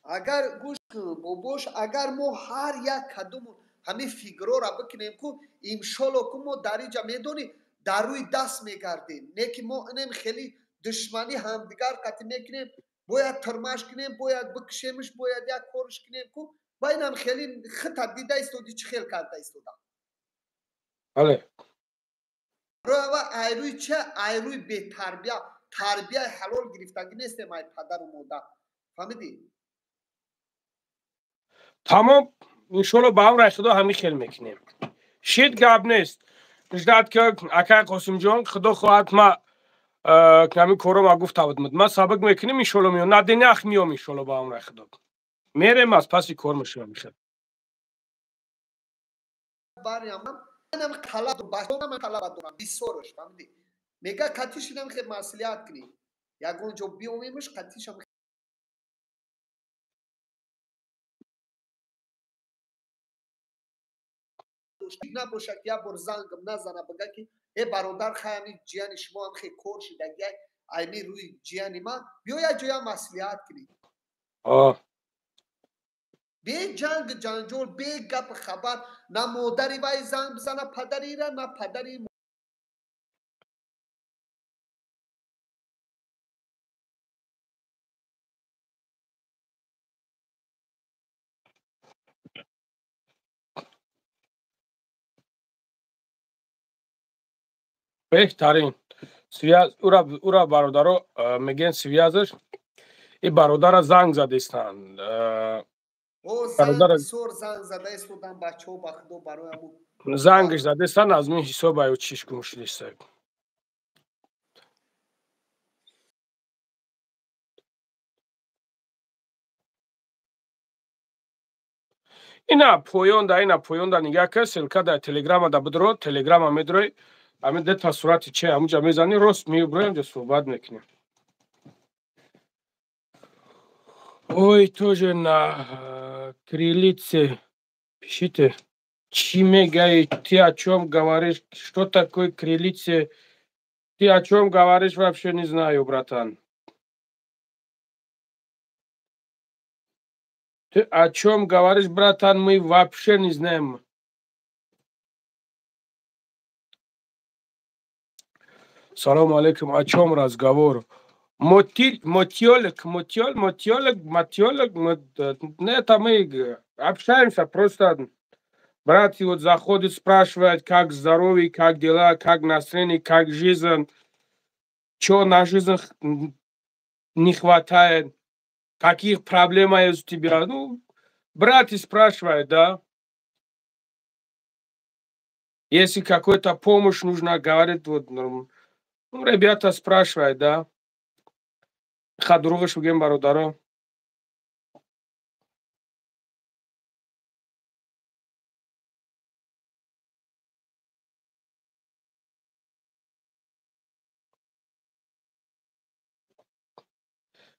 Агар гӯш кун бобош, агар мо ҳар як кадому ҳамин фикрора бикунем ку, иншолло ку мо дар инҷа медонӣ дар рӯи даст мегардем. Не ки мо инем хеле душманӣ ҳамдигар қатӣ мекунем, бояд тирмаш кунем, бояд бикушемш, бояд як корш кунем ку, ва инам хеле хита дида истоди, чӣ хел карда истода. Бале. Рова айрӯи ча? Айрӯи бетарбия, тарбияи ҳалол гирифтагӣ нестем ай падару модар. Фаҳмидӣ? Тамом, иншолло ба амри Худо ҳамин хел мекунем. Шид гап нест. Ждат ки акай Қосимҷон, Худо хоҳад ма ҳамин корро ма гуфта будам. Ма сабук мекунем, иншолло меём. На денях меём, иншолло ба амри Худо. Мерем, аз паси кор мешавам хел. Бариам манам талаб бачаам талаб дорам бисёрш, фаҳмидӣ? Мега қатишинам хел маслиҳат кунӣ. Ягон ҷо биёмемш қатишам. Набошад ки як бор зангам назана, бага ки э бародар, хай ҳамин ҷияни шумо ҳам хел кор шидагиай, айми рӯи ҷияни ман биё як ҷоя маслиҳат кунӣ. Бе ҷанг ҷанҷол, бе гап хабар, на модари вай занг бизана падарира, на падари. Беҳтарин связ ура бародаро мегӯянд, связаш и бародара занг задистанд. Бисёр занг зада истодан бачаҳо, ба худо, барои ҳамун зангш задистанд, аз мин ҳисоб аю чиш гум шудиста. Ина поёнда, ина поёнда нигаҳ кар, ссылка дар телеграма да бидро, телеграма медрои, ҳамин дета сурати че ҳамунҷа мезанӣ, рост меброем, ҷа суҳбат мекунем. Ой, тоже на кириллице пишите. Чӣ мегаи? Ты о чём говоришь? Что такое кириллице? Ты о чём говоришь, вообще не знаю, братан. Ты о чём говоришь, братан, мы вообще не знаем. Салом алейкум, о чём разговор? Мотиль, мотёлик, мотёл, мотёлик, мотёлик, это мы общаемся, просто брат вот заходит, спрашивает, как здоровье, как дела, как настроение, как жизнь, чё на жизнь не хватает, каких проблем есть у тебя. Ну, брат и спрашивает, да. Если какой-то помощь нужна, говорит, вот, ну, ребята спрашивают, да. Ха дурӯғаш бигем, бародаро.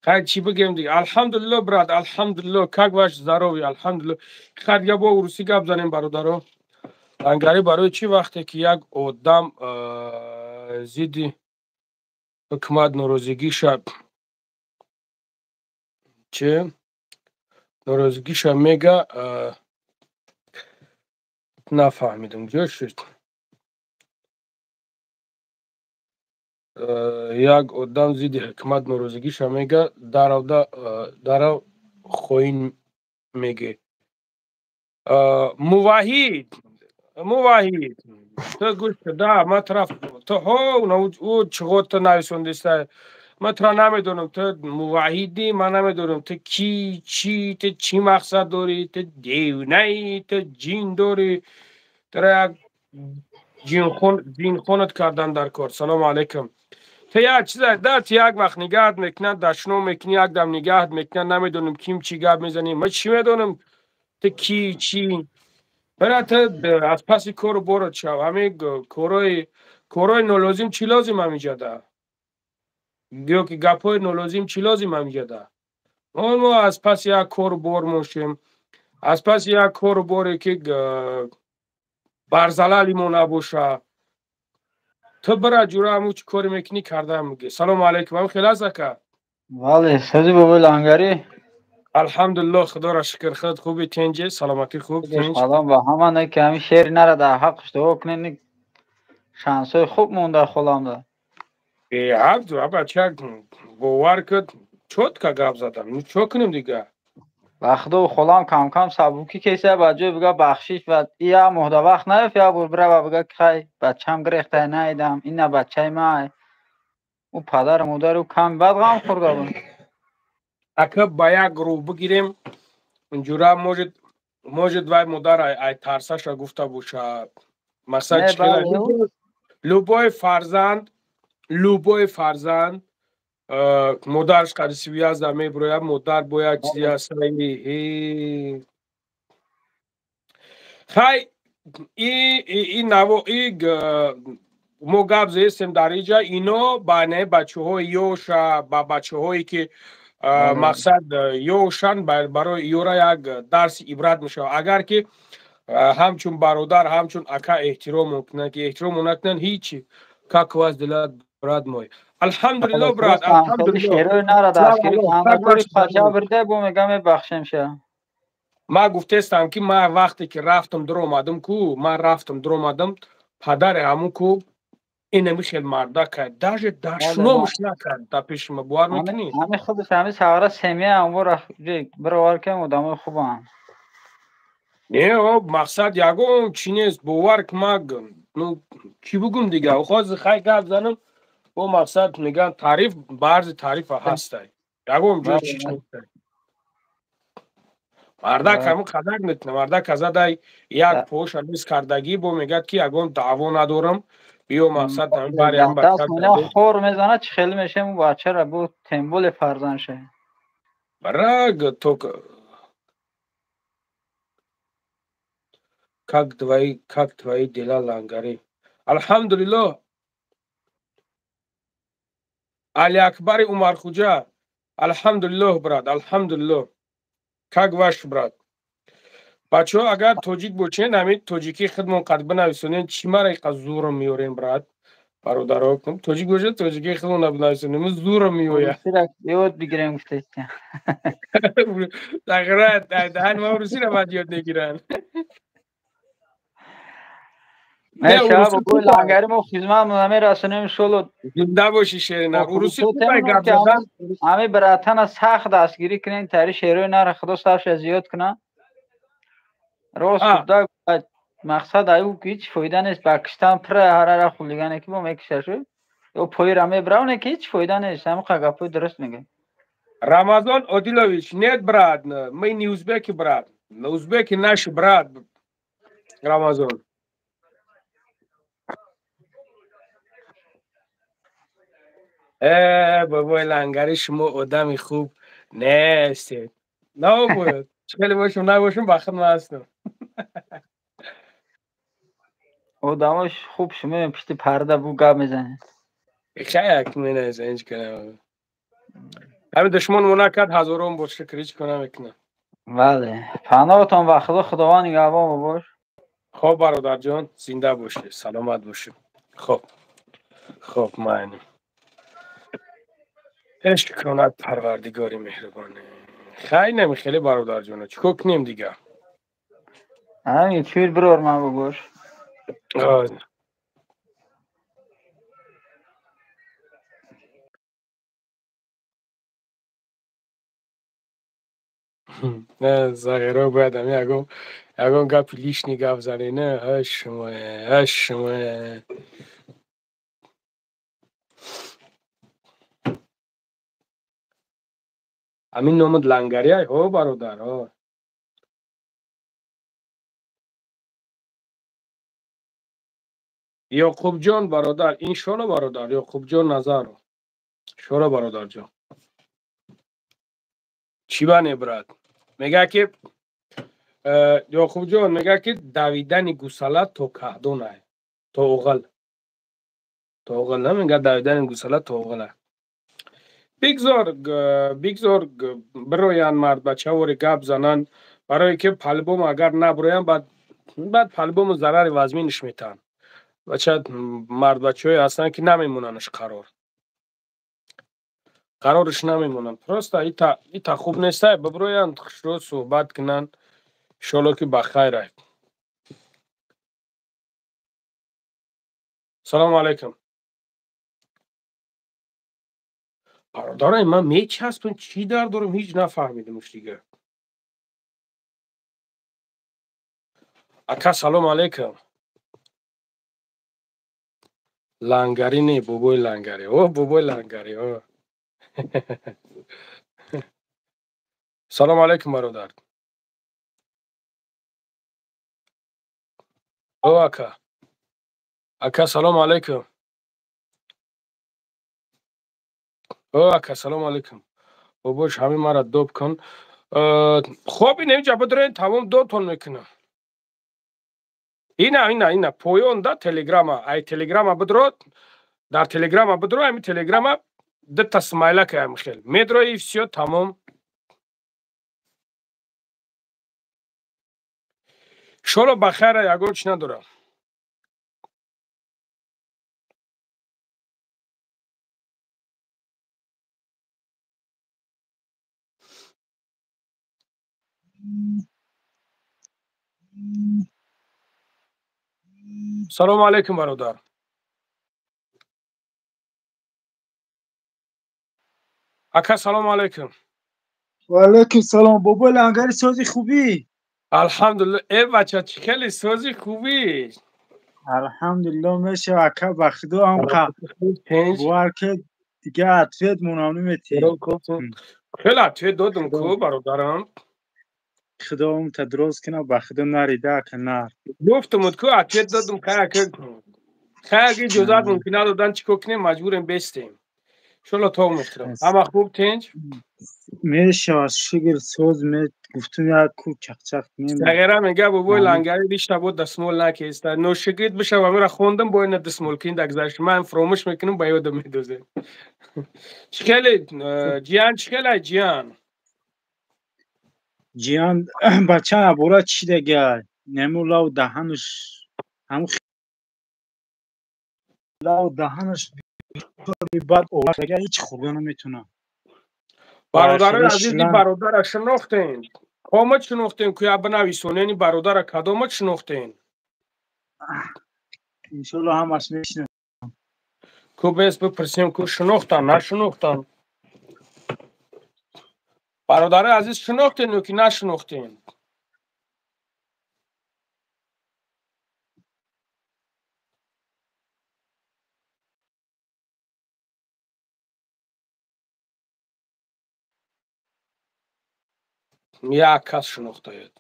Хай, чӣ бигем дига? Алҳамдулилло, брат, алҳамдулилло. Как ваше здоровье? Алҳамдулилло. Хай, дига бо урусӣ гап занем, бародаро. Лангарӣ, барои чӣ вақте ки як одам зидди ҳукумат норозигиша чи норозигиша мега, нафаҳмидам, ҷо шуд. Як одам зидди ҳукумат норозигиша мега, даравда дарав хоин меге. Муваҳид, Муваҳид, ту гӯш да, ман тараф ту ҳо ӯ чиғо ту нависондиста, ман тура намедонам, ту муваҳидӣ, ман намедонам ту ки, чӣ, ту чӣ мақсад дорӣ, ту девнаӣ, ту ҷин дорӣ, тура як ҷинхонат кардан дар кор. Салому алайкум. Ту як чиза да, ту як вақт нигаҳат мекунад, дашном мекунӣ, як дам нигаҳат мекунад, намедонам ким чӣ гап мезанӣ, ман чӣ медонам ту ки, чӣ. Бара, ту аз паси кору борот шав. Ҳамин корҳои нолозим чӣ лозим ҳамиҷада? Ё ки гапҳои нолозим чӣ лозим ҳамиҷада? Мо аз паси як кору бор мошем, аз паси як кору боре ки бар залали мо набоша. Ту бира ҷура, ҳамун чӣ коре мекунӣ карда меге. Салому алайкум. Ҳам хел аст, ака? Бале, сази бобои Лангарӣ. Алҳамдулилло, худоро шукр, худ хуби, тинҷи, саломатӣ хуб, тинҷ. Салом ба ҳама, не ки ҳамин шеъри нара дар ҳаққаш дуо кунед, шансҳои хуб монда холамда. Э, абду, бача, бовар кун, чётко гап задам. Ну чё кунем дига? Ба худо, холам кам-кам сабукӣ кеса, ба ҷои бига бахшиш ва я моҳда вақт наёфт, я бор бирава бига ки хай бачам гирехтай наидам, ина бачаи май. Ӯ падару модару кам бад ғам хӯрда буд. Ака, ба як рӯ бигирем, инҷура может вай модар ай тарсаша гуфта боша. Масалан, любой фарзанд модараш қади связда меброяд, модар бо як чизи ҳастаи. Хай, и наво и мо гап зестем дар иҷа, ино ба не бачаҳои ёша, ба бачаҳое ки мақсад ёшан, барои ёра як дарси ибрат мешавад. Агар ки ҳамчун бародар, ҳамчун ака эҳтиром кунанд, ки эҳтиром накунанд, ҳичи. Как у вас дела, брат мой? Алҳамдулилло, брат, алҳамдулилло. Шерои нара дастгирӣ канда бо мега мебахшем ша. Ман гуфтестам ки ман вақте ки рафтам дуромадам ку, ман рафтам дуромадам, падари ҳамун ку инами хел марда кард, даже дашномш накард дар пеши ма, бовар мекунӣ? Ҳами худаш ҳами савра семия амвора бировар кем, одамои хубанд. Не, мақсад ягон чӣ нест, бовар ки ма, ну чӣ бугум дига, ҳозир хай гап занам, бо мақсад мегӯям, таъриф баъзе таърифа ҳастай, ягон ҷо чӣ нестай. Мардак ҳамун қадар метунад, мардак азадай як поша низ кардагӣ, бо мегӯяд ки ягон даъво надорам, биё мақсад ҳамин бари ҳам бача хор мезанад, чӣ хеле мешем бачара бо темболе фарзанд ше. Бараг то как твои дела, Лангари? Алҳамдулилло. Алиакбари Умархуҷа, алҳамдулиллоҳ, брат, алҳамдулиллоҳ. Как ваш брат? Бачаҳо, агар тоҷик бошен, ҳамин тоҷикии худмон қад бинависонем, чӣ мара иқа зурам меорем, брат, бародаро? Тоҷик бошед, тоҷикии худмон бинависонем, зурам меояд. Ёд бигирем гуфтеста. Даҳани ма русиро баъд ёд мегиранд. Лангари, мо хизмат намерасонем шоло. Зинда бошӣ, Шерина. Уруси гап задан. Ҳами братана сахт дастгирӣ кунем, тари шерои нара худо сафша зиёд кунад. Рост гуфта, мақсад аю ҳеҷ фоида нест, ба киштан пура ҳарара хулигане ки бо мекишашу ё поира мебравне ки ҳеҷ фоида нест. Ҳамин гапҳои дуруст мегӯяд. Рамазон Одилович, нет, брат, мы не узбеки, брат. Узбеки наши брат, Рамазон. Бобои Лангари, шумо одами хуб нестед. Набояд. Хеле бошум, набошум, ба худ ман ҳастам. Одамош хуб, шумо пишти парда бу гап мезанед. Хаяк менависам, ҳеҷ кунам. Ҳамин душмон мо накард, ҳазорон бор шукр, ҳеҷ кор намекунам. Бале, паноҳтон ба Худо, Худованд нигаҳбон бошад. Хоб бародарҷон, зинда бошед, саломат бошед. Хоб. Хоб, майли. Шукронат парвардигори меҳрубоне. Хай нами хеле бародарҷоно, чӣ кор кунем дигар? Ҳамин чур бирор ман бобош. Не, зағиро бояд ами ягон гапи лишний гап зане, не, ҳай шумо, ҳай шумо. Ҳамин номат Лангариай? Ҳо бародар, ҳо. Ёқубҷон бародар, иншолло бародар, Ёқубҷон Назаров. Шоро бародарҷон. Чӣ бане брат? Мега ки Ёқубҷон мега ки давидани гусала то каҳдонай, то оғил. То оғил на мега давидани гусала то оғила. Бигзор, бигзор бироянд мардбачавори гап зананд, барое ки палбом агар набироянд, баъд палбому зарари вазминаш метаҳанд. Бача мардбачаҳое ҳастанд ки намемонандш қарор. Қарорш намемонанд. Просто ита хуб нестай, бибироянд, хушрӯ суҳбат кунанд. Иншолло ки ба хайр ай. Салому алайкум. Бародарай, ман мечаспам, чӣ дард дорам, ҳеҷ нафаҳмидамш дигар. Ака, салому алайкум. Лангари не, бобои Лангари. О, бобои Лангари, о. Салому алайкум, бародар. О, ака. Ака, салому алайкум. О, ака, салому алайкум. Бобош, ҳамин мара доб кун. Хоб, ин инҷа бидроен, тамом дотон мекунам. Ина, ина, ина, поён да телеграма. Ай телеграма бидро, дар телеграма бидро, ами телеграма дта смайлак ам хел. Медрои всё тамом. Шоло ба хайра, ягон чӣ надорам. Салому алайкум, бародар. Ака, салому алайкум. Ва алайкум салом. Бобои Лангари, сози хубӣ? Алҳамдулилла. Э бача, чӣ хеле сози хубӣ? Алҳамдулилла, меша ака, ба худо ҳам бовар ки дига ответ монам наметӣ. Хеле ответ додам ку, бародарам. Худо та дуруст кунад, ба худо нарида ака, нар. Гуфтамуд ку, ответ додам, хай ака. Хай ака иҷозат мумкин надодан, чӣ кор кунем, маҷбурем бестем. Иншолло то мехӯрам. Ҳама хуб, тинҷ? Мешавад, шукр, соз ме гуфтум як ку чақчақ кунем. Сағира мега бобои Лангари ришта буд дастмол накиста. Ношигирд бишава, амира хондам, бо ина дастмол кин дагзашт. Ман фаромӯш мекунам, ба ёдам медозем. Чӣ хеле ҷиян, чӣ хеле ҷиян? Ҷиян бача абора чӣ дега? Нему лав даҳанаш ҳаму лав даҳанаш бад овард, ҳеҷ хӯрда наметунам. Бародарои азиз, ин бародара шинохтен? Комад шинохтен, ку я бинависонен, ин бародара кадомад шинохтен? Иншолло ҳамаш мешиносам. Ку бес бипурсем, ку шинохтан, нашинохтан? Бародарои азиз, шинохтен ё ки нашинохтен? Як кас шинохтаед.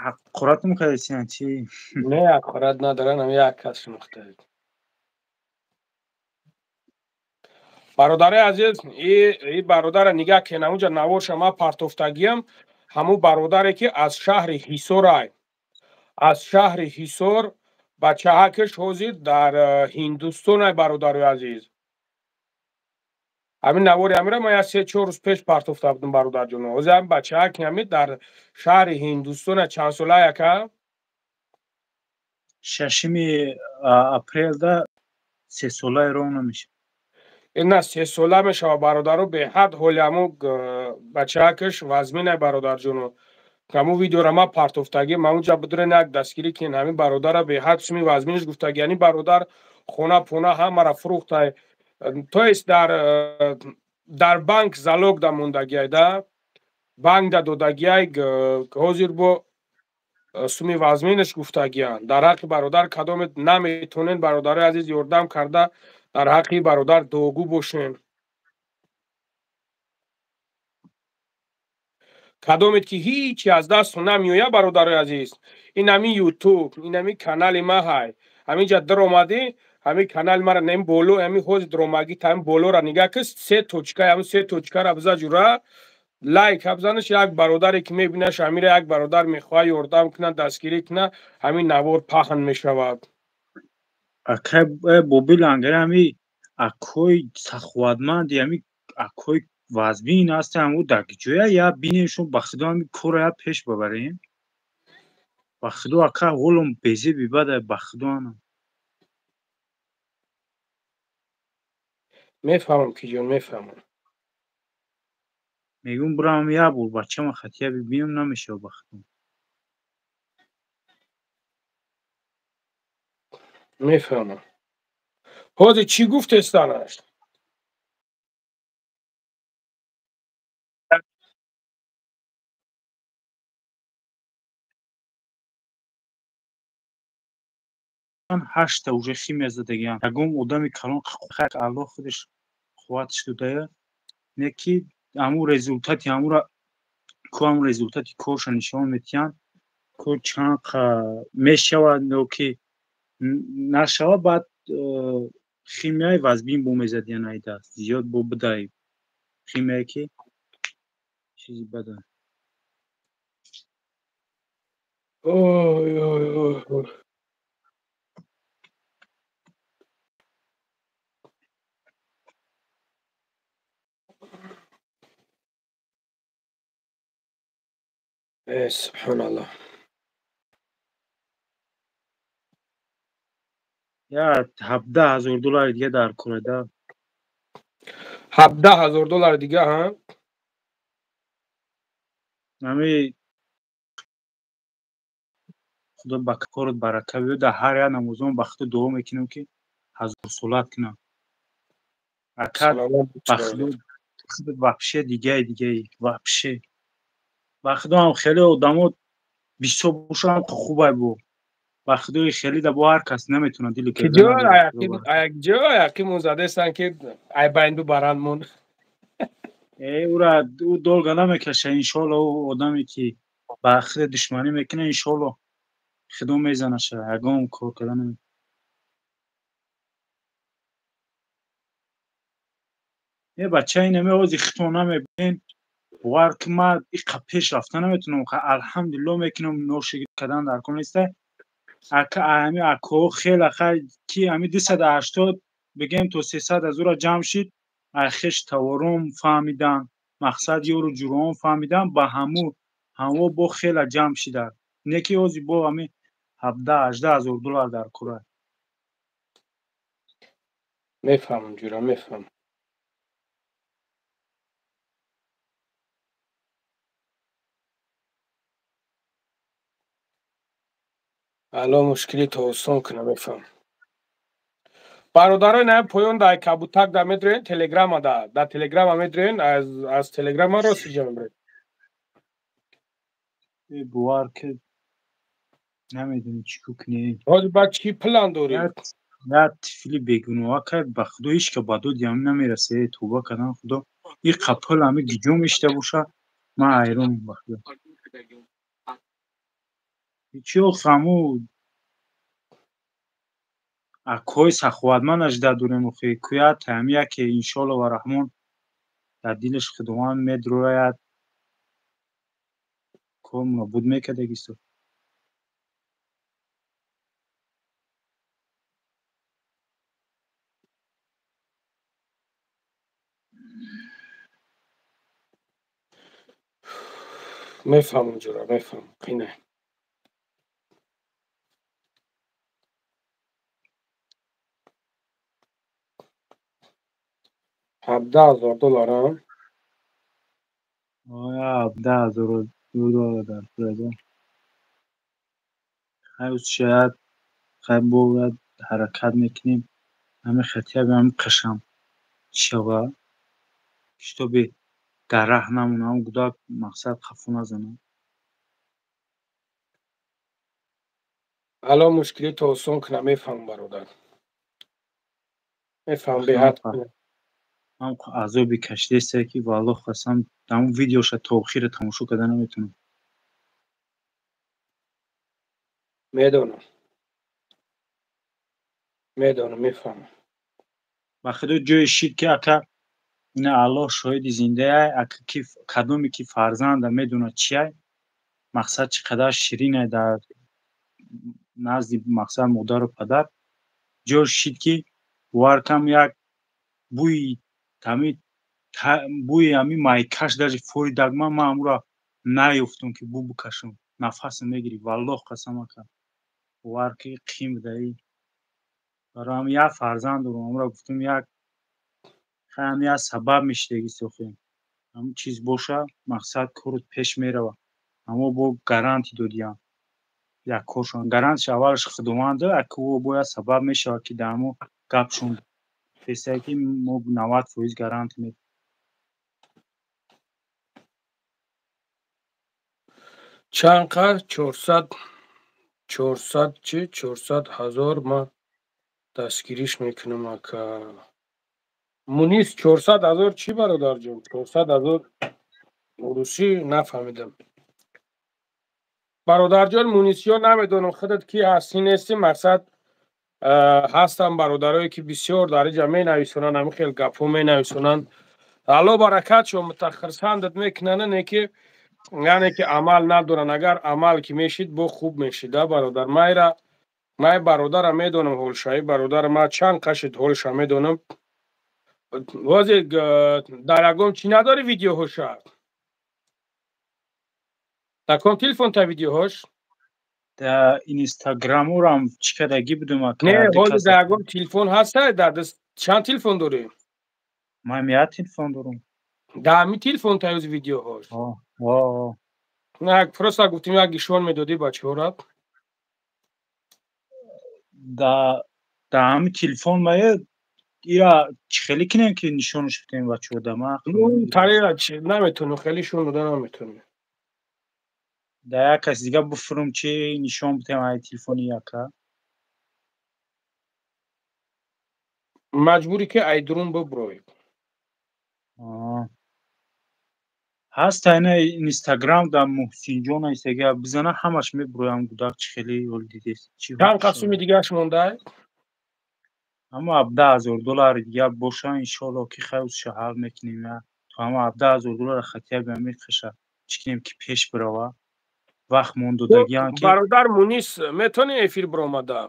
Ҳақорат мекардед чӣ? Не, ҳақорат надорам, як кас шинохтаед. Бародари азиз, и бародара нигаҳ кен, ҳамунҷа наворша ма партофтагиям, ҳамун бародаре ки аз шаҳри Ҳисорай. Аз шаҳри Ҳисор бачаҳакаш ҳозир дар Ҳиндустонай, бародари азиз. Ҳамин навори ҳамира ман як 3-4 рӯз пеш партофта будам, бародарҷоно. Ҳозир ҳамин бачаҳак ҳамин дар шаҳри Ҳиндустона чанд сола яка? 6 апрелда 3 солаи ровно мешавад. Ина 3 сола мешавад, бародаро, беҳад ҳоли ҳамун бачаҳакаш вазминай, бародарҷоно. Ҳамун видеора ман партофтагӣ, ман унҷа бидурен як дастгирӣ кунен ҳамин бародара, беҳад суми вазминаш гуфтагӣ. Яъни бародар хона пона ҳамаро фурӯхтай. То есть дар банк залог да мондагиай, да банк да додагиай, ҳозир бо суми вазминаш гуфтагиянд. Дар ҳаққи бародар кадоме наметонен, бародарои азиз, ёрдам карда дар ҳаққи бародар дуогӯ бошен. Кадомед ки ҳичи аз дасту намеояд, бародарои азиз, ин ҳамин ютуб, ин ҳамин канали ма ҳай. Ҳаминҷа даромадӣ, ҳамин канали мара нем боло, ҳамин ҳозир даромагӣ та ҳамин болора нигаҳ кис, се точка, ҳамин се точкара биза ҷура, лайк бизанаш, як бародаре ки мебинаш ҳамира, як бародар мехоҳад ёрдам кунад, дастгирӣ кунад, ҳамин навор паҳн мешавад. Акай Боби Лангари ҳами акои саховатманди, ҳами акои вазбин ҳаст, ҳаму дар ҷоя я бинем шумо, ба худо ҳами корро я пеш бабарем. Ба худо ака ҳолом безе бибада, ба худо ана. Мефаҳмам ки ҷон, мефаҳмам. Мегӯм бирам як бор бачама хатия бибинам, намешава ба худо. Мефаҳмам. Ҳозир чӣ гуфтестанаш? Ҳашта уже химия задагиам. Ягон одами калон Аллоҳ худаш қувватш додая, не ки ҳамун результати ҳамура ку ҳамун результати корша нишон метиҳанд, ку чанд мешавад ё ки нашавад, баъд химияи вазбин бо мезадиян ай даст зиёд бо бидай химияе ки чизи бада. Ой ой ой ой. Субҳоналлоҳ. Я 17,000 доллари дига дар кора да. 17,000 доллари дига, ҳа? Ҳами худо ба корот барака биёд, дар ҳар як намозон ба худо дуо мекунам ки ҳазорсолат кунам. Ака ба худо вообще дигаи дигаи вообще. Ба худо ҳам хеле одамо бисёр бошам хубай бо. Ба худои хеле да бо ҳар кас наметавонад дили кардан. Ҷо аяқимон задестан ки ай байн бибаранд мон. Ура ӯ долга намекаша, иншоалло ӯ одаме ки ба худо душманӣ мекунад, иншоалло худо мезанаша, ягон кор карда наметавонад. Е бача инаме ози худтон намебинен, бовар ки ман иқа пеш рафта наметавонам, алҳамдулилло мекунам, ношигирд кардан дар кор неста. Ака ҳами акоҳо хеле хай ки ҳами 280 бигем то 300 ҳазора ҷамъ шид, ай хеш тавором фаҳмидан, мақсад ёру ҷуроон фаҳмидан, ба ҳаму ҳамо бо хеле ҷамъ шида. Не ки ҳозир бо ҳами 17-18 ҳазор доллар дар кора. Мефаҳмам ҷура, мефаҳмам. Алло мушкили то осон кунам, мефаҳмам. Бародарои на поён дар кабутак да медроен, телеграма да телеграма медроен, аз телеграма рост иҷа мебаред. Бовар ки намедонӣ чӣ кор кунӣ. Ҳозир баъд чӣ план дорӣ? Як тифли бегуноҳа кард, ба худо ҳеҷ ка ба доди ҳам намераса. Тавба кардан худо, ин қапил ҳами гиҷо мешида боша, ман ҳайронам ба худо. Чӣ охир ҳаму Акои саховатманд ажда дорем охи куя таъмия ки иншоалло ва раҳмон дар дилаш Худованд медрояд кормона буд мекардагисто. Мефаҳмам ҷура, мефаҳмам. Қине. $17,000 а? Оя, $17,000 дар пураза. Хай шояд хай бояд ҳаракат мекунем. Ҳами хатия ҳам қашам шава. Китоби дар раҳ намонам, гудак мақсад хафо назанам. Ало мушкилито осон кунам, мефаҳмам бародар. Мефаҳмам беҳад. Ҳам азоби кашидааст ки валлоҳ қасам ҳамон видеоша то охира тамошо карда наметавонам. Медонам. Медонам, мефаҳмам. Ба худо ҷои шид ки ака ина Аллоҳ шоҳиди зиндаай, ака ки кадоме ки фарзанда медонад чиай, мақсад чӣ қадар ширинай дар назди мақсад модару падар. Ҷои шид ки бовар кам як бӯи ҳами бӯи ҳами майкаш даже фори дагма ман ҳамура наёфтам ки бӯ бикашам. Нафасам мегирифт. Валлоҳ қасам ака. Бовар ки қим будаи. Барои ҳам як фарзанд дорам, ҳамура гуфтам як ҳам як сабаб мешидагист охи. Ҳамун чиз боша, мақсад корот пеш мерава. Аммо бо гаранти додиям. Як коршон. Гарантиш аввалаш Худованд, ака ӯ бояд сабаб мешавад ки дар ҳамун гапшон фесае ки мо 90% гарант медиҳем. Чанд қар? 400 400 чи? 400,000 ман дастгириш мекунам ака. Мунис 400,000 чӣ бародарҷон? 400,000 русӣ нафаҳмидам. Бародарҷон Мунисиё намедонам худат ки ҳастӣ нестӣ, мақсад ҳастам бародарое ки бисёр дар инҷа менависонанд, ҳамин хел гапҳо менависонанд. Алло баракат шо мутахирсандат мекунанд, не ки яъне ки амал надоранд. Агар амал ки мешид, бо хуб мешид, а бародар. Майра май бародара медонам ҳолшаи бародара ма чанд қашид ҳолша медонам. Возе дар ягон чӣ надори видеоҳоша? Дар ком телефон та видеоҳош? Дар инстаграмурам чӣ кардагӣ будум ака? Не, ҳозир дар ягон телефон ҳаста? Дар даст чанд телефон дорӣ? Ман як телефон дорам. Дар ҳамин телефон таёзи видеоҳош? О. На, просто гуфтим як ишон медодӣ бачаҳора. Дар ҳамин телефон мая ира чӣ хеле кинем ки нишонаш бидем бачаҳо да ман тарира наметонем, хеле ишон дода наметонем. Дар як каси дига бифурум чи нишон бидем ай телефони яка? Маҷбурӣ ки ай дурун бибурой. Ҳаст ина инстаграм дар Муҳсинҷон айсага бизана ҳамаш мебуроям гудак чӣ хеле ҳол дидест. Чанд қасуми дигааш мондай? Ҳама $17,000 дига боша иншоалло ки хайрша ҳал мекунем. То ҳама $17,000 хатия ба меқаша чӣ кинем ки пеш бирава. Вақт мон додагиам ки бародар Мунис метавонӣ эфир биромада?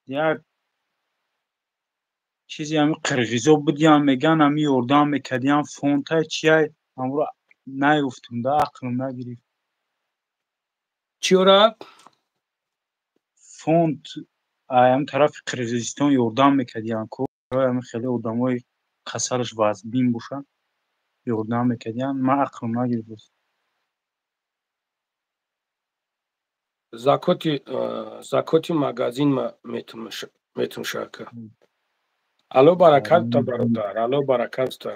Як чизе ҳами қирғизо будиям меган ҳами ёрдам мекардиям фонтай чиай ҳамуро наёфтум да ақлам нагирифт. Чиёра? Фонд ҳам тарафи Қирғизистон ёрдам мекардиям ко ҳами хеле одамои касалаш вазбин бошанд ёрдам мекардиям ман ақлам нагирифт. Закоти магазин ма метумша ака. Алло баракат та бародар, алло баракат та.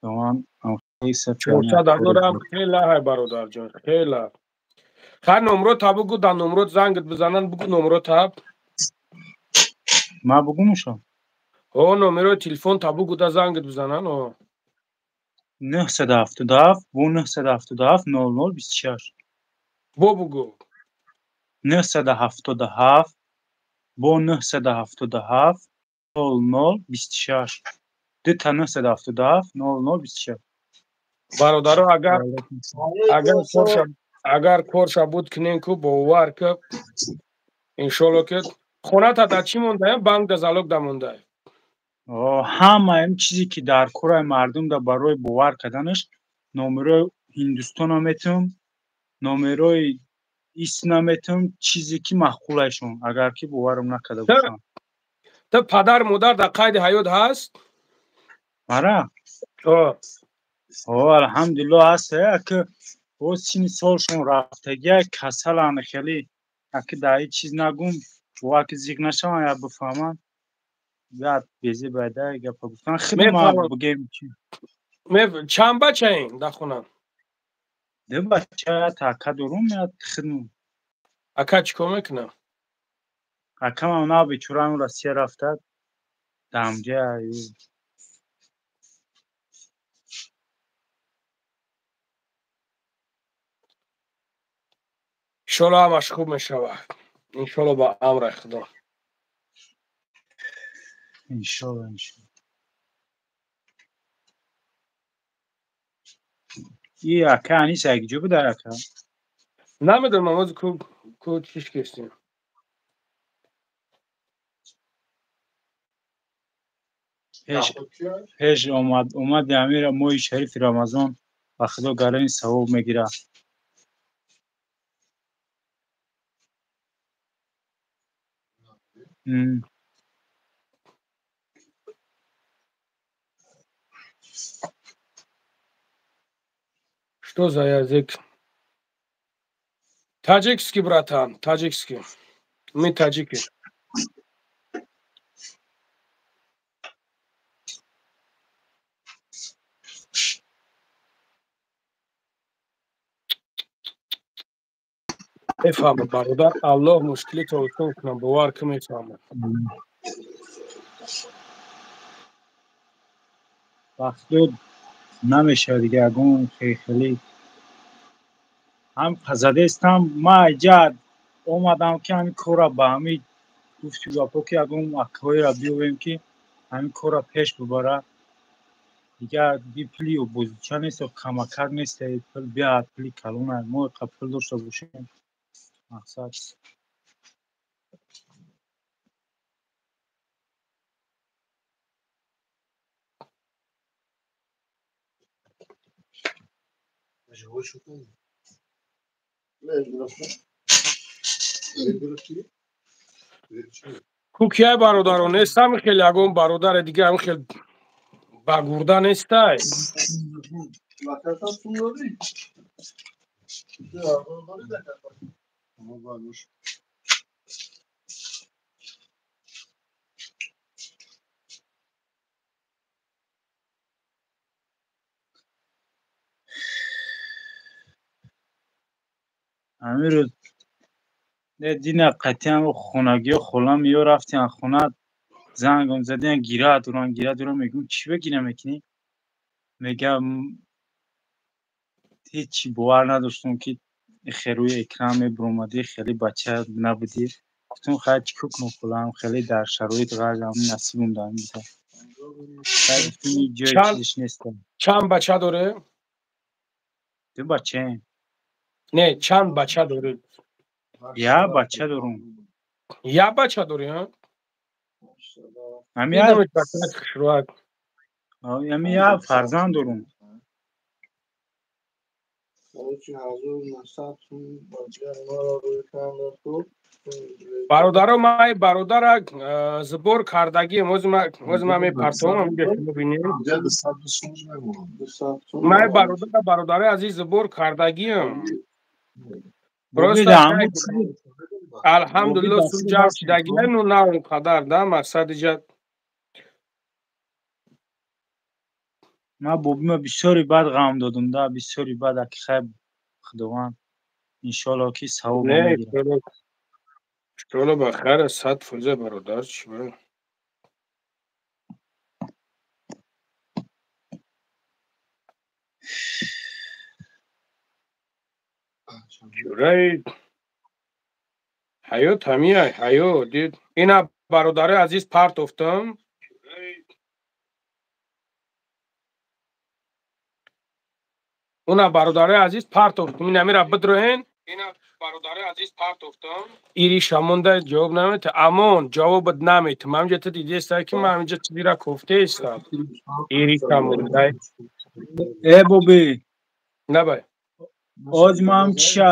400,000 хела ҳай бародарҷон, хела. Хай номро та бугу, дар номрот зангат бизананд, бугу номро та. Ман бугумшо? О, номерои телефон та бугу, да зангат бизананд, о. 977 бо 977 00 26. Бо бугӯ. 977 бо 977 00 26. Дута 977 00 26. Бародаро, агар корша буд кунем, ку бовар ки иншолло ки хоната дар чӣ мондаям, банк да залог да мондай. Ҳама ин чизе ки дар кораи мардум да барои бовар карданаш, номерои Ҳиндустона метавон, номерои исна метавон, чизе ки маъқулашон, агар ки боварам накарда бошанд. Ту падар модар дар қайди ҳаёт ҳаст? Мара? Алҳамдулилло ҳаст. Аки боз сини солшон рафтагия, касаланд хеле, аки дар ҳеҷ чиз нагум, бовар ки зиқ нашаванд, я бифаҳманд. Баъд безе байда гапа гуфтан хидма бигем чи. Чанд бачаин дар хона? Ду бача, ака дорум, я хидму. Ака чӣ кор мекунад? Акамам на бечораам Россия рафта, дамҷа. Иншолло ҳамаш хуб мешавад. Иншолло ба амри Худо. Иншолло, иншолло. И ака Анис якҷо буда ака? Намедонам, ози ку чиш кестем. Пеш омади амира моҳи шарифи Рамазон ба Худо гарани савоб мегирад. Что за язык? Таджикский, братан, таджикский. Мы таджики. Мефаҳмам, бародар, Аллоҳ мушкилито осон кунам, бовар ки мефаҳмам. Вақтдод намешавад дига, ягон хеле ҳам пазадестам. Ма иҷа омадам ки ҳамин корра ба ҳамин гуфти гапо ки ягон акҳоеро биёвем ки ҳамин корра пеш бибара. Дигар би пули бозича нест, камакак нест, пул биад, пули калона, мо иқа пул дошта бошем. Мақсад. Ку кияй бародаро нестам, хеле ягон бародаре дига ҳам хел ба гурда нестай. Ҳамин рӯз дина қатъиан хонагиё холам ё рафтиан хона, зангам задиан, гира дорам, гира дорам. Мегӯм, чӣ ба гира мекунӣ? Мега, ҳеҷ бовар надоштам ки херӯи экран мебуромадӣ, хеле бача набудӣ. Гуфтам, хай чӣ кор кунам, холам хеле дар шароит ғарзам, насибам дар ин буда. Хай гуфтам, ин ҷои чизиш нестам. Чанд бача дорӣ? Ду бачаем. Не, чанд бача дорӣ? Я бача дорум. Я бача дорӣ, ҳа? Ами я фарзанд дорум. Бародаро, ман бародара сбор кардагием, ҳозир ман мепартовам, бинем. Ман бародара, бародари азиз, сбор кардагием. Просто алҳамдулилло сум ҷамъ шидагием, ну на он қадар да мақсад иҷа. Ман бобима бисёри бад ғам додум да, бисёри бад, аки хайр, Худованд иншоалло ки савоб мегирад. Иншоалло ба хайр, 100% бародар, чӣ ба? Ҷураи ҳаёт ҳамияй, ҳаёт. Дид, ина бародарои азиз партофтам. Уна бародарои азиз партофтам. Ин амира бидроҳен. Ина бародарои азиз партофтам. Ириша монда ҷавоб намета. Амон ҷавобат наметам. Ҳаминҷа ту дидестай ки ман ҳаминҷа чизира кофтаестам. Ириша монда. Э боби. Набай. Оз ман чиша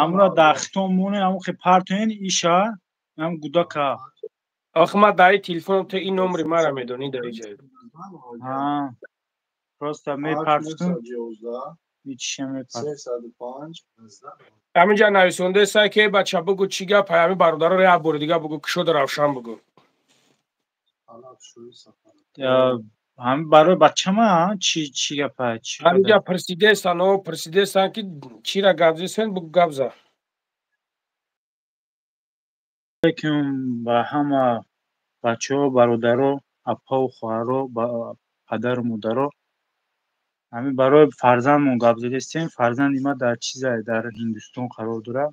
амра дар хитон моне аму хе партоен иша ам гудака. Ох ма дар телефон ту ин номри мара медонӣ дар иҷа. Ҳа. Просто мепартум. Ичиша мепартум. Ҳаминҷа нависондаестай ки бача бугӯ чӣ гап, ҳамин бародароро як бори дига бугӯ, кушода равшан бугӯ. Ҳамин барои бачама чӣ чӣ гапа? Ҳаминҷа пурсидестан, о пурсидестан ки чира гап зесен, бугӯ гап за. Алейкум ба ҳама бачаҳо, бародаро, апаву хоҳаро, падару модаро. Ҳамин барои фарзандмон гап задестем. Фарзанди ма дар чиза дар Ҳиндустон қарор дорад.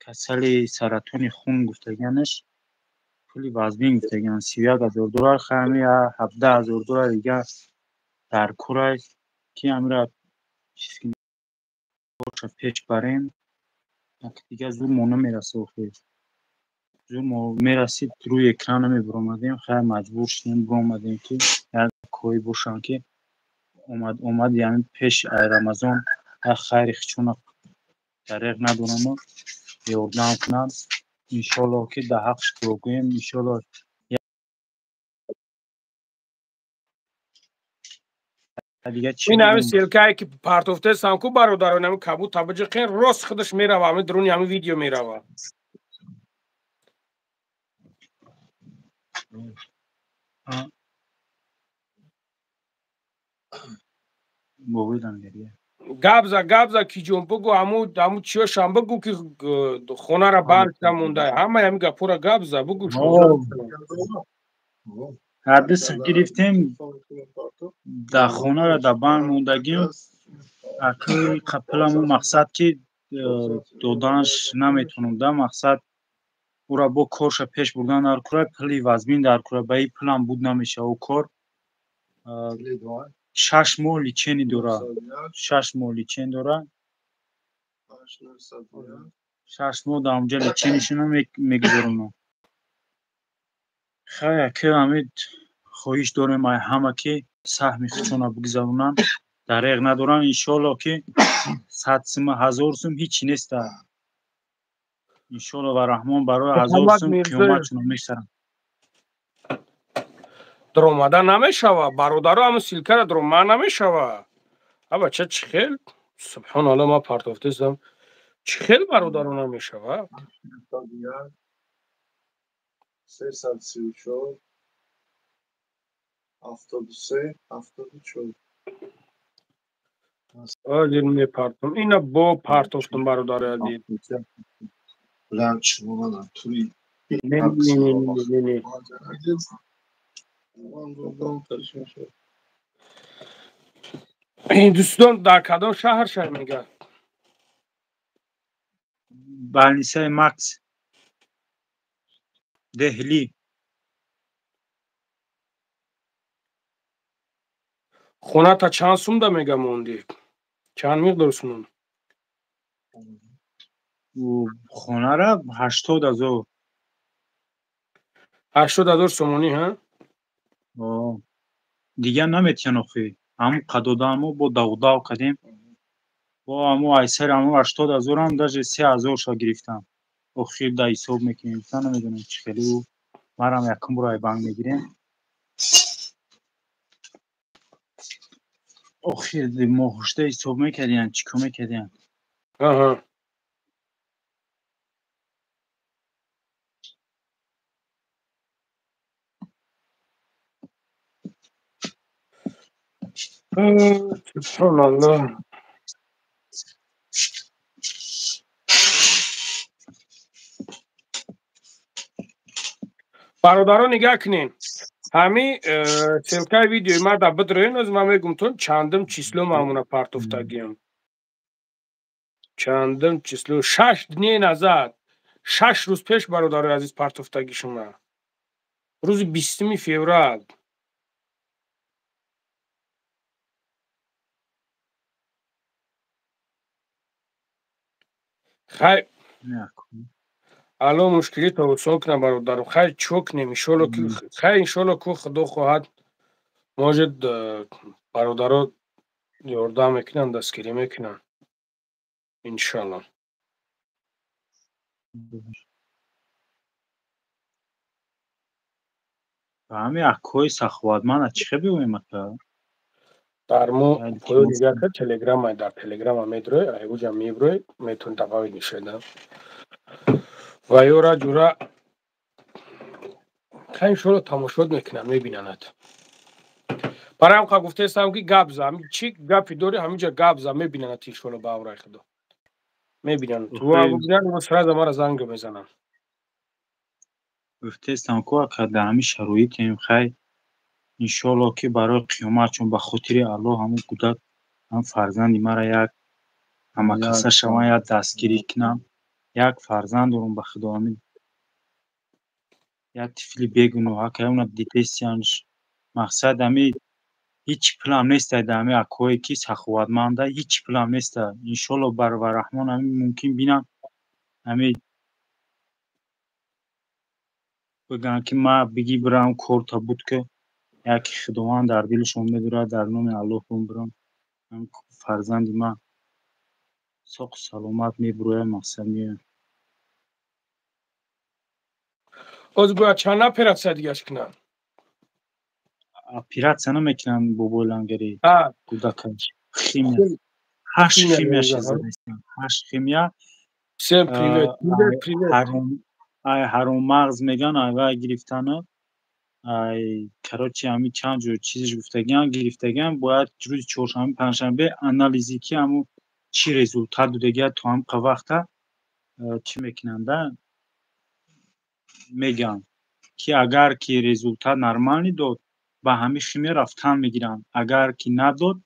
Касали саратони хун гуфтаганаш пули вазмин гуфтаган 31,000 доллар, ҳами 17,000 доллар дига дар курай ки ҳамира чиз боша пеш барем. Дига зур мо намераса охир. Зур мо мерасид рӯи экран намебиромадем, хайр маҷбур шудем биромадем ки як кои бошам ки омад яъне пеш ай Рамазон як хайри хичона дареғ надонамо ёрдам кунанд. Иншоллоҳ ки дар ҳақш дуо гӯем, иншоллоҳ дига чӣ Ин ҳамин ссылкае ки партофтаестам ку бародарон, ҳамин кабуд табаҷиқен рост худаш мерава, ҳамин дуруни ҳамин видео мерава. Габза, габза киҷон бугӯ, ҳаму чиёшам бугӯ ки хонара банкда монда. Ҳамаи ҳамин гапҳоро габза бугӯ. Ҳадис гирифтем дар хонара дар банк мондагим. Акли қапиламу мақсад ки доданаш наметонам да мақсад ура бо корша пеш бурдан дар кура пули вазмин дар кура ба ин пулам буд намешава у кор. 6 моҳ лечение дора. 6 моҳ лечение дора. 6 моҳ дар онҷа лечениешона мегузаронам. Хай ака ҳамин хоҳиш дорем ай ҳама ки саҳми худшона бигузаронанд, дареғ надоранд. Иншоаллоҳ ки 100 сум, 1000 сум ҳичи неста. Иншоаллоҳ ва Раҳмон барои 1000 сум қиёматшона мешаванд. Дромада намешава бародаро, ҳамин ссылкара дрома намешава. А бача чӣ хел? Субҳоналлоҳ, ман партофтаистам. Чӣ хел бародаро намешава? 334 73 74. Ҳозир мепартом. Ина бо партофтам бародари азиз. Не, не, не, не. Ҳиндустон дар кадом шаҳр шай мегӯяд? Балнисаи Макс Деҳлӣ. Хоната чанд сумда мега мондӣ? Чанд миқдор сумон? Хонара 80,000. 80,000 сомонӣ, ҳа? Дигар наметиҳанд охи. Ҳамун қадодамо бо давдав кардем. Бо ҳамун айсари ҳамун 80,000-ам даже 3,000-ша гирифтам. Охир да ҳисоб мекунем. Намедонам чӣ хеле ӯ. Марам якум бор ай банк мегирем. Охир моҳушта ҳисоб мекардиянд, чӣ кор мекардиянд? Аҳа. Субҳоналлоҳ. Бародарон нигаҳ кунед. Ҳами ссылкаи видеои ма да бидроен, оз ман мегумтон чандум число маъмуна партофтагиам. Чандум число? 6 дней назад. 6 рӯз пеш, бародарои азиз, партофтаги шума. Рӯзи 20 феврал. Хай, алло, мушкилито осон кунам, бародарам. Хай, чо кунем, иншолло, хай, иншолло, ку худо хоҳад, может, бародаро ёрдам мекунанд, дастгирӣ мекунанд, иншалло. Ба ҳамин акҳои саховатманд чӣ хел биёем, ака? Дар мо поё дигар ка телеграма, дар телеграма медрои, айгуҷа меброи, метавон добавить мешавед ва ёра ҷура. Хай, иншолло, тамошот мекунанд, мебинанад. Барои ҳам қа гуфтаестам, ки гап за, чӣ гапи дорӣ, ҳаминҷа гап за, мебинанад, иншолло, ба амраи худо мебинанд. Бинанд, сразу мара занг мезананд. Гуфтаестам ку, ака, дар ҳамин шароитем. Хай, иншолло, ки барои қиёмат, чун ба хотири Аллоҳ, ҳамун кӯдак, ҳам фарзанди мара як ҳамакаса шаванд, як дастгирӣ кунам. Як фарзанд дорум, ба худо, ҳамин як тифли бегуноҳ, ака, уна дидесиянш. Мақсад, ҳами ҳеҷ пулам неста, дар ҳамин акҳое ки саховатманда ҳеҷ пулам неста. Иншолло, бар Раҳмон, ҳамин мумкин бинам, ҳамин бигӯянд, ки ма бигӣ бирам, корта буд, ки яке Худованд дар дилашон медорад, дар номи Аллоҳ бирам, фарзанди ман соқу саломат мебурояд, мақсад меояд. Оз бояд чанд оператсия дигаш кунанд? Оператсия намекунанд, бобои лангари, кӯдакаш химия, ҳашт химия шизанестанд, ҳашт химия. Всем привет, привет. Ай ҳароммағз меган, ай вай гирифтану, ай, короче, ҳами чанд ҷо чизиш гуфтагиан, гирифтагиан. Бояд рӯзи чоршанбе, панҷшанбе анализи, ки ҳаму чӣ результат додагия, то ҳамқа вақта чӣ мекунанда, мегӯянд, ки агар ки результат нормальный дод, ба ҳамин химия рафтан мегиранд, агар ки надод,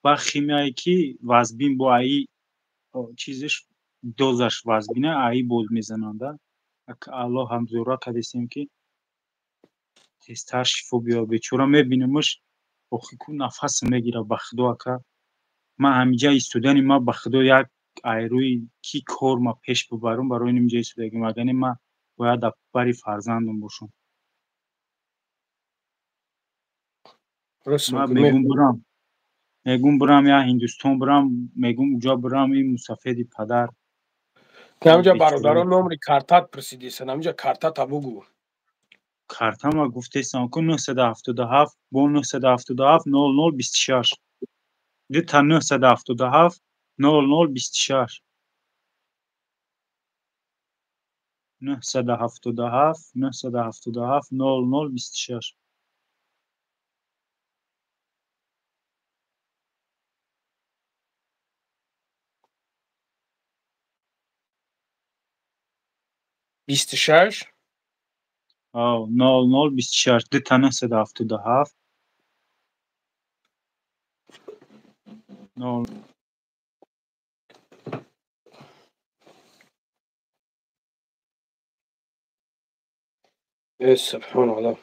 ба химияе ки вазбин бо аи чизиш дозаш вазбина, аи боз мезананда. Аллоҳ ҳам зӯра кардесем, ки тезтар шифо биёбад. Бечора, мебинамаш, охи ку нафасам мегирад, ба худо, ака. Ман ҳаминҷа истодани ман, ба худо, як айрӯи ки кор ма пеш бибарам, барои ин инҷа истодагим, вагарна ман бояд дар бари фарзандам бошам. Ман мегум бирам, мегум бирам я Ҳиндустон бирам, мегум уҷа бирам, ин мусафеди падар. Ҳаминҷа бародарон номри картат пурсидисан, ҳаминҷа картата бугӯ. Картама гуфтесам ку, 977 бо 977 00 26, дута 977 00 26, 977 977 00 26. 26? 00 26, дута 977 0. Э, субҳоналло,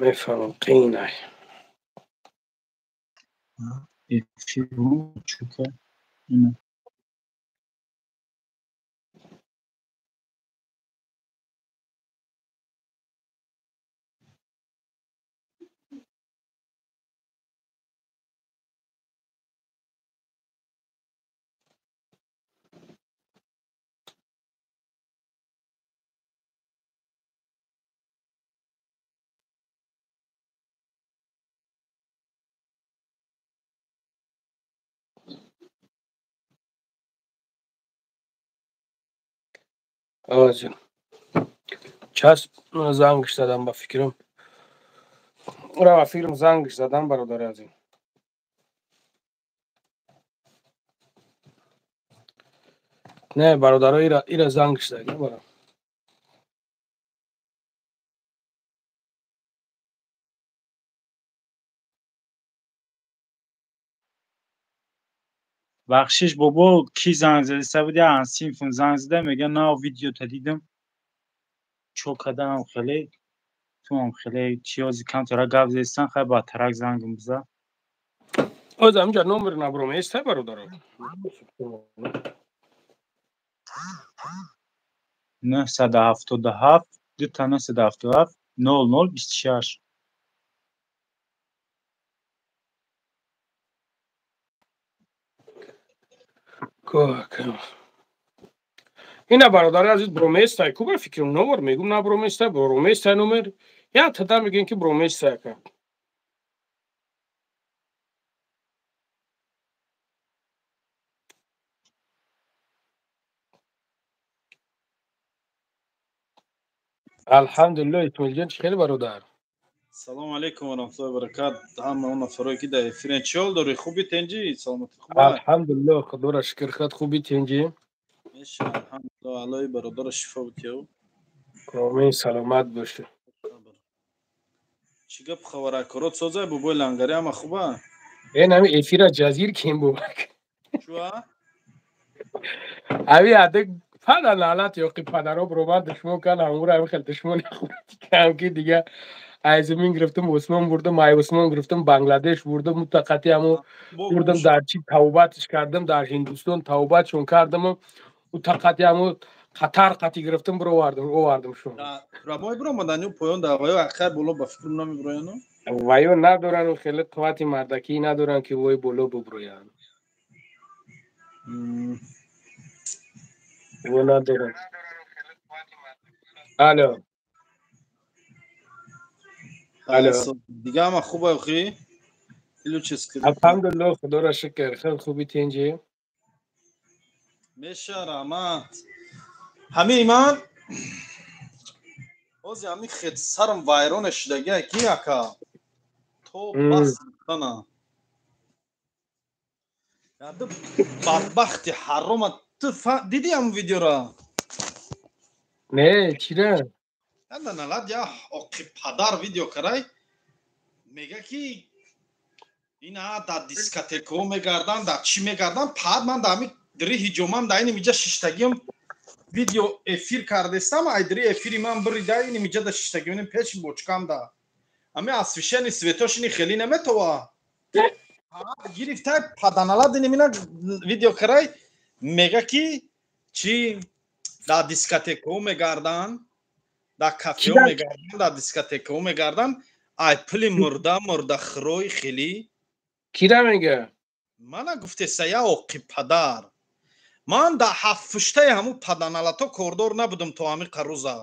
мефаҳмам, қиин ай. Эфир чука ина. Ҳозир часп зангш задам, ба фикрам, ура, ба фикрам, зангш задам, бародари азиз. Не, бародаро, ира зангш задам, бара. Бахшиш бобо, ки занг задиста буд, я ансинфун занг зада, мега нав видеота дидам. Чо кадаам хеле, туам хеле чиёзи камтара гап задистан, хай ба тарак зангам биза. Оз ҳаминҷа номер наброместа бародаро. 977 дута 977 00 26. Ина бародари азиз броместай ку ба фикрам номер мегум наброместай, броместай номер. Я тада мегӯем ки броместай ака. Алҳамдулиллоҳ Исмоилҷон, чӣ хеле бародар? Салому алейкум ва раҳматуллоҳи ва баракат. Ҳама он нафарое ки дар эфирен, чӣ ҳол дорӣ? Хуби тенҷӣ? Саломатӣ хуба? Алҳамдулиллоҳ, худоро шукр, худ хуби тенҷӣ? Меша, алҳамдулиллоҳ, Аллоҳи бародаро шифо битиҳ. Омин, саломат бошӣ. Чӣ гап хабара? Корот созай бобои лангари ҳама хуба? Эн ҳами эфира ҷазир кем бобак. Чуа? Ҳами адак пада лаълат ёқи падаро бромад душмон кан ҳамура ҳами хел душмони хурди кам ки дига ай замин гирифтам Усмон бурдам, ай Усмон гирифтам Бангладеш бурдам, мутақати ҳаму бурдам дар чи тавбатш кардам, дар Ҳиндустон тавбатшон кардам, мутақати ҳаму Қатар қати гирифтам бировардам, овардам шон. Рабой биромадан ё поён да ваё ахир боло ба фикрум намебирояну? Ваё надоранд, хеле қуввати мардакӣ надоранд ки вой боло буброянд. Во надоранд. Алло. Алло. Дига ҳама хуба охи? Илу чиз ки? Алҳамдулиллоҳ, худоро шукр, хеле хуби тенҷи. Меша раҳмат. Ҳамин ман ҳози ҳамин хет сарам вайрона шудагия ки ака то бас гуфтана. Яду бадбахти ҳарома ту диди ҳамун видеора? Не, чира? Анда налад я оқи падар видео карай мега ки ина дар дискотекаҳо мегардан, дар чӣ мегардан, пад ман дар ҳамин дри ҳиҷомам дар ин миҷа шиштагиам видео эфир кардестам, ай дри эфири ман бирида ин миҷа да шиштагиам пеши бочкам да. Ҳамин освещение светошини хеле наметова. Гирифтай паданалад ин мина видео карай мега ки чӣ дар дискотекаҳо мегардан, дар кафеҳо мегардан, дар дискотекаҳо мегардан, ай пули мурда мурдахӯрои хеле. Кира мега? Мана гуфтеса я оқи падар. Ман дар ҳафтпуштаи ҳамун паданалато кордор набудам то ҳамин қаруза.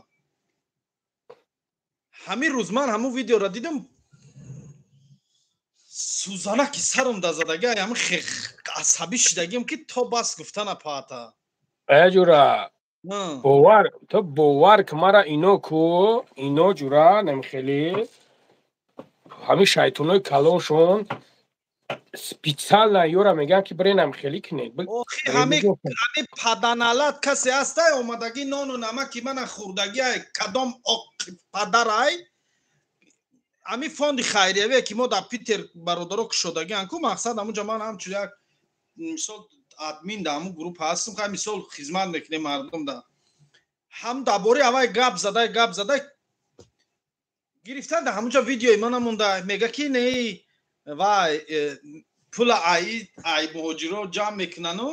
Ҳамин рӯз ман ҳамун видеоро дидам, сӯзанаки сарам да задагӣ, ҳамин асабӣ шудагиам ки то бас гуфтана паата. Ая ҷура, бовар, то бовар ки мара ино ку, ино ҷура намхеле ҳамин шайтонои калоншон специально ёра мегӯянд ки бирен ҳамхелӣ кунед. Охи ҳамин паданалат касе ҳастай омадагӣ нону намаки мана хӯрдагиай кадом оқи падарай ҳамин фонди хайриявие ки мо дар Питер бародаро кушодагиан ку мақсад ҳамунҷа ман ҳамчун як мисол админ дар ҳамун групп ҳастам, хай мисол хизмат мекунем мардум да. Ҳам дар бораи аввай гап задай гап задай гирифтан дар ҳамунҷа видеои мана монда мега ки не вай пула ай муҳоҷиро ҷамъ мекунану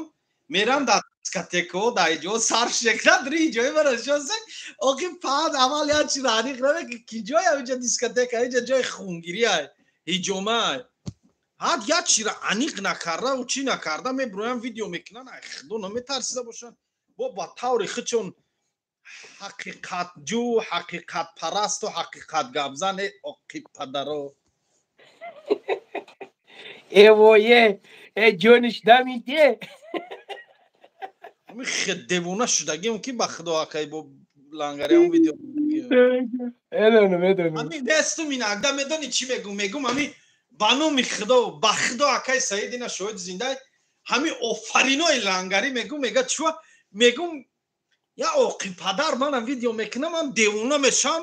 меран дар дискотекаҳо дар ҷо сарф шекунанд, ри ҷои мара шосе охи пад аввал як чи раниқ раве ки ҷой ҳаминҷа дискотека, ҳаминҷа ҷои хунгирӣ ҳиҷома. Ҳад як чира аниқ накарда у чӣ накарда мебироям видео мекунанд, ай худо наметарсида бошанд. Бо ба таври худшон ҳақиқатҷӯ, ҳақиқатпарасту ҳақиқатгапзан оқи падаро. Эвое, э ҷониш дамиде. Ҳамин хел девона шудагиам ки ба худо акай бо лангари ҳамун видео. Медонам, медонам. Ҳамин нестум инагда медонӣ чӣ мегӯм? Мегӯм ҳамин ба номи худо, ба худо акай Саид ина шоҳид зиндай, ҳамин офаринои лангарӣ мегӯм, мега чуа? Мегӯм я оқи падар манам видео мекунам, ман девона мешам,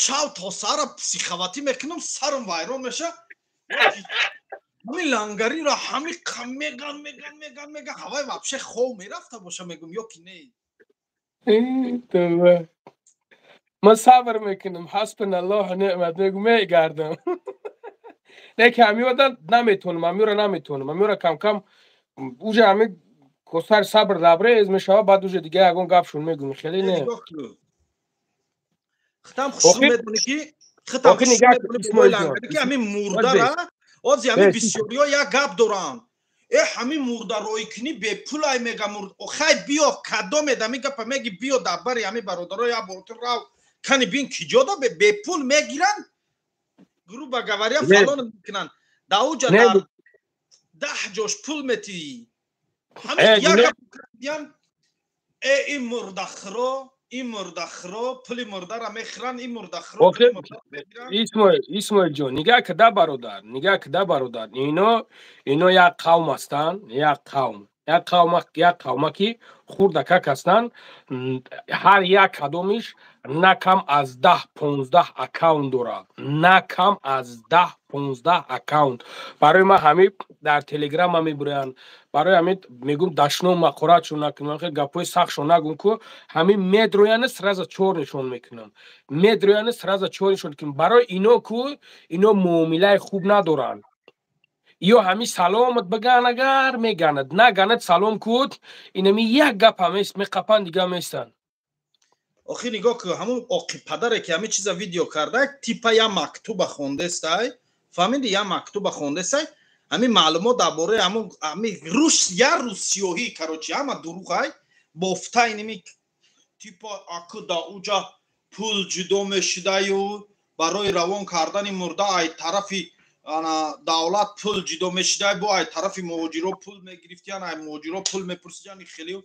шав то саҳара психоватӣ мекунам, сарам вайрон меша. Ҳамин лангариро ҳами меган, меган, меган, меган, ҳавай вообще хов мерафта боша, мегум, ё ки не? Тавба, ман сабр мекунам, ҳасбуналлоҳ неъмат мегум, мегардам. Не ки ҳамиёда наметонам, ҳамиёра наметонам, ҳамиёра камкам уже ҳами косари сабр лабрез мешава, баъд уже дига ягон гапшон мегум, хеле не. Хитам хушрӯ медонӣ ки, хитам хушрӯ медонӣ ки ҳамин мурдара ози ҳамин бисёриҳо як гап доранд: э, ҳамин мурдароикунӣ бепулай, мега. Мурд хай биё, кадомед ҳамин гапа меги, биё дар бари ҳамин бародаро як боротир рав, кани бин киҷода бепул мегиранд, грубо говоря, фалон мекунанд. Дар уҷа дар 10 ҷош пул метиҳӣ. Ҳамин як гап: э, ин мурдахӯро, ин мурдахӯро пули мурдара мехӯранд, ин мурдахӯро. Исмоил, Исмоилҷон, нигаҳ кида, бародар, нигаҳ кида, бародар, ино як қавм ҳастанд, як қавм, як қавм, як қавма ки хурдакак ҳастанд. Ҳар як кадомиш на кам аз 10-15 аккаунт дорад, на кам аз 10-15 аккаунт. Барои ман ҳами дар телеграма мебурянд. Барои ҳамин мегум, дашном мақоратшон накунам, хел гапҳои сахтшон нагум ку ҳамин медрояны, сразу чор нишон мекунам, медрояны, сразу чор нишон мекунам. Барои ино ку ино муомилаи хуб надоранд. Ё ҳами саломат биган, агар меганад, наганад салом куд, инами як гап ҳамест, меқапанд, дига местанд. Охир нигоҳ ку, ҳамун оқи падаре ки ҳамин чиза видео карда, типа я мактуба хондестай, фаҳмиди, я мактуба хондестай, ҳамин маълумот дар бораи ҳамун ҳамин рус, я русиёҳӣ, короче, ҳама дурӯғай бофта. Иними типа аку да уҷа пул ҷудо мешудаю, барои равон кардани мурда ай тарафи ана давлат пул ҷудо мешудай, бо ай тарафи муҳоҷиро пул мегирифтиян, ай муҳоҷиро пул мепурсидиян, хеле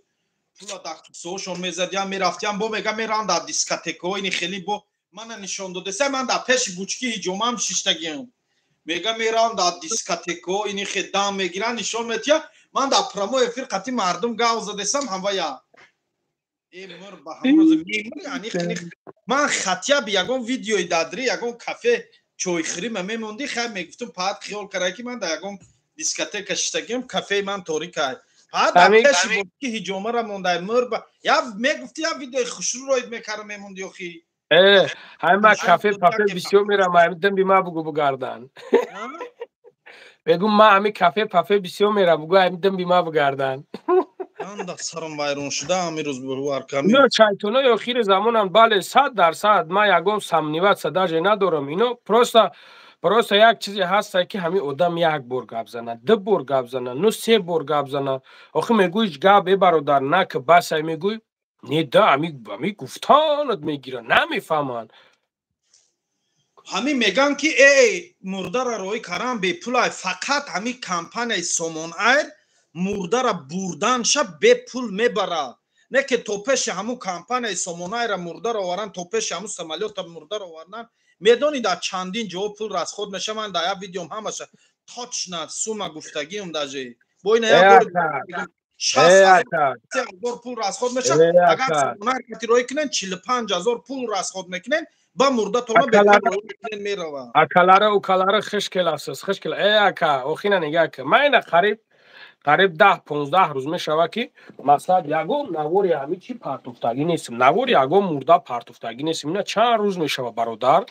пула дар кисоҳошон мезадиян, мерафтиян, бо мега мераванд дар дискотекаҳо. Ини хеле бо мана нишон додеса, ман дар пеши бучки ҳиҷомам шиштагиам. Мега мераванд дар дискотекаҳо, ини хе дам мегиранд, нишон метия. Ман дар прямой эфир қати мардум гав задесам, ҳамвая эмр ба ҳамрӯз мемр. Ман хотя бы ягон видеои дадри ягон кафе чойхӯрима мемондӣ, хай мегуфтум, паат хиёл кара ки ман дар ягон дискотека шиштагиам, кафеи ман торикай, паат дар пеши бучки ҳиҷомара мондай мр ба я мегуфти, я видеои хушрӯ роид мекарда мемонди охи. Э, ҳама кафе пафе бисёр мерам, ҳамин би ма бугу бугардан. Бегум, ма ҳами кафе пафе бисёр мерам, бугу ҳамин би ма бугардан. Анда сарам вайрон шуда ҳамин рӯз. Ино шайтонои охири замонанд, бале, 100%. Ман ягон сомневаться даже надорам. Ино просто як чизе ҳаста, ки ҳамин одам як бор гап зана, ду бор гап зана, ну се бор гап зана, охи мегӯй, гап е бародар нак, басай, мегӯй, не да, ами гуфтанат мегиранд, намефаҳманд. Ҳамин мегӯянд ки э, мурдара роҳӣ кардан бепулай, фақат ҳамин компанияи Сомон Айр мурдара бурданша бепул мебарад. Не ки то пеши ҳамун компанияи Сомонайра мурдара оваранд, то пеши ҳамун самолёта мурдара овардан, медонӣ, дар чандин ҷо пул расход мешаванд. Ман дар як видеом ҳамаша точно сума гуфтагиам, даже бо ина як бор 60 000 пул расход мешавад. Агар Сомонайр кати роҳӣ кунен, 45 000 пул расход мекунен, ба мурдатона бепул роҳӣ меравад. Акалара, укалара, хуш келасиз, хуш кела. Э, ака, охина нигаҳ ка, ман ина қариб 10-15 рӯз мешавад, ки мақсад ягон навори ҳами чӣ партофтагӣ нестим, навори ягон мурда партофтагӣ нестим. Ина чанд рӯз мешавад, бародар.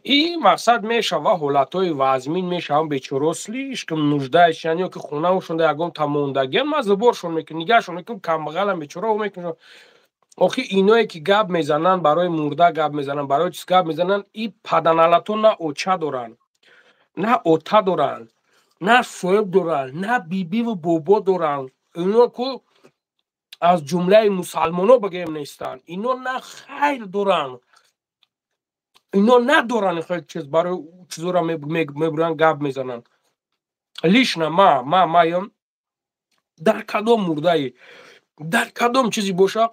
И мақсад мешава, ҳолатҳои вазмин мешаванд, бечоро слишком нуждаешанд ё ки хонаашонда ягон тамондагиан, ман зуборшон мекунам, нигаҳшон мекунам, камбағалам бечоро мекунам. Охи иное ки гап мезананд, барои мурда гап мезананд, барои чиз гап мезананд, и паданалато на оча доранд, на ота доранд, на соҳиб доранд, на бибиву бобо доранд. Ино ку аз ҷумлаи мусалмоно бигем нестанд. Ино на хайр доранд, ино надоранд хел чиз, барои чизора мебуранд, гап мезананд. Лично ма маям дар кадом мурдаи, дар кадом чизе боша,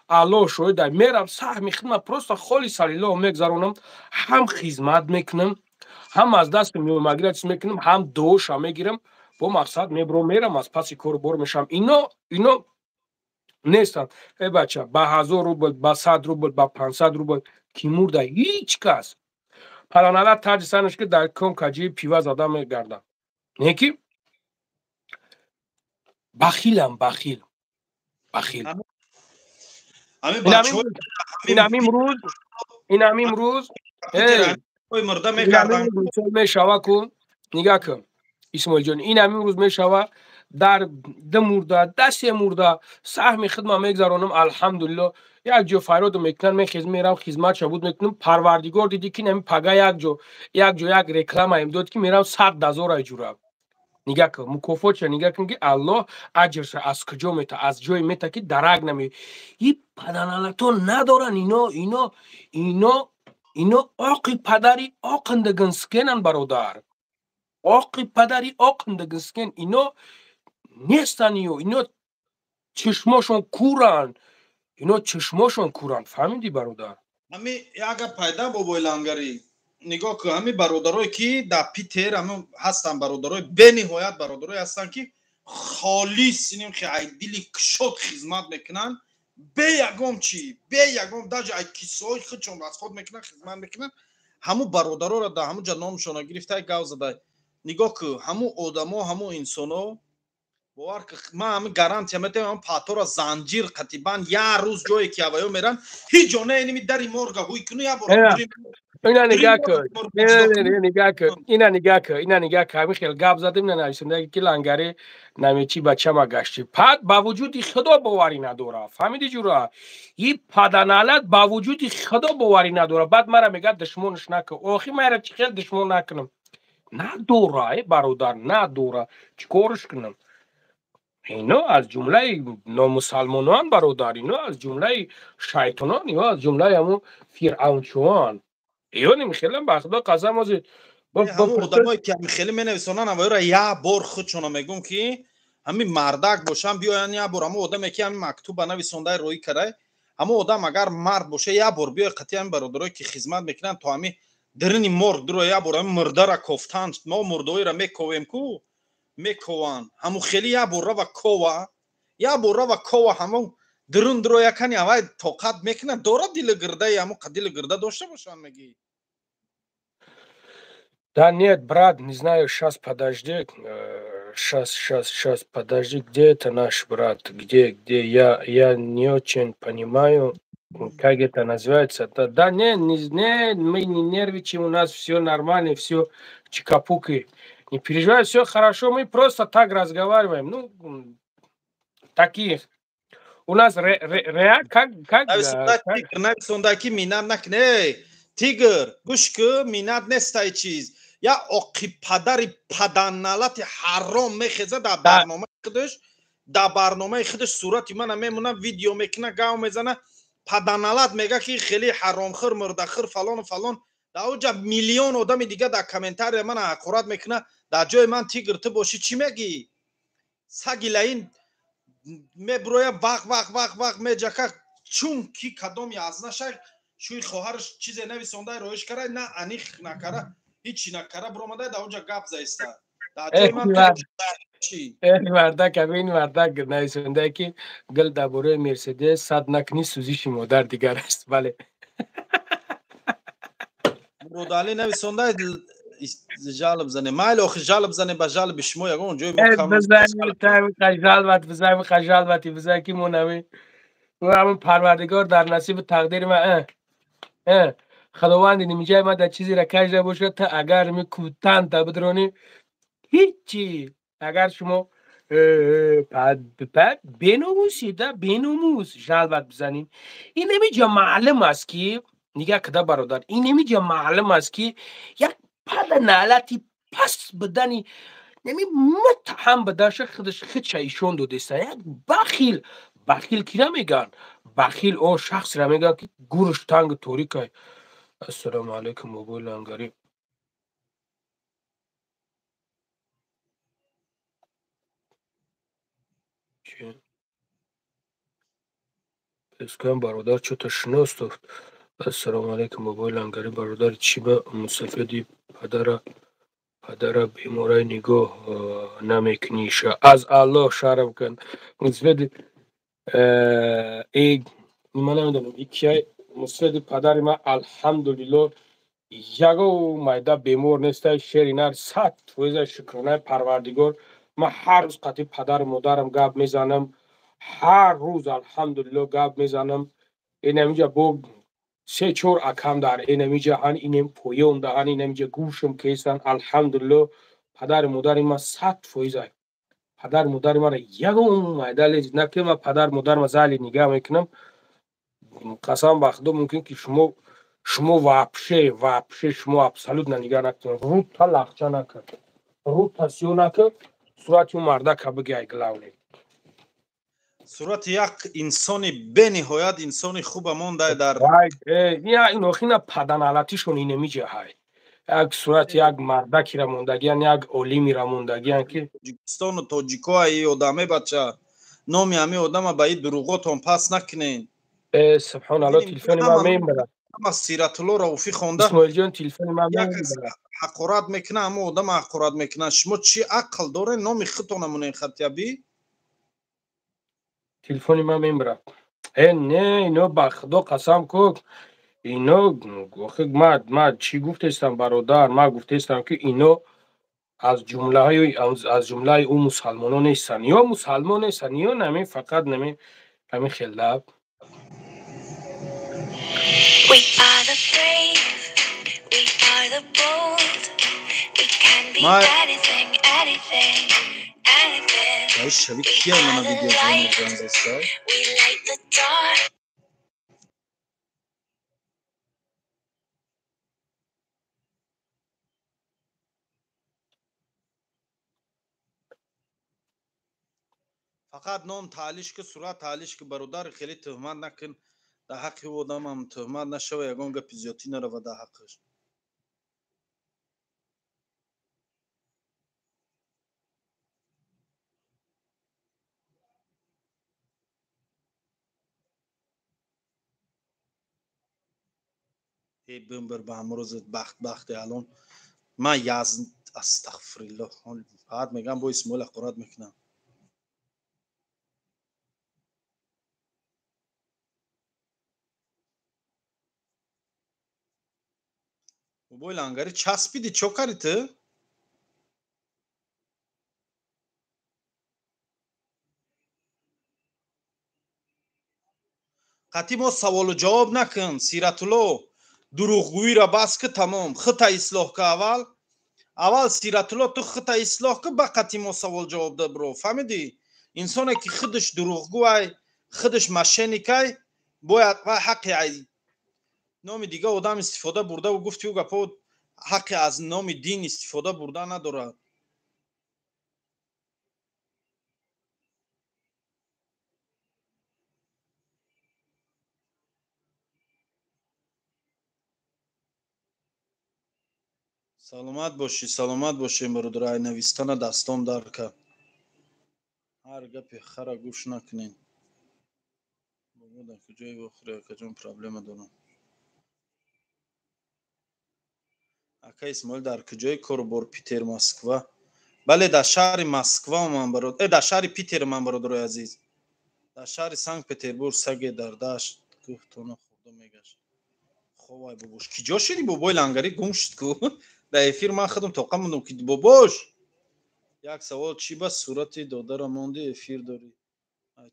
Аллоҳ шоҳида, мерам, саҳми хидмат просто холиса лиллоҳ мегзаронам, ҳам хизмат мекунам, ҳам аз дасти меомагира чиз мекунам, ҳам дуоша мегирам, бо мақсад мебурам, мерам, аз паси кору бор мешавам. Ино нестанд. Э, бача, ба 1000 рубл, ба 100 рубл, ба 500 рубл ки мурда, ҳеҷ кас паранала таҷи санаш, ки дар ком каҷии пива зада мегардад. Не ки бахилам, бахил, бахил. Инамим рӯз, инамим рӯз мешава ку, нигаҳ кун, Исмоилҷон, инамим рӯз мешава, дар ду мурда, да се мурда саҳми хидма мегзаронам. Алҳамдулилло, як ҷо фарёдо мекунан, мехез, мерам, хизмат шабуд мекунам. Парвардигор дидӣ, ки нами пага як ҷо як рекламаем дод, ки мерам 100 000 ҷура. Нигаҳ кун, мукофотша нигаҳ кун, ки Аллоҳ аҷрша аз куҷо мета, аз ҷое мета, ки дарак наме. И паданалато надоран ино, ино, ино, ино оқи падари оқиндагинскенан, бародар, оқи падари оқиндагинскен. Ино нестан, иё ино чишмошон куранд, ино чишмошон куранд. Фаҳмидӣ, бародар? Ҳами яга пайда, бобои Лангарӣ, нигоҳ кун, ҳами бародарое, ки дар Питер ҳами ҳастанд, бародарои бениҳоят, бародарое ҳастанд, ки холис иним ки ай дили кушод хизмат мекунанд, бе ягон чи, бе ягон, даже ай кисои худшон расход мекунанд, хизмат мекунанд. Ҳамун бародароро дар ҳамун ҷа номшона гирифта гав задай. Нигоҳ кун, ҳамун одамо, ҳамун инсоно, бовар ки, ман ҳамин гарантия метавам, ҳамн патора занҷир қатибан як рӯз ҷое ки аваё меран, ҳеҷ ҷо не, иними дари морга ҳуй куну як бор. Ина нигаҳ кун, нигаҳ кун, ина нигаҳ кун, ина нигаҳ кун. Ҳамин хел гап задем, ина нависонда, ки Лангари намечи бачама гашти. Пад ба вуҷуди Худо боварӣ надора. Фаҳмиди, ҷура? И паданалат ба вуҷуди Худо боварӣ надора. Баъд мара мегӯяд, душмонш накун. Охи, мара чӣ хел душмон накунам? Надора, э бародар, надора. Чӣ корш кунам? Ино аз ҷумлаи номусалмонон, бародар, ино аз ҷумлаи шайтонон, ино аз ҷумлаи ҳамун фиръавнчуон. Иё немихелам, ба Худо қасам, ҳозир. Ҳамун одамое, ки ҳамин хеле менависонанд, авоёра як бор худшона мегӯм, ки ҳамин мардак бошанд, биёянд як бор. Ҳамун одаме, ки ҳамин мактуба нависондаи роӣ кардай, ҳамун одам агар мард боша, як бор биёй қатъи ҳамин бародарое, ки хизмат мекунанд, то ҳамин дарини морг дуро як бор ҳамин мурдара кофтанд. Мо мурдаҳоеро мековем ку, мекованд. Ҳамун хеле як бор рава кова, як бор рава кова, ҳамун дурун дуро якани авай тоқат мекунад, дорад дили гирдаи, ҳамун дили гирда дошта бошанд, мегӣ. Да нет, брат, не знаю, сейчас, подожди, сейчас, сейчас, сейчас, подожди, где это наш брат, где, где, я не очень понимаю, как это называется. Да, да не, не, не, мы не нервничаем, у нас все нормально, все чикапуки. Не переживай, все хорошо, мы просто так разговариваем. Ну, такие. У нас как, как? Нависонда, ки минат накне. Тигр, гӯш ку, минат нестай чиз. Я оқи падари паданалати ҳаром мехеза дар барномаи худаш, дар барномаи худаш сурати мана мемона, видео мекуна, гав мезана, паданалат мега, ки хеле ҳаромхӯр, мурдахӯр, фалону фалон. Дар оҷа миллион одами дига дар комментария мана ҳақорат мекуна. Дар ҷои ман, Тигр, ту бошӣ, чӣ мегӣ? Саги лаин меброя, вақ вақ вақ вақ меҷака, чун ки кадом язнаша шӯи хоҳараш чизе нависонда роиш кара, на аниқ накара, ҳичи накара, биромада дар оҷа гап заиста. Дар ҷои ман чӣ? Мардак, ин мардак нависонда, ки гул дар бораи Мерседес сад накунӣ, сӯзиши модар дигар аст. Бале. Муродалӣ нависонда, жалоб зане. Майли, охи, жалоб зане, ба жалоби шумо ягон ҷои мо кам. Жалбат бизай, жалбати бизай, ки мо нави ҳамун Парвардигор дар насиби тақдири ма, Худованди нимиҷаи ма дар чизеро кашда бошад, та агар ми кутанта бидронӣ, ҳичи. Агар шумо беномусӣ да беномус жалбат бизанем, ин намиҷа маълум аст, ки нигаҳ када, бародар, ин намиҷа маълум аст, ки як пада налати паст будани нами муттаҳам будаша худаш худша ишон додеста. Як бахил. Бахил ки намегӯянд, бахил он шахсро мегӯянд, ки гурш тангу торикай. Ассалому алайкум, бобои Лангарӣ. Чи пескам, бародар, чё-то шинос. Ассалому алайкум, бобои Лангарӣ. Бародар, чӣ ба мусафеди падара беморай нигоҳ намекуниша? Аз Аллоҳ шарм кун. Мусафеди ман намедонам, и кияй. Мусафеди падари ман, алҳамдулилло. Ягон майда бемор нестай, шери нар 100% шукронаи Парвардигор. Ман ҳар рӯз қатъи падару модарам гап мезанам, ҳар рӯз алҳамдулилло гап мезанам. Инамиҷа бо се-чор акам дар инамиҷа ҳан, инем поён даҳан, инамиҷа гӯшам кесан. Алҳамдулилло, падару модари ман 100%. Падару модари мара ягон майда лез накунам, ман падару модарма зали нигаҳ мекунам. Қасам ба Худо, мумкин ки шумо вообще шумо абсолютно нигаҳ накунед. Рӯта лахча накун, рӯта сиё накун, сурати ӯ мардака бигай главный. Сурати як инсони бениҳоят инсони хуба мондай дар Инохина паданалатишон инемиҷа ҳай. Як сурати як мардакира мондагиян, як олимира мондагиян ки Тоҷикистону тоҷико ай одаме бача. Номи ҳами одама ба и дурӯғотон пас накунен. Э, субҳоналло, телефони ман мембарад. Ҳама Сиратулло Рауфӣ хонда. Исмоилҷон, телефони ман мембарад. Ҳақорат мекунад, ҳама одама ҳақорат мекунад. Шумо чӣ ақл дорен, номи худтона монен хатябӣ? Телефони ман мембарад. Э, не, ино ба Худо қасам ку, ино охи ма чӣ гуфтестам, бародар? Ма гуфтестам ки ино аз ҷумлаи ӯ мусалмоно нестанд, ё мусалмон нестанд, ё нами фақат нами ҳамин хеллаб. We are the brave, we are the bold. We can be anything, anything, anything. Ай шави кия мана видео занзеста? We light the dark. Фақат ном таълиш ки, сурат таълиш ки, бародар, хеле тӯҳмат накун. Дар ҳаққи ӯ одамам тӯҳмат нашава, ягон гапи зиёдтӣ нарава дар ҳаққаш. Э, бимбир ба ҳамрӯзат бахт бахте алон. Ман язд астағфириллоҳ. Баъд мегам бо Исмоил ҳақорат мекунам. Бобои лангари часпиди, чо карди ту? Қатъи мо саволу ҷавоб накун, Сиратулло. Дурӯғгӯиро бас ки, тамом. Хита ислоҳ ки аввал. Аввал Сиратулло ту хита ислоҳ ки, ба қатъи мо савол ҷавоб да биро. Фаҳмидӣ? Инсоне ки худаш дурӯғгӯай, худаш мошенникай, бояд вай ҳаққи ай номи дига одам истифода бурдаву гуфти ӯ гапо ҳаққи аз номи дин истифода бурда надорад. Саломат бошӣ, саломат бошем, бародар. Ай навистана дастом дар кард. Ҳар гапи хара гӯш накунем. Бобо дар куҷои вохӯрӣ, акаҷон, проблема дорам. Ака Исмоил дар куҷои кору бор, Питер, Москва? Бале, дар шаҳри Москва ман барод. Э, дар шаҳри Питер ман, бародарои азиз. Дар шаҳри Санкт Петербург. Саге дар дашт гуфтона хӯрда мегашт. Ховай бобош. Киҷо шиди бобои лангарӣ, гум шуд ку? Дар эфир ман худам тоқа мондам ки бобош. Як савол: чӣ ба сурати додара монди, эфир дорӣ?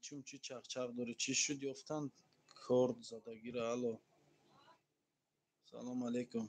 Чун чӣ чақчақ дорӣ? Чӣ шуд, ёфтан корд задагира? Алло. Салом алейкум.